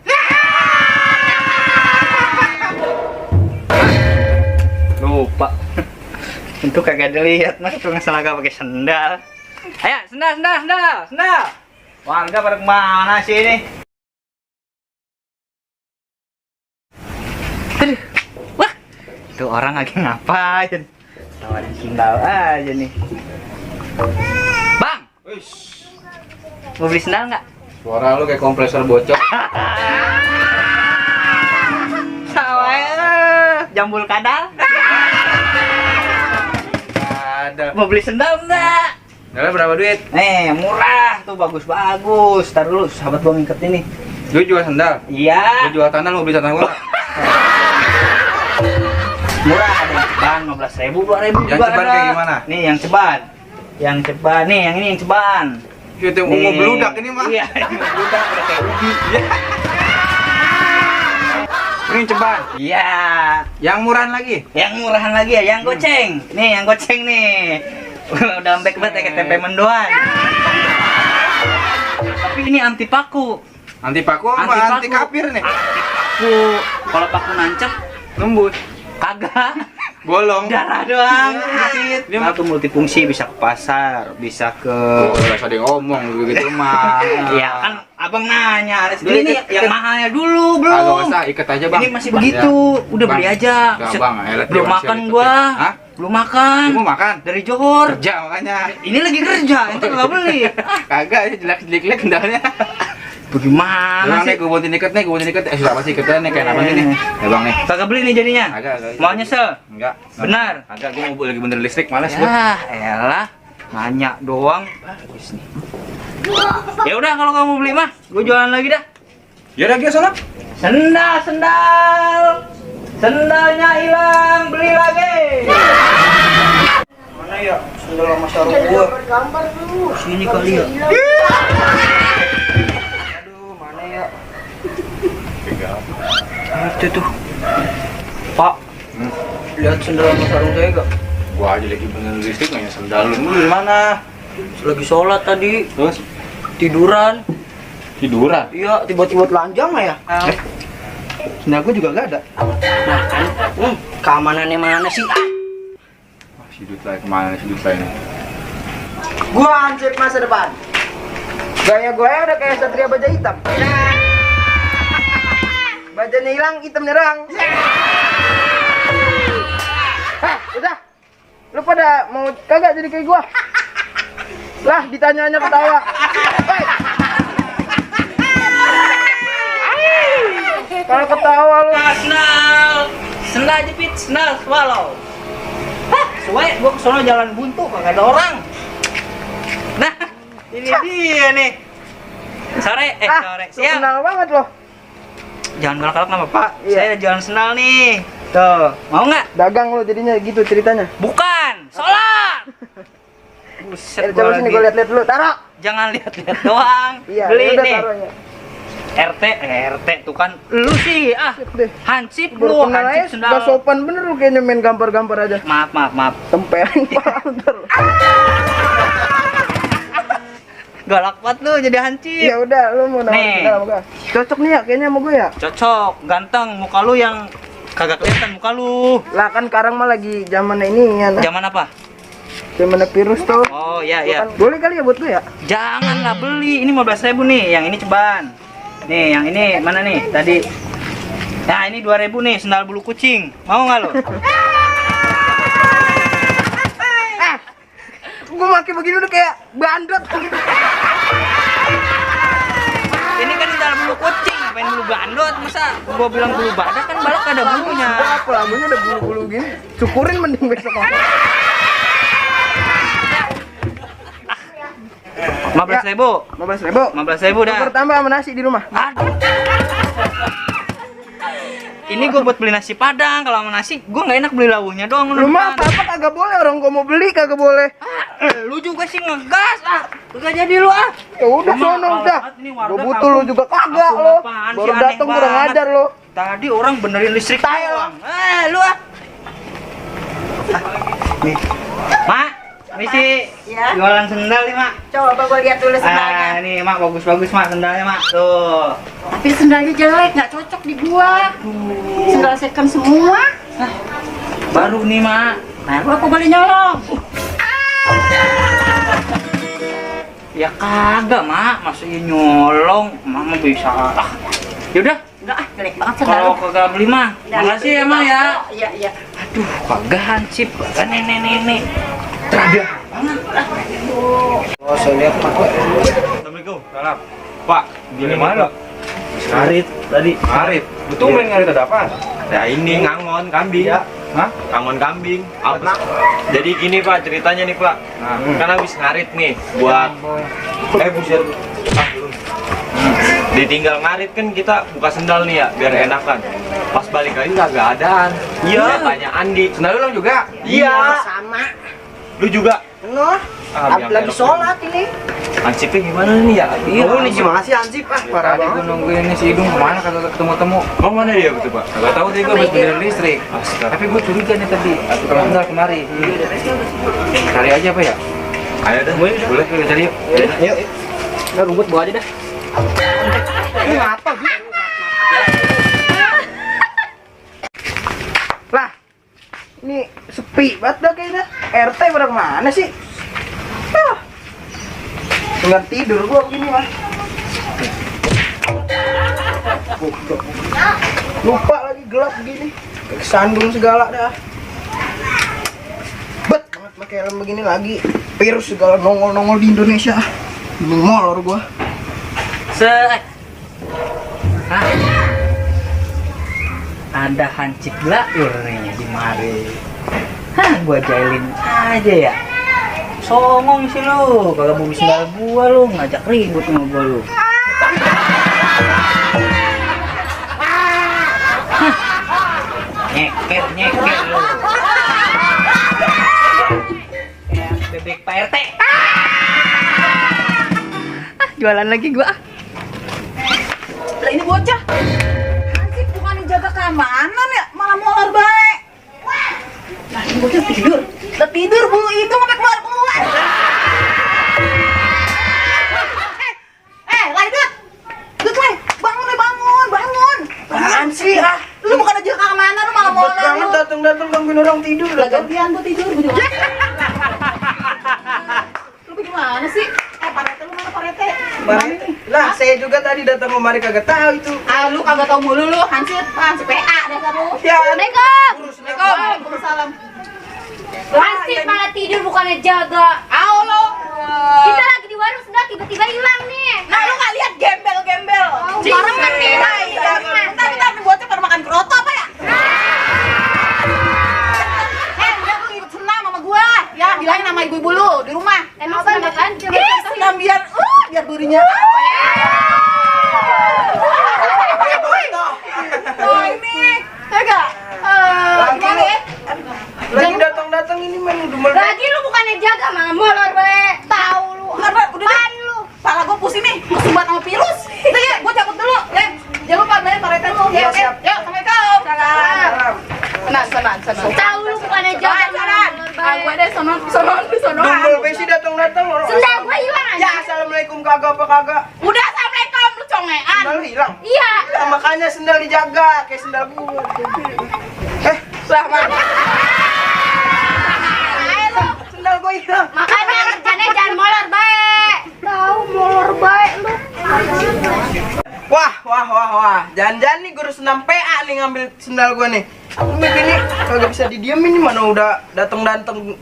Lupa. Itu kagak dilihat, mas tuh nggak pakai sendal. Ayo, sendal. Warga pada kemana sih ini? Aduh, wah, itu orang lagi ngapain? Tawarin sendal aja nih. Bang, mau beli sendal nggak? Suara lu kayak kompresor bocor. Sawah, jambul kadal. Ada. Mau beli sendal nggak? Sendalnya berapa duit? Nih, murah tuh, bagus. Tar dulu, sahabat gua ngikat ini. Lu jual sendal? Iya. Lu jual sandal, mau beli sandal gua? Murah, ada yang ceban 15.000, 2.000 Yang juga ceban ada. kayak gimana? Nih yang ceban. Nih, yang ini yang ceban. Itu yang ungu beludak ini mah. Iya, beludak udah kayak ubi. Ini ceban. Iya. Yang murahan lagi? Yang murahan lagi ya, yang goceng. Nih, yang goceng nih. Udah lembek banget kayak tempe mendoan. Tapi ini anti paku. Anti paku apa anti kapir nih? Paku. Kalau paku nancep Nembus. kagak. Bolong. Darah doang. Ini mah tuh multifungsi, bisa ke pasar, bisa ke Udah ada yang ngomong gitu mah. Iya kan abang nanya, ini nih yang mahalnya dulu belum. Kalau usah ikat aja bang. Ini masih begitu, udah beli aja. Enggak bang, Belum makan gua. Hah? Belum makan. Lu mau makan? Dari Johor. Kerja makanya. Ini lagi kerja, ente nggak beli. Kagak, jelek-jelek kendalanya. Bagaimana Bang nih, gue buatin ikat nih, apa sih ikatnya nih, kayak apa nih? Ya bang nih. Kagak beli nih jadinya. Agak. Mau nyesel? Enggak. Benar. Agak, gue mau lagi bener listrik, males gue. Ya, elah. Nanya doang. Bagus nih. Ya udah kalau kamu beli mah, gue jualan lagi dah. Ya udah, sana. Sendalnya hilang, beli lagi. Mana ya sendal sama sarung gua? Sini kali ya. Aduh, mana ya? Itu tuh. Pak, lihat sendal sama sarung saya gak? Gua aja lagi bener listrik nanya sendal lu di mana? Lagi sholat tadi, Terus tiduran. tiduran. Iya, tiba-tiba telanjang lah ya. Sendal gua juga gak ada. Nah kan, keamanannya mana sih? Si Dutlai kemana si Dutlai ini? Gua Hansip masa depan. Gaya gue udah kayak Satria Baja Hitam. Bajanya hilang, hitam nyerang. Hah, udah. Lu pada mau kagak jadi kayak gua? Lah, ditanyanya ketawa. Hei. Kalau ketawa lu. Sendal jepit, sendal swallow. Hah, suwe gua kesono jalan buntu kagak ada orang. Nah, ini dia nih. Sore, sore. Lu Siang. kenal banget loh. Jangan galak-galak nama Pak. Iya. Saya jualan sendal nih. Tuh, mau nggak? Dagang lu jadinya gitu ceritanya. Bukan, sholat. Buset, Coba sini lagi. gua lihat-lihat dulu. Taruh. Jangan lihat-lihat doang. Iya, Beli udah nih. taruhnya. RT tuh kan lu sih Sip deh. Hansip Baru lu, kenal Hansip aja, sendal. gak sopan bener lu kayaknya main gampar-gampar aja. Maaf. Tempelin kepala ntar. Galak banget lu jadi Hansip. Ya udah, lu mau nawarin Nih. sendal sama gua. Cocok nih ya kayaknya sama gue ya. Cocok, ganteng, muka lu yang kagak kelihatan muka lu. Lah kan sekarang mah lagi zaman ini ya. Zaman apa? Zaman virus tuh. Oh iya Gua iya. kan, boleh kali ya buat gue ya? Janganlah beli, ini 15.000 nih, yang ini ceban. Nih, yang ini mana nih? Tadi. Nah, ini 2.000 nih, sendal bulu kucing. Mau nggak lo? Gue pakai begini udah kayak bandot. Ini kan sendal bulu kucing, ngapain bulu bandot? Masa gua bilang bulu badak kan balak ada bulunya. Apa lagunya udah bulu-bulu gini. Syukurin mending besok. 15.000. 15.000. 15.000 dah. Tukar tambah sama nasi di rumah. Aduh. Ini gue buat beli nasi padang. Kalau sama nasi, gue nggak enak beli lawuhnya doang. Rumah apa kagak boleh, orang gua mau beli kagak boleh. Lu juga sih ngegas. Kagak jadi lu ah. Ya udah Rumah sono awal udah. banget ini warga Gua butuh lu kampung. juga kagak Kampung lo. apaan sih, Baru aneh datang kurang banget. ajar lo. Tadi orang benerin listrik doang. Lu ah. Nih. Mak, misi Ya. jualan sendal nih, Mak. Coba gua lihat dulu sendalnya. Nih, Mak, bagus-bagus, Mak, sendalnya, Mak. Tuh. Tapi sendalnya jelek, nggak cocok di gua. Sendal second semua. Baru nih, Mak. Nah, gua aku boleh nyolong. Ya kagak, Mak. Masa iya nyolong? Mama bisa. Yaudah, Enggak, jelek banget sendal. kalau kagak beli, mah. Makasih ya, Mak ya. Iya. Aduh, kagak Hansip, kagak nenek-nenek. Terada banget. Oh, saya lihat Pak. Assalamualaikum. Salam. Pak, gini mana? Ngarit tadi. Ngarit. Betul main ngarit ada apa? Ya ini ngangon kambing. Hah? Ngangon kambing. Apa? Jadi gini Pak, ceritanya nih Pak. Nah. Kan habis ngarit nih buat buset. Ditinggal ngarit kan kita buka sendal nih ya biar enakan. Pas balik lagi kagak adaan. Iya. Tanya Andi. Sendal lu juga? Iya. Sama. Lu juga. Noh, lagi sholat ini. Hansipnya gimana nih ya? Iya, ini gimana sih Hansip? Parah Tadi banget. gua nungguin ini si Idung kemana kagak ketemu-temu. Oh mana dia betul Pak? Gak tahu tadi gua habis benerin listrik. Tapi gua curiga nih tadi. Tukang sendal kemari. Cari aja apa ya? Ayo dah. Boleh kita cari yuk. Yuk. Udah rumput bawa aja dah. Ini apa, Bi? Lah. Ini sepi banget dah kayaknya. RT pada kemana sih? Ah. Tinggal tidur gua begini mah. Lupa lagi gelap begini. Kesandung segala dah. Bet banget pakai helm begini lagi. Virus segala nongol-nongol di Indonesia. Molor gua. Hah? Ada Hansip Blaur nih di mari. Hah, gua jailin aja ya. Songong sih lu, kagak mau sendal gua lu, ngajak ribut sama gua lu. Hah. Nyeker lu. Ya, bebek Pak RT. Jualan lagi gua. Lah ini bocah. Hansip bukan yang jaga mana nih? Malah molor baik. Nah, ini bocah tidur. Udah tidur bulu hidung sampai keluar. Laidut. Dut, bangun. Apaan sih? Lu bukan aja ke mana, lu malah molor. Banget datang gangguin orang tidur. Lah gantian gua tidur gua juga. Lu gimana sih? Pak Rete, lu mana Pak Rete? Lah, saya juga tadi datang kemari kagak tahu itu. Lu kagak tahu mulu lu, Hansip PA dasar lu. Ya, Assalamualaikum. Waalaikumsalam. Hansip malah tidur bukannya jaga. Lo. Kita lagi di warung sudah tiba-tiba hilang nih. Nah, lu nggak lihat gembel. Orang mati. Bentar, nih bocah pada makan keroto apa ya? Udah lu ikut senam sama gua. Ya, bilangin nama ibu-ibu lu di rumah. Emang senam apaan? Senam biar burinya. Oh, ini. Enggak. Gimana ya? lagi datang ini main udah Lagi lu bukannya jaga malah molor bae. Tahu lu. Udah lu. Pala gua pusing nih, kesumbat sama virus. Udah ya, gua cabut dulu. Jangan lupa belain Pak Rete lu. Iya, siap. Yuk, Assalamualaikum. Salam. Senang. Tahu lu bukannya jaga malah molor bae. Gua deh sono. Dumbel besi datang orang. Sendal gua hilang aja. Ya, assalamualaikum kagak. Udah Assalamualaikum lu congean. Sendal hilang. Iya. Nah, makanya sendal dijaga kayak sendal gua. Selamat. Sendal gua hilang. Makanya kerjanya jangan molor bae. Tahu molor bae lu. Wah. Jangan-jangan nih guru senam PA nih ngambil sendal gua nih. Ini kagak bisa didiemin nih, mana udah datang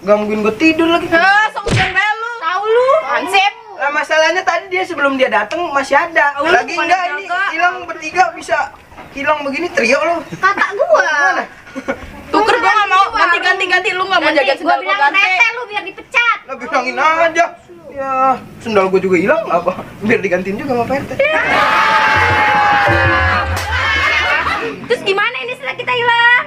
gangguin gua tidur lagi. Sok gembel lu. Tahu lu. Hansip. Nah, masalahnya tadi dia sebelum dia datang masih ada. Lagi enggak ini hilang bertiga bisa hilang begini trio lo. Kakak gua. Tuker gua enggak mau ganti lu enggak mau jaga sendal gua ganti. Rete lu biar dipecat. Lah bilangin aja. Ya, sendal gua juga hilang apa? Biar digantiin juga sama Pak RT. Terus gimana ini setelah kita hilang?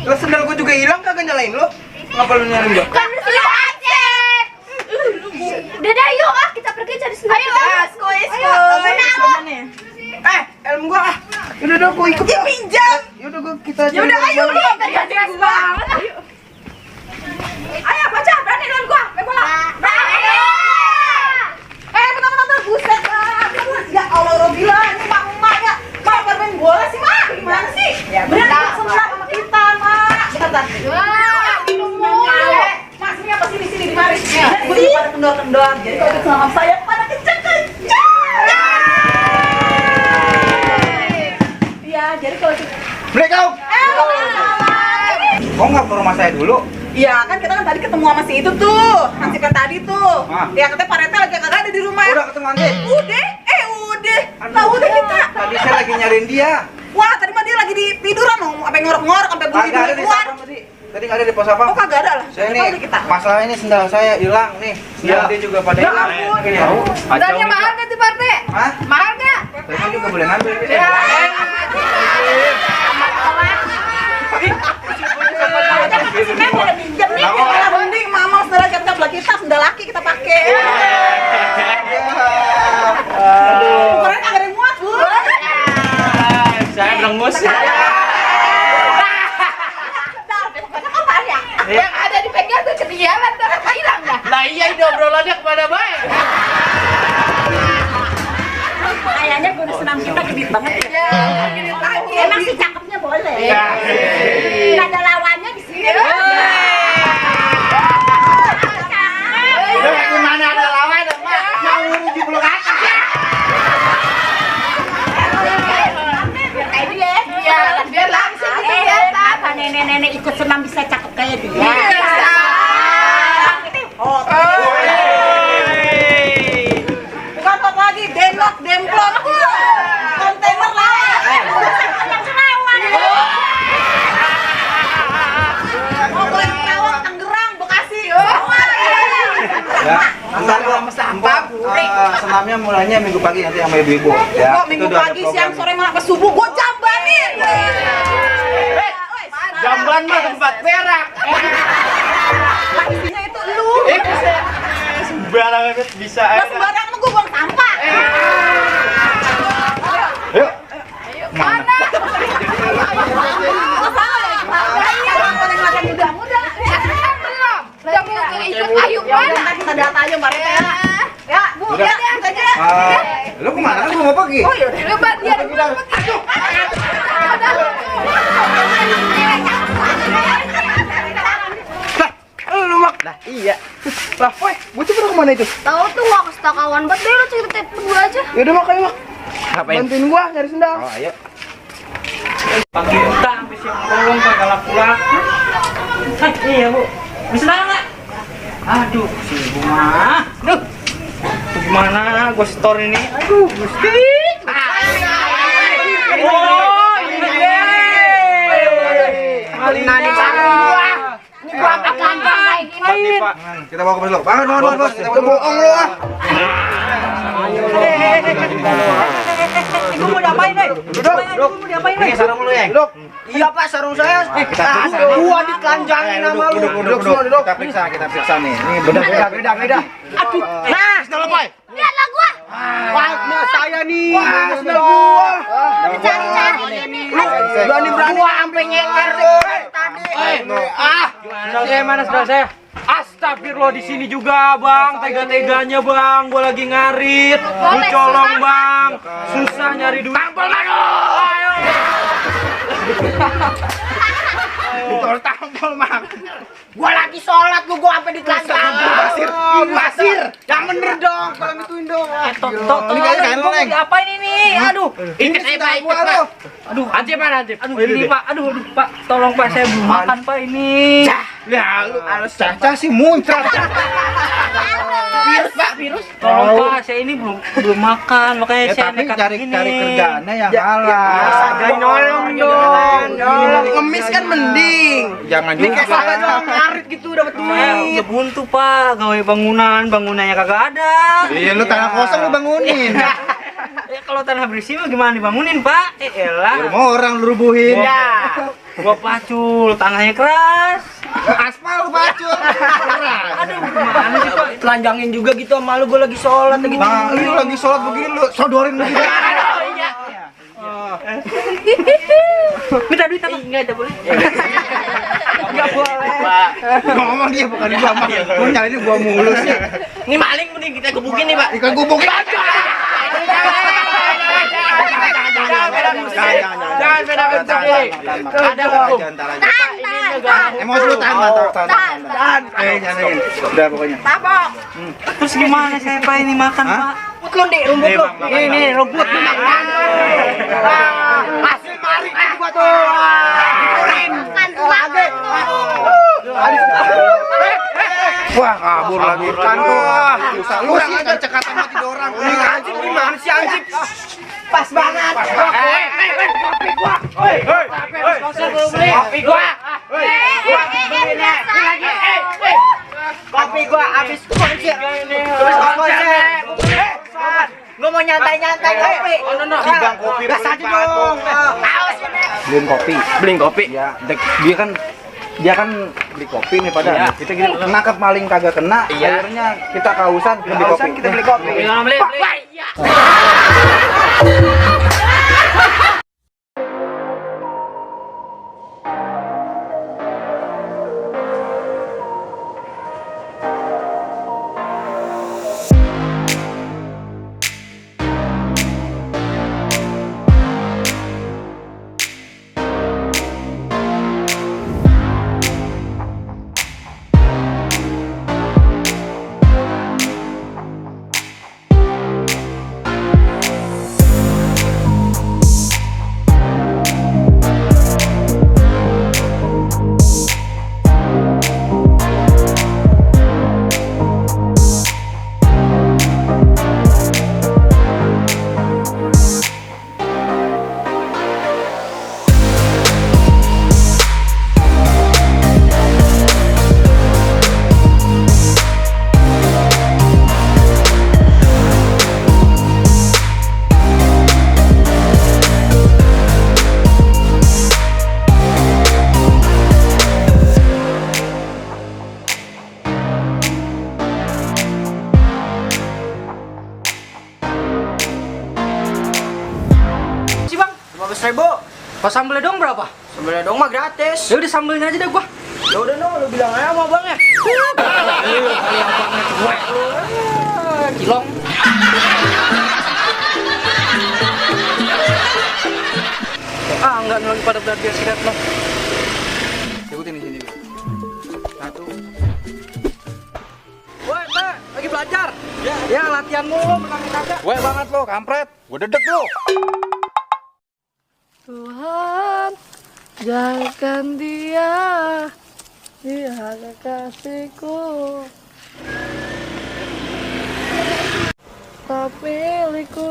Lah sendal gua juga hilang kagak nyalain lo. Ngapa lu nyalain gua? Kan lu aja. Dadah yuk kita pergi cari sendal. Ayo. Helm gua ah. Udah gua ikut ya. Pinjam. Yaudah gua kita aja. Yaudah ayo lu enggak jelas banget. Ayo baca berani lawan gua. Main bola. Bentar buset. Ya Allah Robila ini mak-maknya. Mak bermain bola sih, Mak. Gimana sih? Ya benar senang sama kita, Mak. Bentar. Mas, ini apa sini di mari. Gue pada kendor-kendor. Jadi kalau ikut sama saya pada kenceng-kenceng. Iya, jadi kalau Assalamualaikum. Kok nggak ke rumah saya dulu? iya, kan kita kan tadi ketemu sama si itu tuh. Hansip yang tadi tuh. Ya katanya Pak Rete lagi kagak ada di rumah. Udah ketemu Andi. Udah. Tahu udah kita. Tadi saya lagi nyariin dia. Wah, tadi mah dia lagi di tiduran dong, sampai ngorok-ngorok sampai bunyi Kagak ada di keluar. sapam tadi. Tadi nggak ada di pos apa? Oh, kagak ada lah. Saya Tahu nih, deh kita. masalah ini sendal saya hilang nih. Sendal dia juga pada Ya hilang. ampun. Tahu? Sendalnya mahal kan tuh, Pak Rete? Hah? Mahal enggak? Saya juga boleh ngambil. Boleh pinjam nih. Malah mending mama sendal kita sendal laki kita pakai. Ukurannya kagak ada yang muat, Bu. Saya berengus. Yang ada dipegang tuh ketinggalan tuh hilang dah. Lah iya ini obrolannya kemana baik? Kayaknya guru senam kita gedit banget ya. Gedit lagi. Emang sih cakepnya boleh. Nggak ada lawannya di sini. Gimana ada lawan, Mak? Mau menuju pulau kata. Kayak dia. Iya, biar langsung kelihatan. Nenek-nenek ikut senam bisa cakep kayak dia. Bisa. Bukan apa lagi, demplok. Kontainer lah. Yang Senawan. Ngobrolin Kerawang, Tangerang, Bekasi. Ya, ntar gua senamnya mulainya minggu pagi nanti sama ibu-ibu. Ya, Kok minggu itu udah ada pagi, program. siang, sore, malam, ke subuh, gua jambanin. Jamban mah tempat berak. Isinya itu lu. Sembarangan bisa Gak sembarangan gua buang sampah. Yuk. Mana? Ayo Ya udah, mana? ntar kita data aja Pak Rete ya. Ya, Bu, Udah. ya, kita aja. Lu kemana? Kan gua mau pergi. Oh, yaudah. Coba dia dulu. Lu mak. Lah iya. Lah, woi, bocah pada kemana itu? Tahu tuh gak kestakawan banget deh, lo cerita berdua aja. Ya udah mak, ayo mak. Ngapain? Bantuin gua nyari sendal. Oh, ayo. Pakai utang, sampai siang bolong, kagak laku-laku. Iya bu, bisa nggak? Aduh, si ibu mah. Duh, gimana gua store ini? Aduh, Gusti. Oh, ini deh. Nani sarung gua. Ini gua apa kayak gini? Pak. Kita bawa ke pos lu. Bangun, bos. Kita bawa Bohong lu ah. Ibu mau diapain, Bay? Duduk. Ibu mau diapain, Bay? Ini sarung lu, Yang. Duduk. Iya Pak, sarung saya. Gua ditelanjangin sama lu. Duduk semua, duduk. Kita periksa nih. Ini beda. Aduh. Nah, sendal apa? Lihatlah gua. Wah, saya nih. Wah, sendal gua. Cari-cari ini. Berani gua sampai nyeker tadi. Sendal saya mana sendal saya? Astagfirullah, di sini juga bang, tega-teganya bang, gua lagi ngarit, dicolong bang, susah nyari duit. Tampol mano! Tampol mak. Gua lagi sholat lu, gua sampai ditelanjangin. Pasir. Yang bener dong, kalau gituin dong. Ini kayak kain lo, Leng. Apain ini? Aduh, ini saya baik, Pak. Aduh, Ante mana Ante? Aduh, ini Pak. Aduh, Pak, tolong Pak, saya belum makan Pak ini. Ya, lu harus caca sih muncrat. Virus Pak, virus. Tolong Pak, saya ini belum makan, makanya Ya, saya tapi nekat cari gini. kerjaannya yang halal. Jangan nolong dong. Nolong ngemis kan mending. Jangan Ini kayak sahabat juga. dong, ngarit gitu dapat Saya duit. udah buntu Pak, gawe bangunannya kagak ada. Iya, lu tanah kosong lu bangunin. Kalau tanah bersih mah gimana dibangunin Pak? Elah. Rumah orang lu rubuhin. Ya. Gua pacul, tanahnya keras. Aspal lu bacul. Aduh, gimana sih Pak? Telanjangin juga gitu sama lu, gua lagi sholat gitu. Nah, lu lagi sholat begini lu sodorin lu gitu. Minta duit apa? Enggak ada boleh. Enggak boleh. Ngomong dia bukan gua mah. Gua nyalain gua mulus ya. Ini maling mending kita gebukin nih, Pak. Ikan gubuk. Jangan beda bentuk nih. Ada hukum. Emosi lu tahan. Nyalain. Udah pokoknya. Terus gimana saya Pak ini makan, Pak? Rumput lu, Dik, rumput lu. Ini rumput. Hasil marik gua tuh. Wah, kabur lagi kan tuh. Lu sih kan cekatan mati dorang. Anjing gimana sih anjing? Pas banget. Kopi gua. Kopi gua habis konser. Habis konser. Gua mau nyantai-nyantai kopi. Bang kopi. Gas aja dong. Awas ya, Beliin kopi. Ya, dia kan beli kopi nih padahal. Kita gini nangkap maling kagak kena. Akhirnya kita kausan kita beli kopi. Kita beli kopi. Beli. Ribu. Pas sambelnya dong berapa? Sebenarnya dong mah gratis. Ya udah sambelnya aja deh gua. Ya udah no, lu bilang aja sama abang ya. Lu kali abangnya cuek lu. Cilong. Enggak lagi pada belajar silat lo. Ikutin di sini. Satu. Woi, Pak, lagi belajar. Ya, latihan mulu menang kagak. Weh banget lo, kampret. Gue dedek lo. Tuhan, jangan dia kekasihku, tak milikku.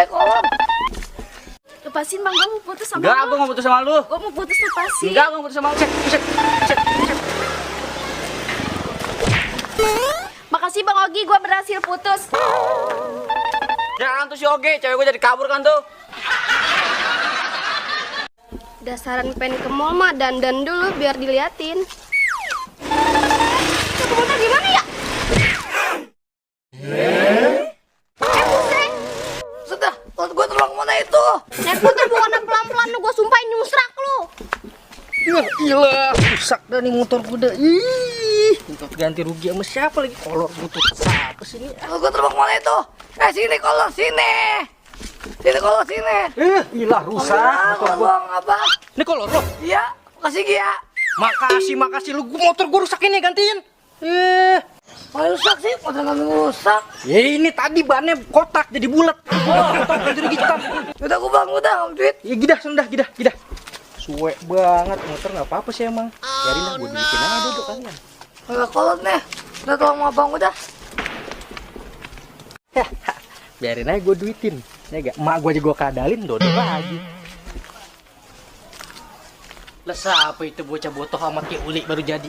Kolom. Lepasin bang, gue mau putus sama Enggak, gue mau putus sama lu. Gue mau putus, lepasin. Enggak, gue mau putus sama lu. Cek. Makasih bang Ogi, gue berhasil putus. Jangan tuh si Oge, cewek gue jadi kabur kan tuh. Dasaran pengen ke mall mah dandan dulu biar diliatin. Itu motor gimana ya? Pusing. Sudah, gue tolong mana itu? Naik motor bukan pelan-pelan lu, gue sumpahin nyusrak lu. Gila, rusak dah nih motor gue dah. Ih, minta ganti rugi sama siapa lagi? Kolor butut apa sih ini? Gue terbang mana itu? Sini kolor sini. Sini kolor sini. Gila, rusak motor gue. Bang, apa? Ini kolor lo? Iya, makasih Gia. Makasih lu, motor gue rusak ini, gantiin. Mau rusak sih, motor kami rusak. Ya ini tadi bannya kotak jadi bulat. Ganti rugi cepetan. Udah gue bang, udah ngambil duit. Ya gidah. Suwe banget, motor nggak apa-apa sih emang. Biarin lah, gue duitin aja dulu kalian. Enggak kolot nih. Udah tolong sama bang, udah. Biarin aja gue duitin. Ya gak, emak gue aja gue kadalin, dodol lagi. Lah siapa itu bocah botoh amat kayak uli baru jadi.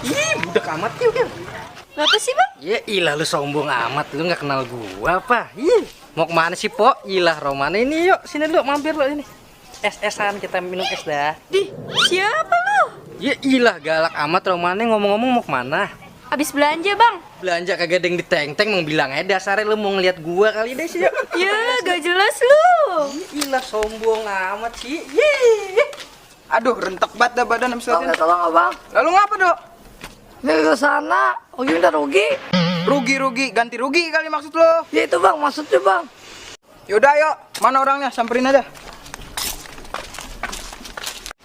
Ih, budak amat. Kenapa sih bang? Ya ilah lu sombong amat, lu nggak kenal gua apa? Ih, mau kemana sih po? Ilah Romana ini yuk, sini lu mampir lu ini. Es-esan kita minum es dah. Di, siapa lu? Ya ilah galak amat Romana, ngomong-ngomong mau kemana? Abis belanja bang. Belanja kagak ada yang diteng-teng, mau bilang aja dasarnya lu mau ngeliat gua kali deh sih yuk. Ya, gak jelas lu. Ilah sombong amat sih. Ye. Aduh, rentek banget dah badan habis latihan. Tolong abang. Lalu ngapa, Dok? Ini ke sana, Ogi minta rugi. Rugi, ganti rugi kali maksud lo. Ya itu bang, maksudnya bang. Yaudah, yuk. Mana orangnya? Samperin aja.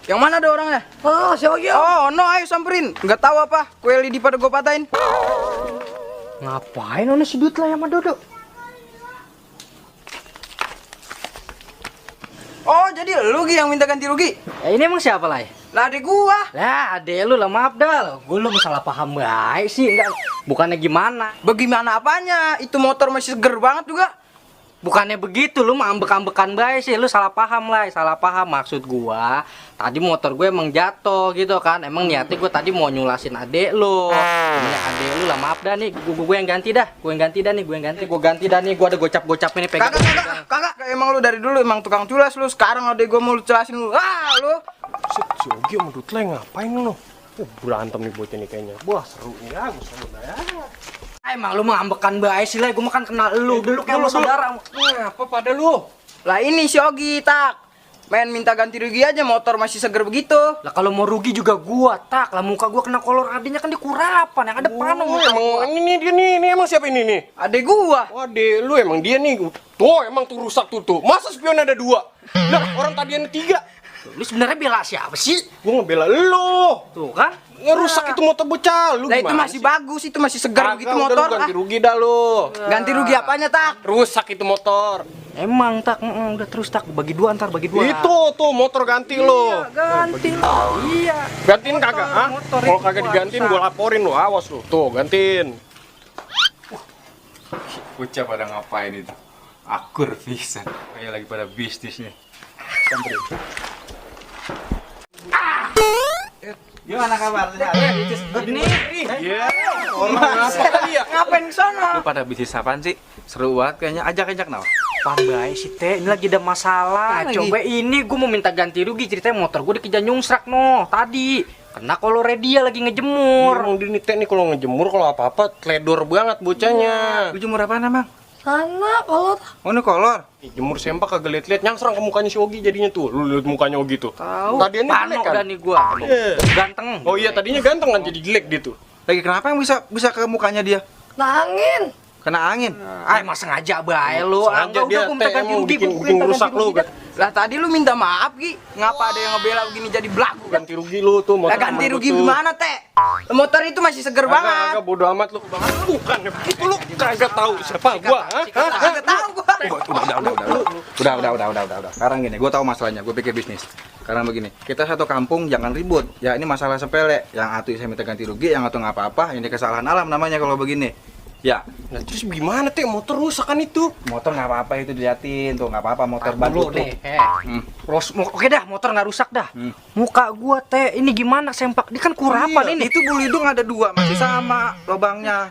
Yang mana ada orangnya? Oh, si Ogi. Oh, no, ayo samperin. Nggak tahu apa, kue lidi pada gue patahin. Ngapain ono si Dut lah sama Dodo? Oh, jadi lu Gi yang minta ganti rugi? Ini emang siapa lah ya? Lah adek gua. Lah, adek lu lah, maaf dah. Gue lu salah paham baik sih, enggak. Bukannya gimana? Bagaimana apanya? Itu motor masih seger banget juga. Bukannya begitu, lu mah ambek-ambekan baik sih. Lu salah paham lah, salah paham. Maksud gua, tadi motor gue emang jatuh gitu kan. Emang niatnya gue tadi mau nyulasin adek lu. Ini adek lu lah, maaf dah nih. Gue yang ganti dah. Gue yang ganti dah nih. Gue ada gocap-gocap ini pegang. Kagak. Emang lu dari dulu emang tukang culas lu. Sekarang adek gua mau lu culasin lu. Ah, lu. Si Ogi sama Dutle ngapain lo? Berantem nih bocah nih kayaknya. Wah seru nih ya, gue seru dah ya. Emang lu mah ambekan baik sih lah. Gue makan kenal lu. Dulu kayak lu saudara. Apa pada lu? Lah ini si Ogi, tak. Main minta ganti rugi aja, motor masih seger begitu. Lah kalau mau rugi juga gua tak. Lah muka gua kena kolor adenya kan di kurapan. Yang ada panong muka gua. Emang ini dia nih, ini emang siapa ini nih? Adek gua. Wah lu emang dia nih. Tuh emang tuh rusak tuh. Masa spion ada 2? Nah orang tadi ada 3. Lu sebenarnya bela siapa sih? Gue ngebela lu. Tuh kan? Ngerusak itu motor bocah. Lu Lah itu gimana masih sih? bagus, itu masih segar begitu Udah, motor. lu ganti rugi dah lu. Ganti rugi apanya, tak? Rusak itu motor. Emang tak, udah terus tak bagi 2 ntar bagi 2. Itu tuh motor ganti lo. Ganti. Iya. Gantiin kagak? Hah? motor Kalau itu kagak digantiin gue laporin lo, awas lo. Tuh gantiin. Bocah pada ngapain itu? Akur pisan. Kayak lagi pada bisnis nih. Samperin. Gimana kabarnya? Iya. Orang ngapa kali ya? Ngapain ke sono? Lu pada bisnis apaan sih? Seru banget kayaknya. Ajak nah. Pandai sih teh, ini lagi ada masalah. Lagi? Coba ini gue mau minta ganti rugi, ceritanya motor gue dikejar nyungsrak no tadi. Kena kolornya dia lagi ngejemur. Emang dia nih Teh nih kalau ngejemur kalau apa-apa teledor banget bocahnya. Lu jemur apaan emang? Sana kolor. Oh, ini kolor. Jemur sempak kagak liat-liat nyangserang ke mukanya si Ogi jadinya tuh. Lu liat mukanya Ogi tuh. Tahu. Tadinya Pano jelek kan? udah nih gua. Ganteng. Oh iya tadinya ganteng kan jadi jelek dia tuh. Lagi kenapa yang bisa ke mukanya dia? Angin. Kena angin. Emang sengaja bae lu. Sengaja dia gua minta Teh ganti emang rugi, bikin gua minta rusak ganti lu rugi kan. Lah tadi lu minta maaf, Gi. Ngapa ada yang ngebela begini jadi belagu? Ganti rugi lu tuh motor. Lah ganti sama rugi gua tuh. gimana, Teh? Motor itu masih seger banget. Agak bodo amat lu. Bukan begitu lu kagak tahu siapa gua. Kagak tahu gua. Udah. Sekarang gini, gue tahu masalahnya, gue pikir bisnis. Sekarang begini, kita satu kampung jangan ribut. Ya ini masalah sepele. Yang atu saya minta ganti rugi, yang atu nggak apa-apa. Ini kesalahan alam namanya kalau begini. Ya, Nah terus gimana Teh motor rusak kan itu? motor nggak apa-apa itu diliatin tuh, nggak apa-apa motor Dulu baru deh. tuh. Oke dah, motor nggak rusak dah. Muka gua Teh, ini gimana sempak? Ini kan kurapan ini. Itu bulu hidung ada 2 masih sama lubangnya.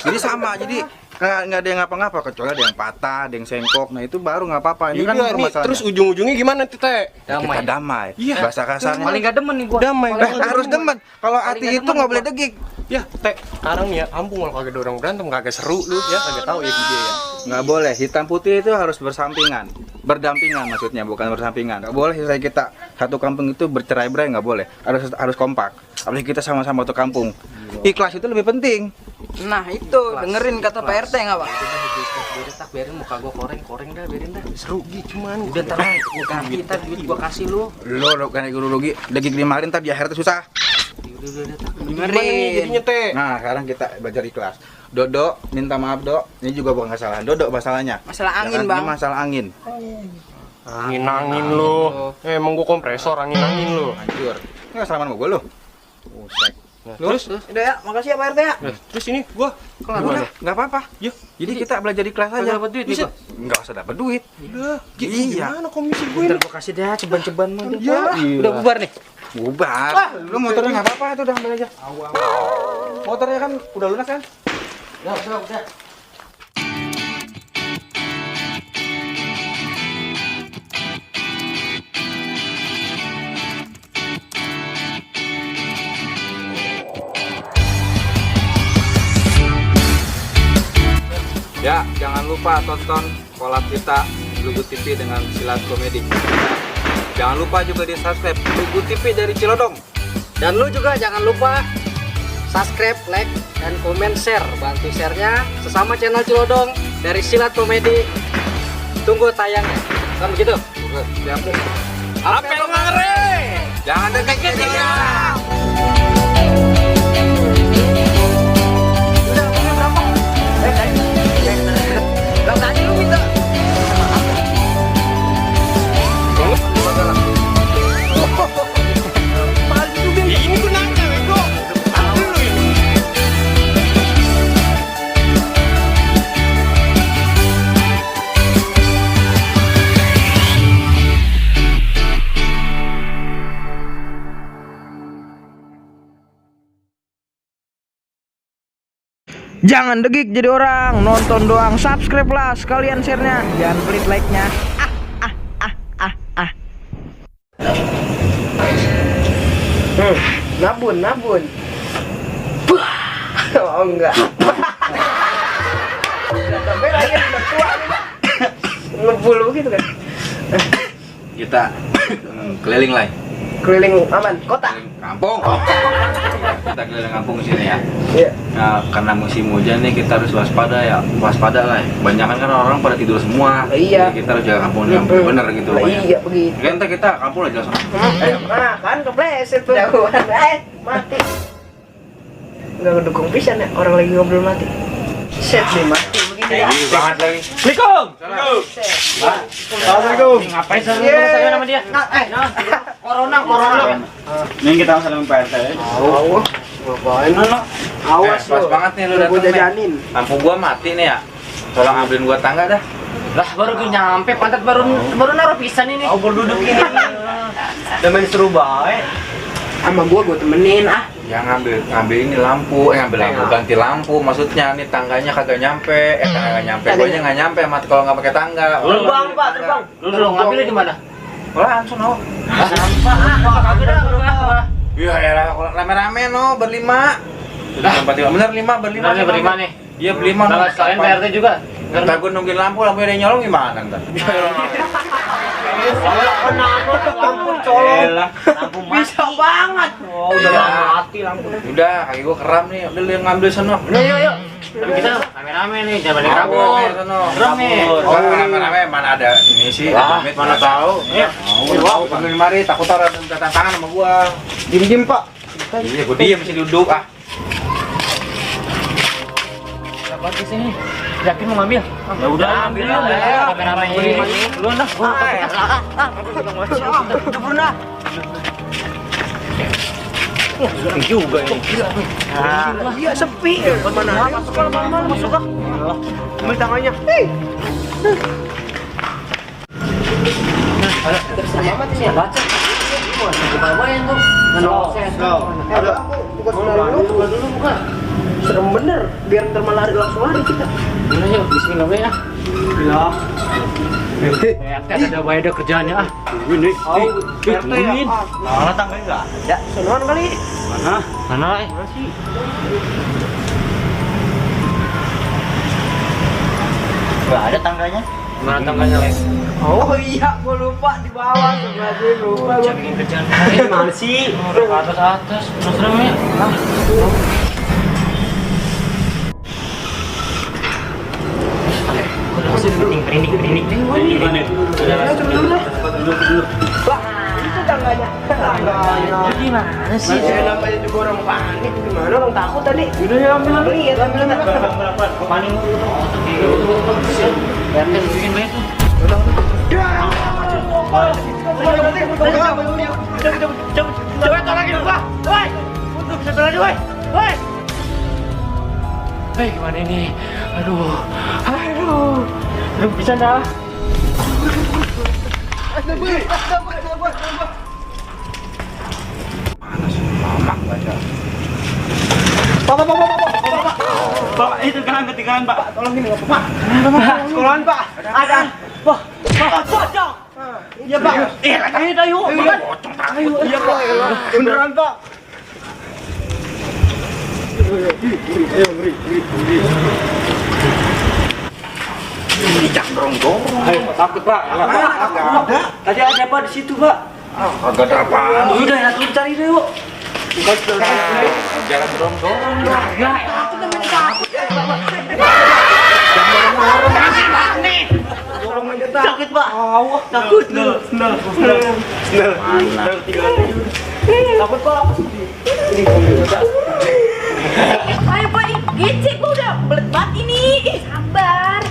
Jadi sama, jadi nggak ada yang ngapa-ngapa kecuali ada yang patah, ada yang sengkok. Nah itu baru nggak apa-apa. Ini kan Yaudah, nih, permasalahannya. terus ujung-ujungnya gimana tuh Teh? Kita damai. Iya. Bahasa kasarnya. Paling gak demen nih gua. Damai. Harus demen. Kalau hati itu nggak boleh degik. Ya Teh, sekarang nih ya kampung kalau kagak ada orang berantem kagak seru lu ya kagak tahu ya dia ya. Nggak boleh. Hitam putih itu harus bersampingan, berdampingan maksudnya, bukan bersampingan. Nggak boleh kita satu kampung itu bercerai-berai, nggak boleh. Harus kompak. Apalagi kita sama-sama satu kampung. Ikhlas itu lebih penting. Nah, itu dengerin kata Pak RT enggak, Pak? Tak biarin muka gua koreng dah, biarin dah. Seru gitu cuman. Udah ntar muka kita duit gua kasih lu. Lo kan guru rugi, degik dimarin ntar di akhir tuh susah. Gimana nih jadinya Teh? Nah, sekarang kita belajar ikhlas. Dodo, minta maaf, Dok. Ini juga bukan kesalahan Dodo masalahnya. Masalah angin, Jangan- Bang. Ini masalah angin. Angin lu. Emang gua kompresor angin lu. Hancur. Nggak salaman sama gue lo. Usek. Terus Udah ya, makasih ya Pak RT ya. terus ini gua Udah, nggak apa-apa. Yuk. Jadi kita belajar ikhlas aja. Dapat duit nih gua. Nggak usah dapat duit. Udah, Iya. gimana komisi gue Ntar ini? gua kasih dah ceban-ceban mah. Iya. Udah bubar nih. Bubar. Lu motornya nggak apa-apa itu udah ambil aja. Motornya kan udah lunas kan? Udah. Ya, jangan lupa tonton kolab kita Lugu TV dengan Silat Komedi. Jangan lupa juga di subscribe Lugu TV dari Cilodong. Dan lu juga jangan lupa subscribe, like, dan komen share. Bantu share-nya sesama channel Cilodong dari Silat Komedi. Tunggu tayangnya. Kan begitu? Siap. Apa lu ngeri? Jangan deket ya. Lah tadi lu minta Ini gua nanya bego. Ada lu ini. Jangan degik jadi orang, nonton doang, subscribe lah sekalian share-nya, jangan pelit like-nya. Nabun. Oh enggak. Sampai lagi udah tua nih. Ngebul begitu kan. Kita keliling lah. Keliling aman, kota. Kampung. Kita keliling kampung sini ya. Iya. Nah, karena musim hujan nih kita harus waspada ya. Waspada lah. Banyakan kan orang pada tidur semua. Iya. Jadi kita harus jaga kampung yang benar gitu loh. Iya begitu. Kan ntar kita kampung lah jelas. Nah kan kepleset tuh. Jauhan, mati. Nggak ngedukung pisan ya, orang lagi ngobrol mati. Set nih mati begini ya. Banget lagi. Assalamualaikum. Assalamualaikum. Ngapain saya sama dia? Corona. Ini kita sama Pak RT. Ngapain? Awas Pas banget nih lu Gua datang nih. jajanin. Lampu gua mati nih ya. Tolong ambilin gua tangga dah. Lah baru gue nyampe, pantat baru naruh pisan ini. Oh, gua duduk ini. Udah seru bae. Sama gua temenin ah. Yang ngambil ini lampu, ngambil lampu ganti lampu. Maksudnya nih tangganya kagak nyampe, kagak nyampe. Gua nya nggak nyampe, mati kalau nggak pakai tangga. Terbang, Pak, terbang. Lu ngambilnya di mana? Langsung oh. Sampah, kagak dah. Iya ya, rame-rame no, berlima. Bener 5 berlima. Bener berlima nih. Iya berlima. Nah, sekalian PRT juga. Ntar gue nungguin lampunya ada yang nyolong gimana ntar? Lampu colong. Lampu Bisa banget. Oh, udah mati lampu. Udah, kaki gue keram nih. Udah lu yang ngambil sono. Udah yuk. Tapi kita rame-rame nih, jangan balik kabur. Rame. Oh, rame-rame mana ada ini sih? Mana tahu. Ya. Mau panggil mari, takut orang ada tangan sama gua. Diem Pak. Iya, gua diem masih duduk ah. Dapat di sini. Yakin mau ngambil? Ya udah ambil lah. Rame-rame ini. Lu dah. Udah pernah. Sepi juga ini. Iya sepi. Mana? Masuk malam masuk ah. Ambil tangannya. Selamat ini ya baca. Coba main tuh. Ada buka dulu. Buka. Serem bener. Biar ntar malah langsung lari kita. Mana yuk? Bismillah ya. Bismillah. Ada banyak kerjaannya ah. Ini. Tungguin. Malah tangganya nggak ada. Sonoan kali. Mana lah? Masih. Nggak ada tangganya. Mana tangganya? Oh iya, gua lupa di bawah sebelah gue lupa. Bisa bikin kerjaan. Mana sih? Ke atas. Terus ramai. Pak, itu tangganya. Gimana sih? Namanya juga orang panik. Gimana orang takut tadi? Udah ya ambil. Lihat, ambil. Paling dulu. Biarkan bikin banyak tuh. Coba tolongin gua. Woi. Untuk satu lagi, woi. Woi. Hei, gimana ini? Aduh. Belum bisa dah. Mana sih mamak baca. Pak, itu kan ketinggalan, Pak. Tolong ini enggak apa-apa. Sekolahan, Pak. Ada. Pak. Pocong. Iya, Pak. Ayo. Ayo. Iya, Pak. Beneran, Pak. Ini dorong. Ayo, takut Pak. Ada. Tadi ada apa di situ, Pak? Agak ada apaan? Udah ya, lu cari deh, yuk. Jangan dorong-dorong. Sakit, Pak. Takut lu. Senal. Takut, Pak. Ayo Pak, gecek gua udah belet banget ini. Sabar.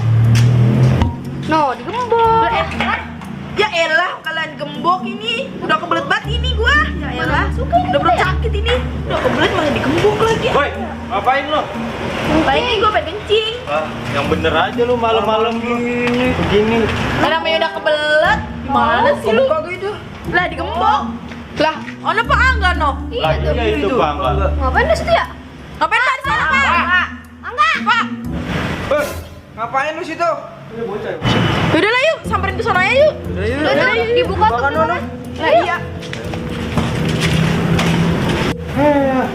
No, digembok. Ya elah, kalian gembok ini. Udah kebelet banget ini gua. Ya elah, udah perut sakit ini. Udah kebelet malah digembok lagi. Woi, ngapain lo? Paling ini gua pengen kencing. Yang bener aja lu malam-malam begini. Namanya udah kebelet. Gimana sih lu? Gitu. Lah digembok. Lah, ono Pak Angga no. Lah iya itu Bang. Ngapain di situ ya? Ngapain Pak di sana, Pak? Angga. Pak. Ngapain lu situ? Udah lah yuk, samperin ke sana aja yuk. Udah, dibuka tuh. Lah iya.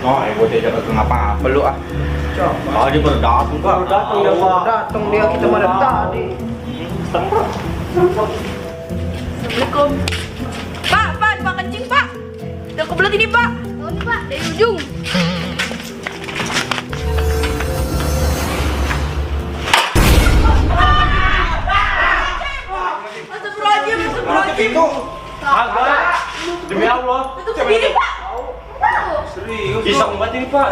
Oh, gue tidak ketemu apa-apa lu ah. Oh, dia baru datang, Pak. Datang dia kita mana tadi. Assalamualaikum. Pak, Pak kencing, Pak. Udah kebelet ini, Pak. Oh, ini Pak, dari ujung. Astagfirullahaladzim. Agak. Demi Allah. Tutup sendiri, Pak. Serius. Bisa banget ini, Pak.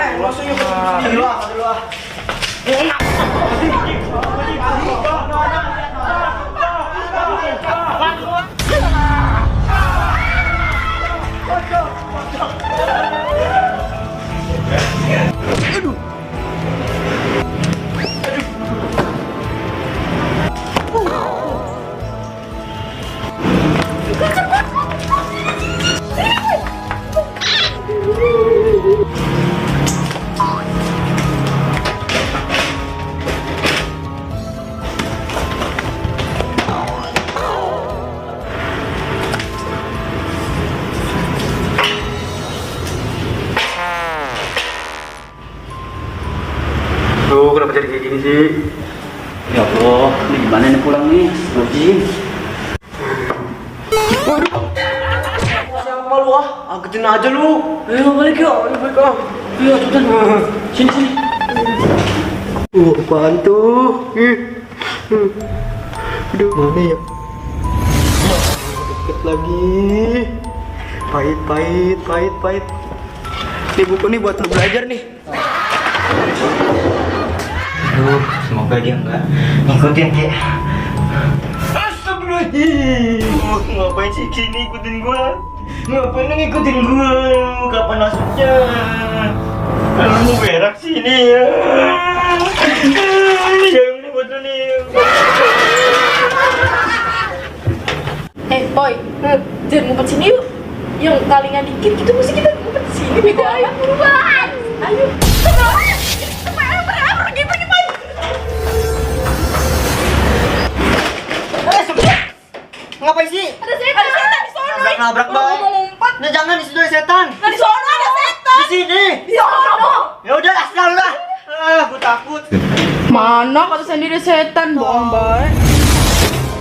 Allah, ini gimana nih pulang nih? Rojin. Siapa lu ah? Angkatin aja lu. Ayo balik yuk, balik ah. Iya, cepetan. Sini. Apaan tuh? Aduh, mana ya? Deket lagi. Pahit. Ini buku nih buat lu belajar nih. Aduh, semoga dia nggak ngikutin kayak. Astagfirullahaladzim. Ngapain sih sini ikutin gua? Ngapain lu ngikutin gua? Kapan masuknya? Kalau mau berak sini ya. Ini yang ini buat lu nih. Boy, jangan ngumpet sini yuk. Yang kalingan dikit gitu mesti kita ngumpet sini. Bego ayo buruan. Ayo. Ngapain sih? Ada setan di sono. Nabrak Mau ngumpet. Nah, jangan di situ ada setan. Nah, di sono ada setan. Di sini. Di sono. Ya udah, asal lah. Gua takut. Mana kata sendiri setan, bohong baik.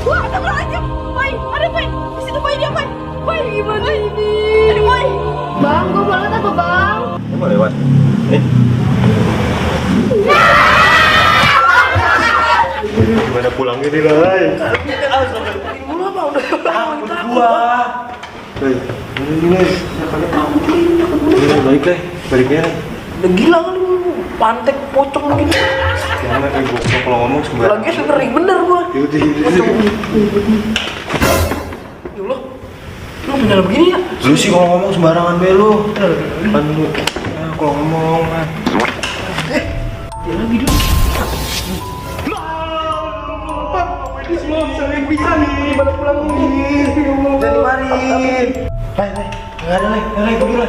Wah, ada orang aja. Boy, ada boy. Di situ boy dia boy. Boy, gimana ini? Ada boy. Bang, gua banget apa bang? Ini mau lewat. Gimana pulangnya nih, Lai? Baliknya. Udah gila kali lu. Pantek pocong lagi. Gimana kayak gua kalau ngomong sembarang. Lagi ngeri bener gua. Yaudah. Ya Allah. Lu bener begini ya? Lu sih kalau ngomong sembarangan be lu. Kan lu kalau ngomong kan. Dia lagi dulu. Bisa nih, mana pulang nih? Jadi mari. Hai, nggak ada lagi, pergi lah.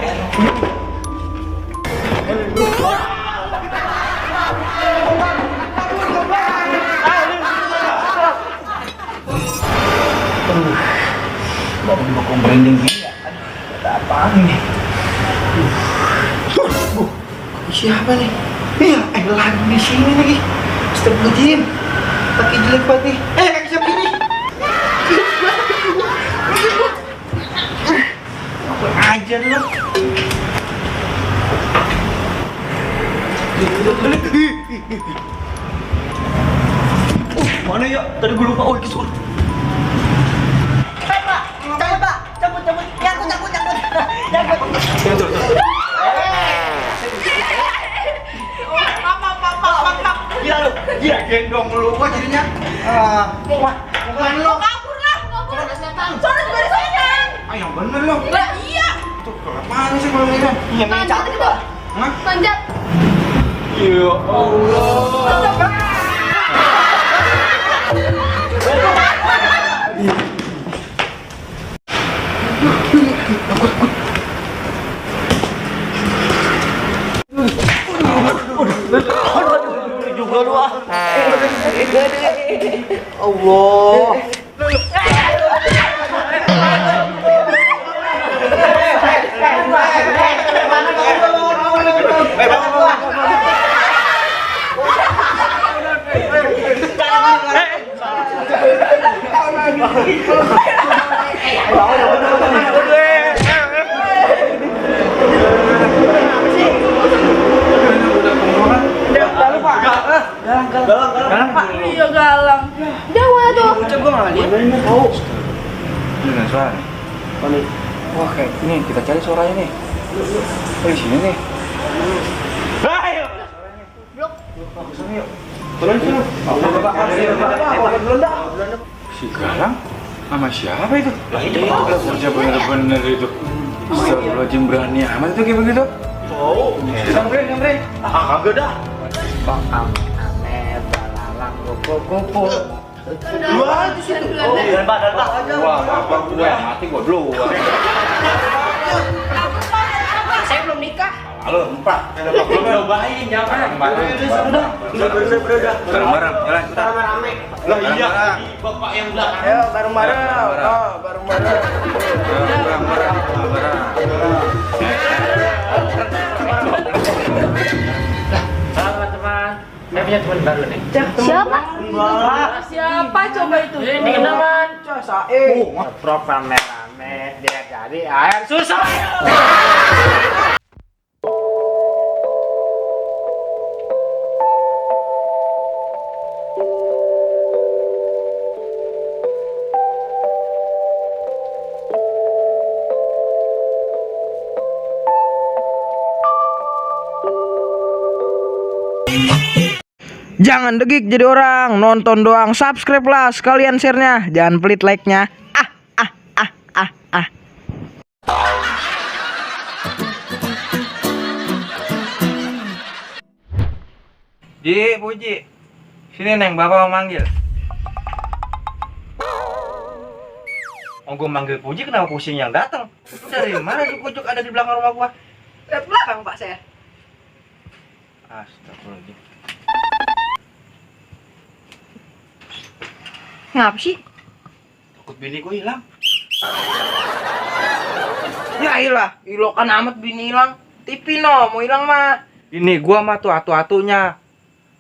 Baru dibokong branding gini ya. Ada apaan nih? Siapa nih? Iya, lagi di sini lagi. Astagfirullahaladzim. Kaki jelek banget nih. Kaki siapa ini? Apa aja lu? Mana ya? Tadi gue lupa. Oh, itu. Pak. Cabut. Cabut. Gila gendong lu kok jadinya. Bukan lu. Kabur lah. Ada setan. Sono juga ada setan. Yang bener lu. Lah iya. Tuh, kemana sih kalau ini? Iya, Manjat gitu. Manjat. Ya Allah. Juga lu ah. Allah. Iya galang. Jawa tuh. Coba nggak lihat? Tahu. Ini suara. Wah, kayak ini kita cari suaranya nih. Oh, di sini nih. Ayo. Si Galang sama siapa itu? Lah itu kerja bener-bener itu. Astagfirullahaladzim, berani amat itu kayak begitu. Oh, samperin. Kagak dah. Bang aneh balalang gopo-gopo. Lu aja situ. Oh, biar badan tak aja. Wah, apa gue yang mati gue dulu. Saya belum nikah. Halo, empat. Belum nyobain, jangan. Udah. Bareng-bareng, jalan kita. Rame-rame. Lah iya, bapak yang belakang. Ayo bareng-bareng. Bareng-bareng. Halo teman-teman. Saya punya teman baru nih. Siapa? Mbak. Siapa coba itu? Ini kenalan. Sae. Program rame dia jadi air susah. Jangan degik jadi orang, nonton doang, subscribe lah sekalian share-nya, jangan pelit like-nya. Ji, Puji. Sini Neng, Bapak mau manggil. Oh, gue manggil Puji kenapa pusing yang datang? Lu dari mana di pojok ada di belakang rumah gua? Dari belakang Pak saya. Astagfirullahaladzim. Ngapa sih? Takut bini gue hilang. Ya ilah, ilokan amat bini hilang. TV no, mau hilang mah. Ini gua mah tuh atu-atunya.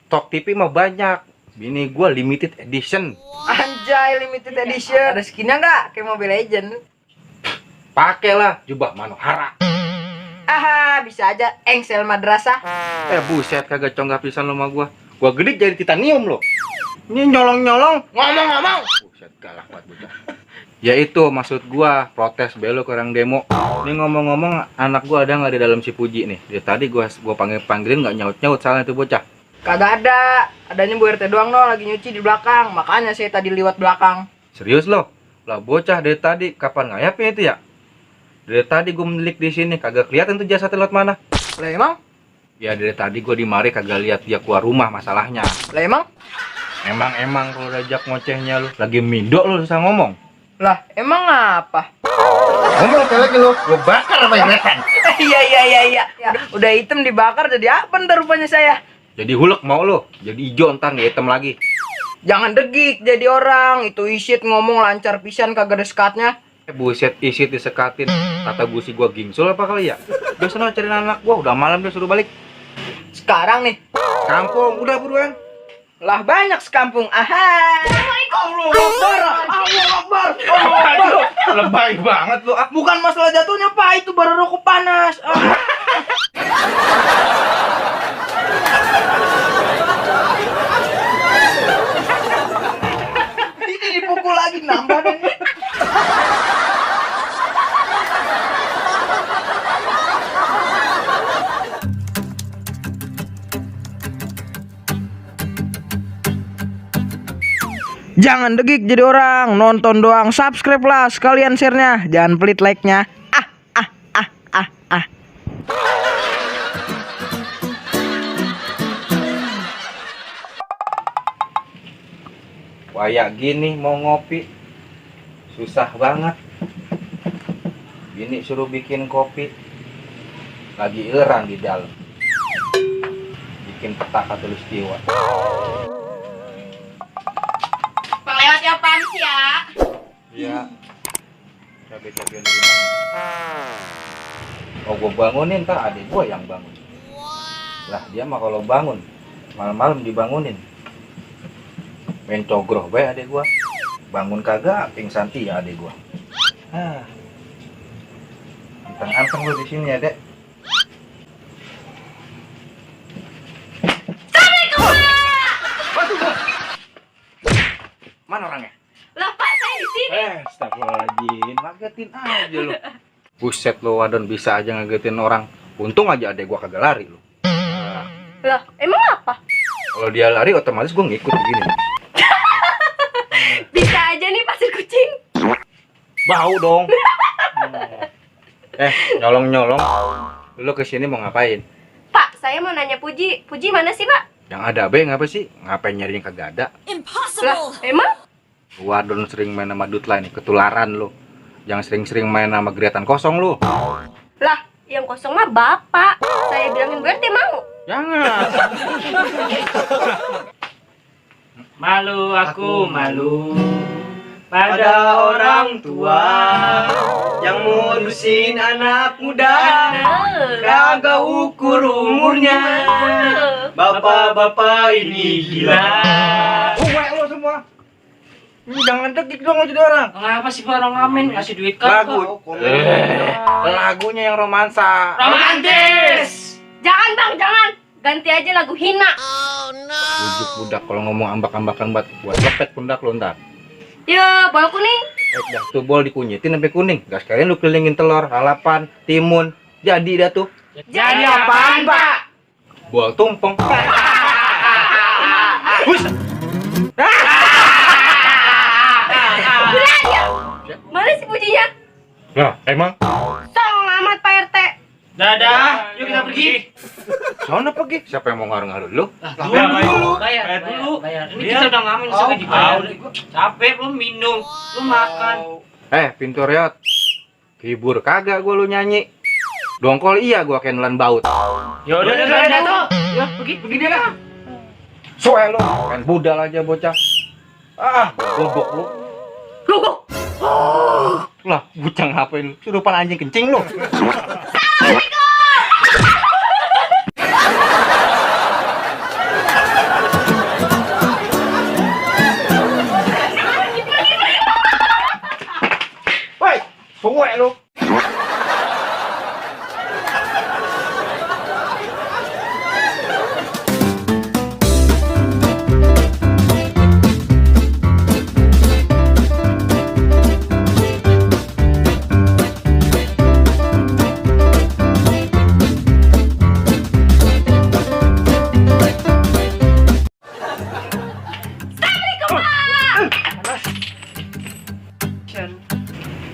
Stok TV mah banyak. Bini gua limited edition. Anjay, limited edition. Ada skinnya nggak? Kayak Mobile Legend. Pakailah jubah Manohara. Aha, bisa aja engsel madrasah. Buset, kagak conggah pisan lo sama gua. Gua gede jadi titanium lo. Ini nyolong-nyolong, ngomong-ngomong. Buset, galak banget bocah. Ya itu maksud gua, protes belok ke orang demo. Ini ngomong-ngomong, anak gua ada nggak di dalam si Puji nih? Dia tadi gua panggilin nggak nyaut-nyaut, salah itu bocah. Kagak ada, adanya Bu RT doang no, lagi nyuci di belakang. Makanya saya tadi liwat belakang. Serius lo? Lah bocah dari tadi kapan ngayapnya itu ya? Dari tadi gua mendelik di sini, kagak kelihatan tuh jasad lewat mana? Lah emang? Ya dari tadi gua di mari kagak lihat dia keluar rumah masalahnya. Lah emang? Emang kalau diajak ngocehnya lu lagi mindo lu susah ngomong. Lah emang apa? Ngomong lagi lu bakar apa yang retan? Iya. Udah hitam dibakar jadi apa ntar rupanya saya? Jadi hulek mau lu, jadi hijau ntar nggak hitam lagi. Jangan degik jadi orang, itu isit ngomong lancar pisan kagak ada sekatnya. Buset isit disekatin, kata gusi gua gingsul apa kali ya? Udah sana cari anak gua, udah malam dia suruh balik. Sekarang nih, kampung udah buruan. Lah banyak sekampung. Assalamualaikum. Allah Akbar. Lebay banget lu. Bukan masalah jatuhnya Pak, itu baru rokok panas. Ini dipukul lagi nambah deh. Jangan degik jadi orang, nonton doang, subscribe lah sekalian share-nya, jangan pelit like-nya. Kayak gini mau ngopi susah banget. Bini suruh bikin kopi, lagi ileran di dalam. Bikin peta khatulistiwa. Lewat apaan sih ya? Iya. Cabai-cabian dari mana? Oh, gua bangunin, ntar adik gua yang bangun. Lah, dia mah kalau bangun malam-malam dibangunin. Main cogroh bae adik gua. Bangun kagak, pingsan ya adik gua. Anteng-anteng lu di sini ya, Dek. Mana orangnya? Lah Pak, saya di sini. Astagfirullahaladzim, ngagetin aja lu. Buset lu, Wadon bisa aja ngagetin orang. Untung aja adek gua kagak lari lu. Lah, emang apa? Kalau dia lari otomatis gua ngikut begini. Bisa aja nih pasir kucing. Bau dong. Nyolong-nyolong. Lu kesini mau ngapain? Pak, saya mau nanya Puji. Puji mana sih, Pak? Yang ada be ngapa sih? Ngapain nyariin kagak ada? Lah, emang? Wadon sering main sama Dutla nih, ketularan lu. Jangan sering-sering main sama geriatan kosong lu. Lah, yang kosong mah Bapak. Saya bilangin berarti mau. Jangan. Malu aku malu pada orang tua yang modusin anak muda, kagak ukur umurnya. Bapak-bapak ini gila. Cuek lo semua. Ini jangan degik dong lo jadi orang. Kenapa sih orang ngamen ngasih duit Lagu. Lagunya yang romansa. Romantis. Jangan bang, jangan. Ganti aja lagu hina. Bujuk budak kalau ngomong ambak-ambakan buat lepet pundak lo ntar. Ya, bola kuning. Dah tuh bol dikunyitin sampai kuning. Gas sekalian lu kelilingin telur, lalapan, timun. Jadi dah tuh. Jadi apaan, Pak? Buah tumpeng. Bus. Mana sih pujinya? Nah, emang? Song amat Pak RT. Dadah, yuk kita pergi. Sana pergi. Siapa yang mau ngaruh-ngaruh lu? Bayar dulu. Ini kita udah ngamen sampai dibayar. Capek belum minum, lu makan. Pintu reot. Hibur kagak gua lu nyanyi. Dongkol iya gua kenelan baut. Ya udah tuh. Ya, pergi dia kan. Soe lu, kan budal aja bocah. Gobok lu. Lah, bocah ngapain lu? Surupan anjing kencing lu. Woi, soe lu.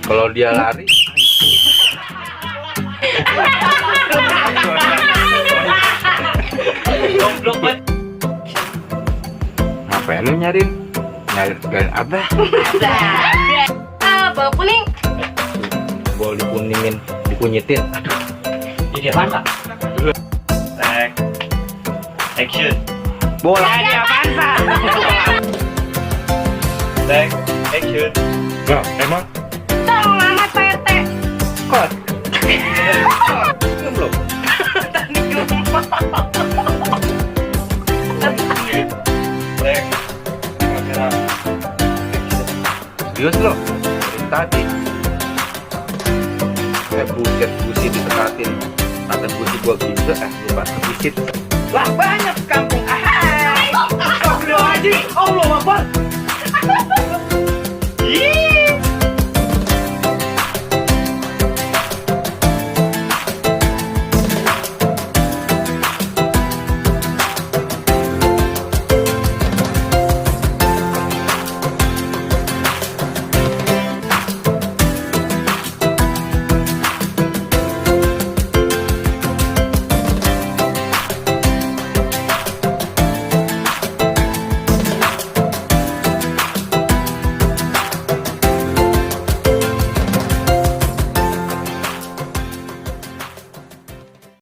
Kalau dia lari, ngapain lu nyariin apa? Bola kuning. Bol dikuningin, dikunyitin. Aduh, Jadi apaan, Pak? Action. bola. Jadi apaan, Pak? Action. Nah, emang? Song amat Pak RT. Kot. Belum. Serius lo? Dari tadi. Buset, busi ditekatin. Kata busi gua gitu, lupa kebisit. Lah banyak kampung. Astagfirullahaladzim. Allah Akbar.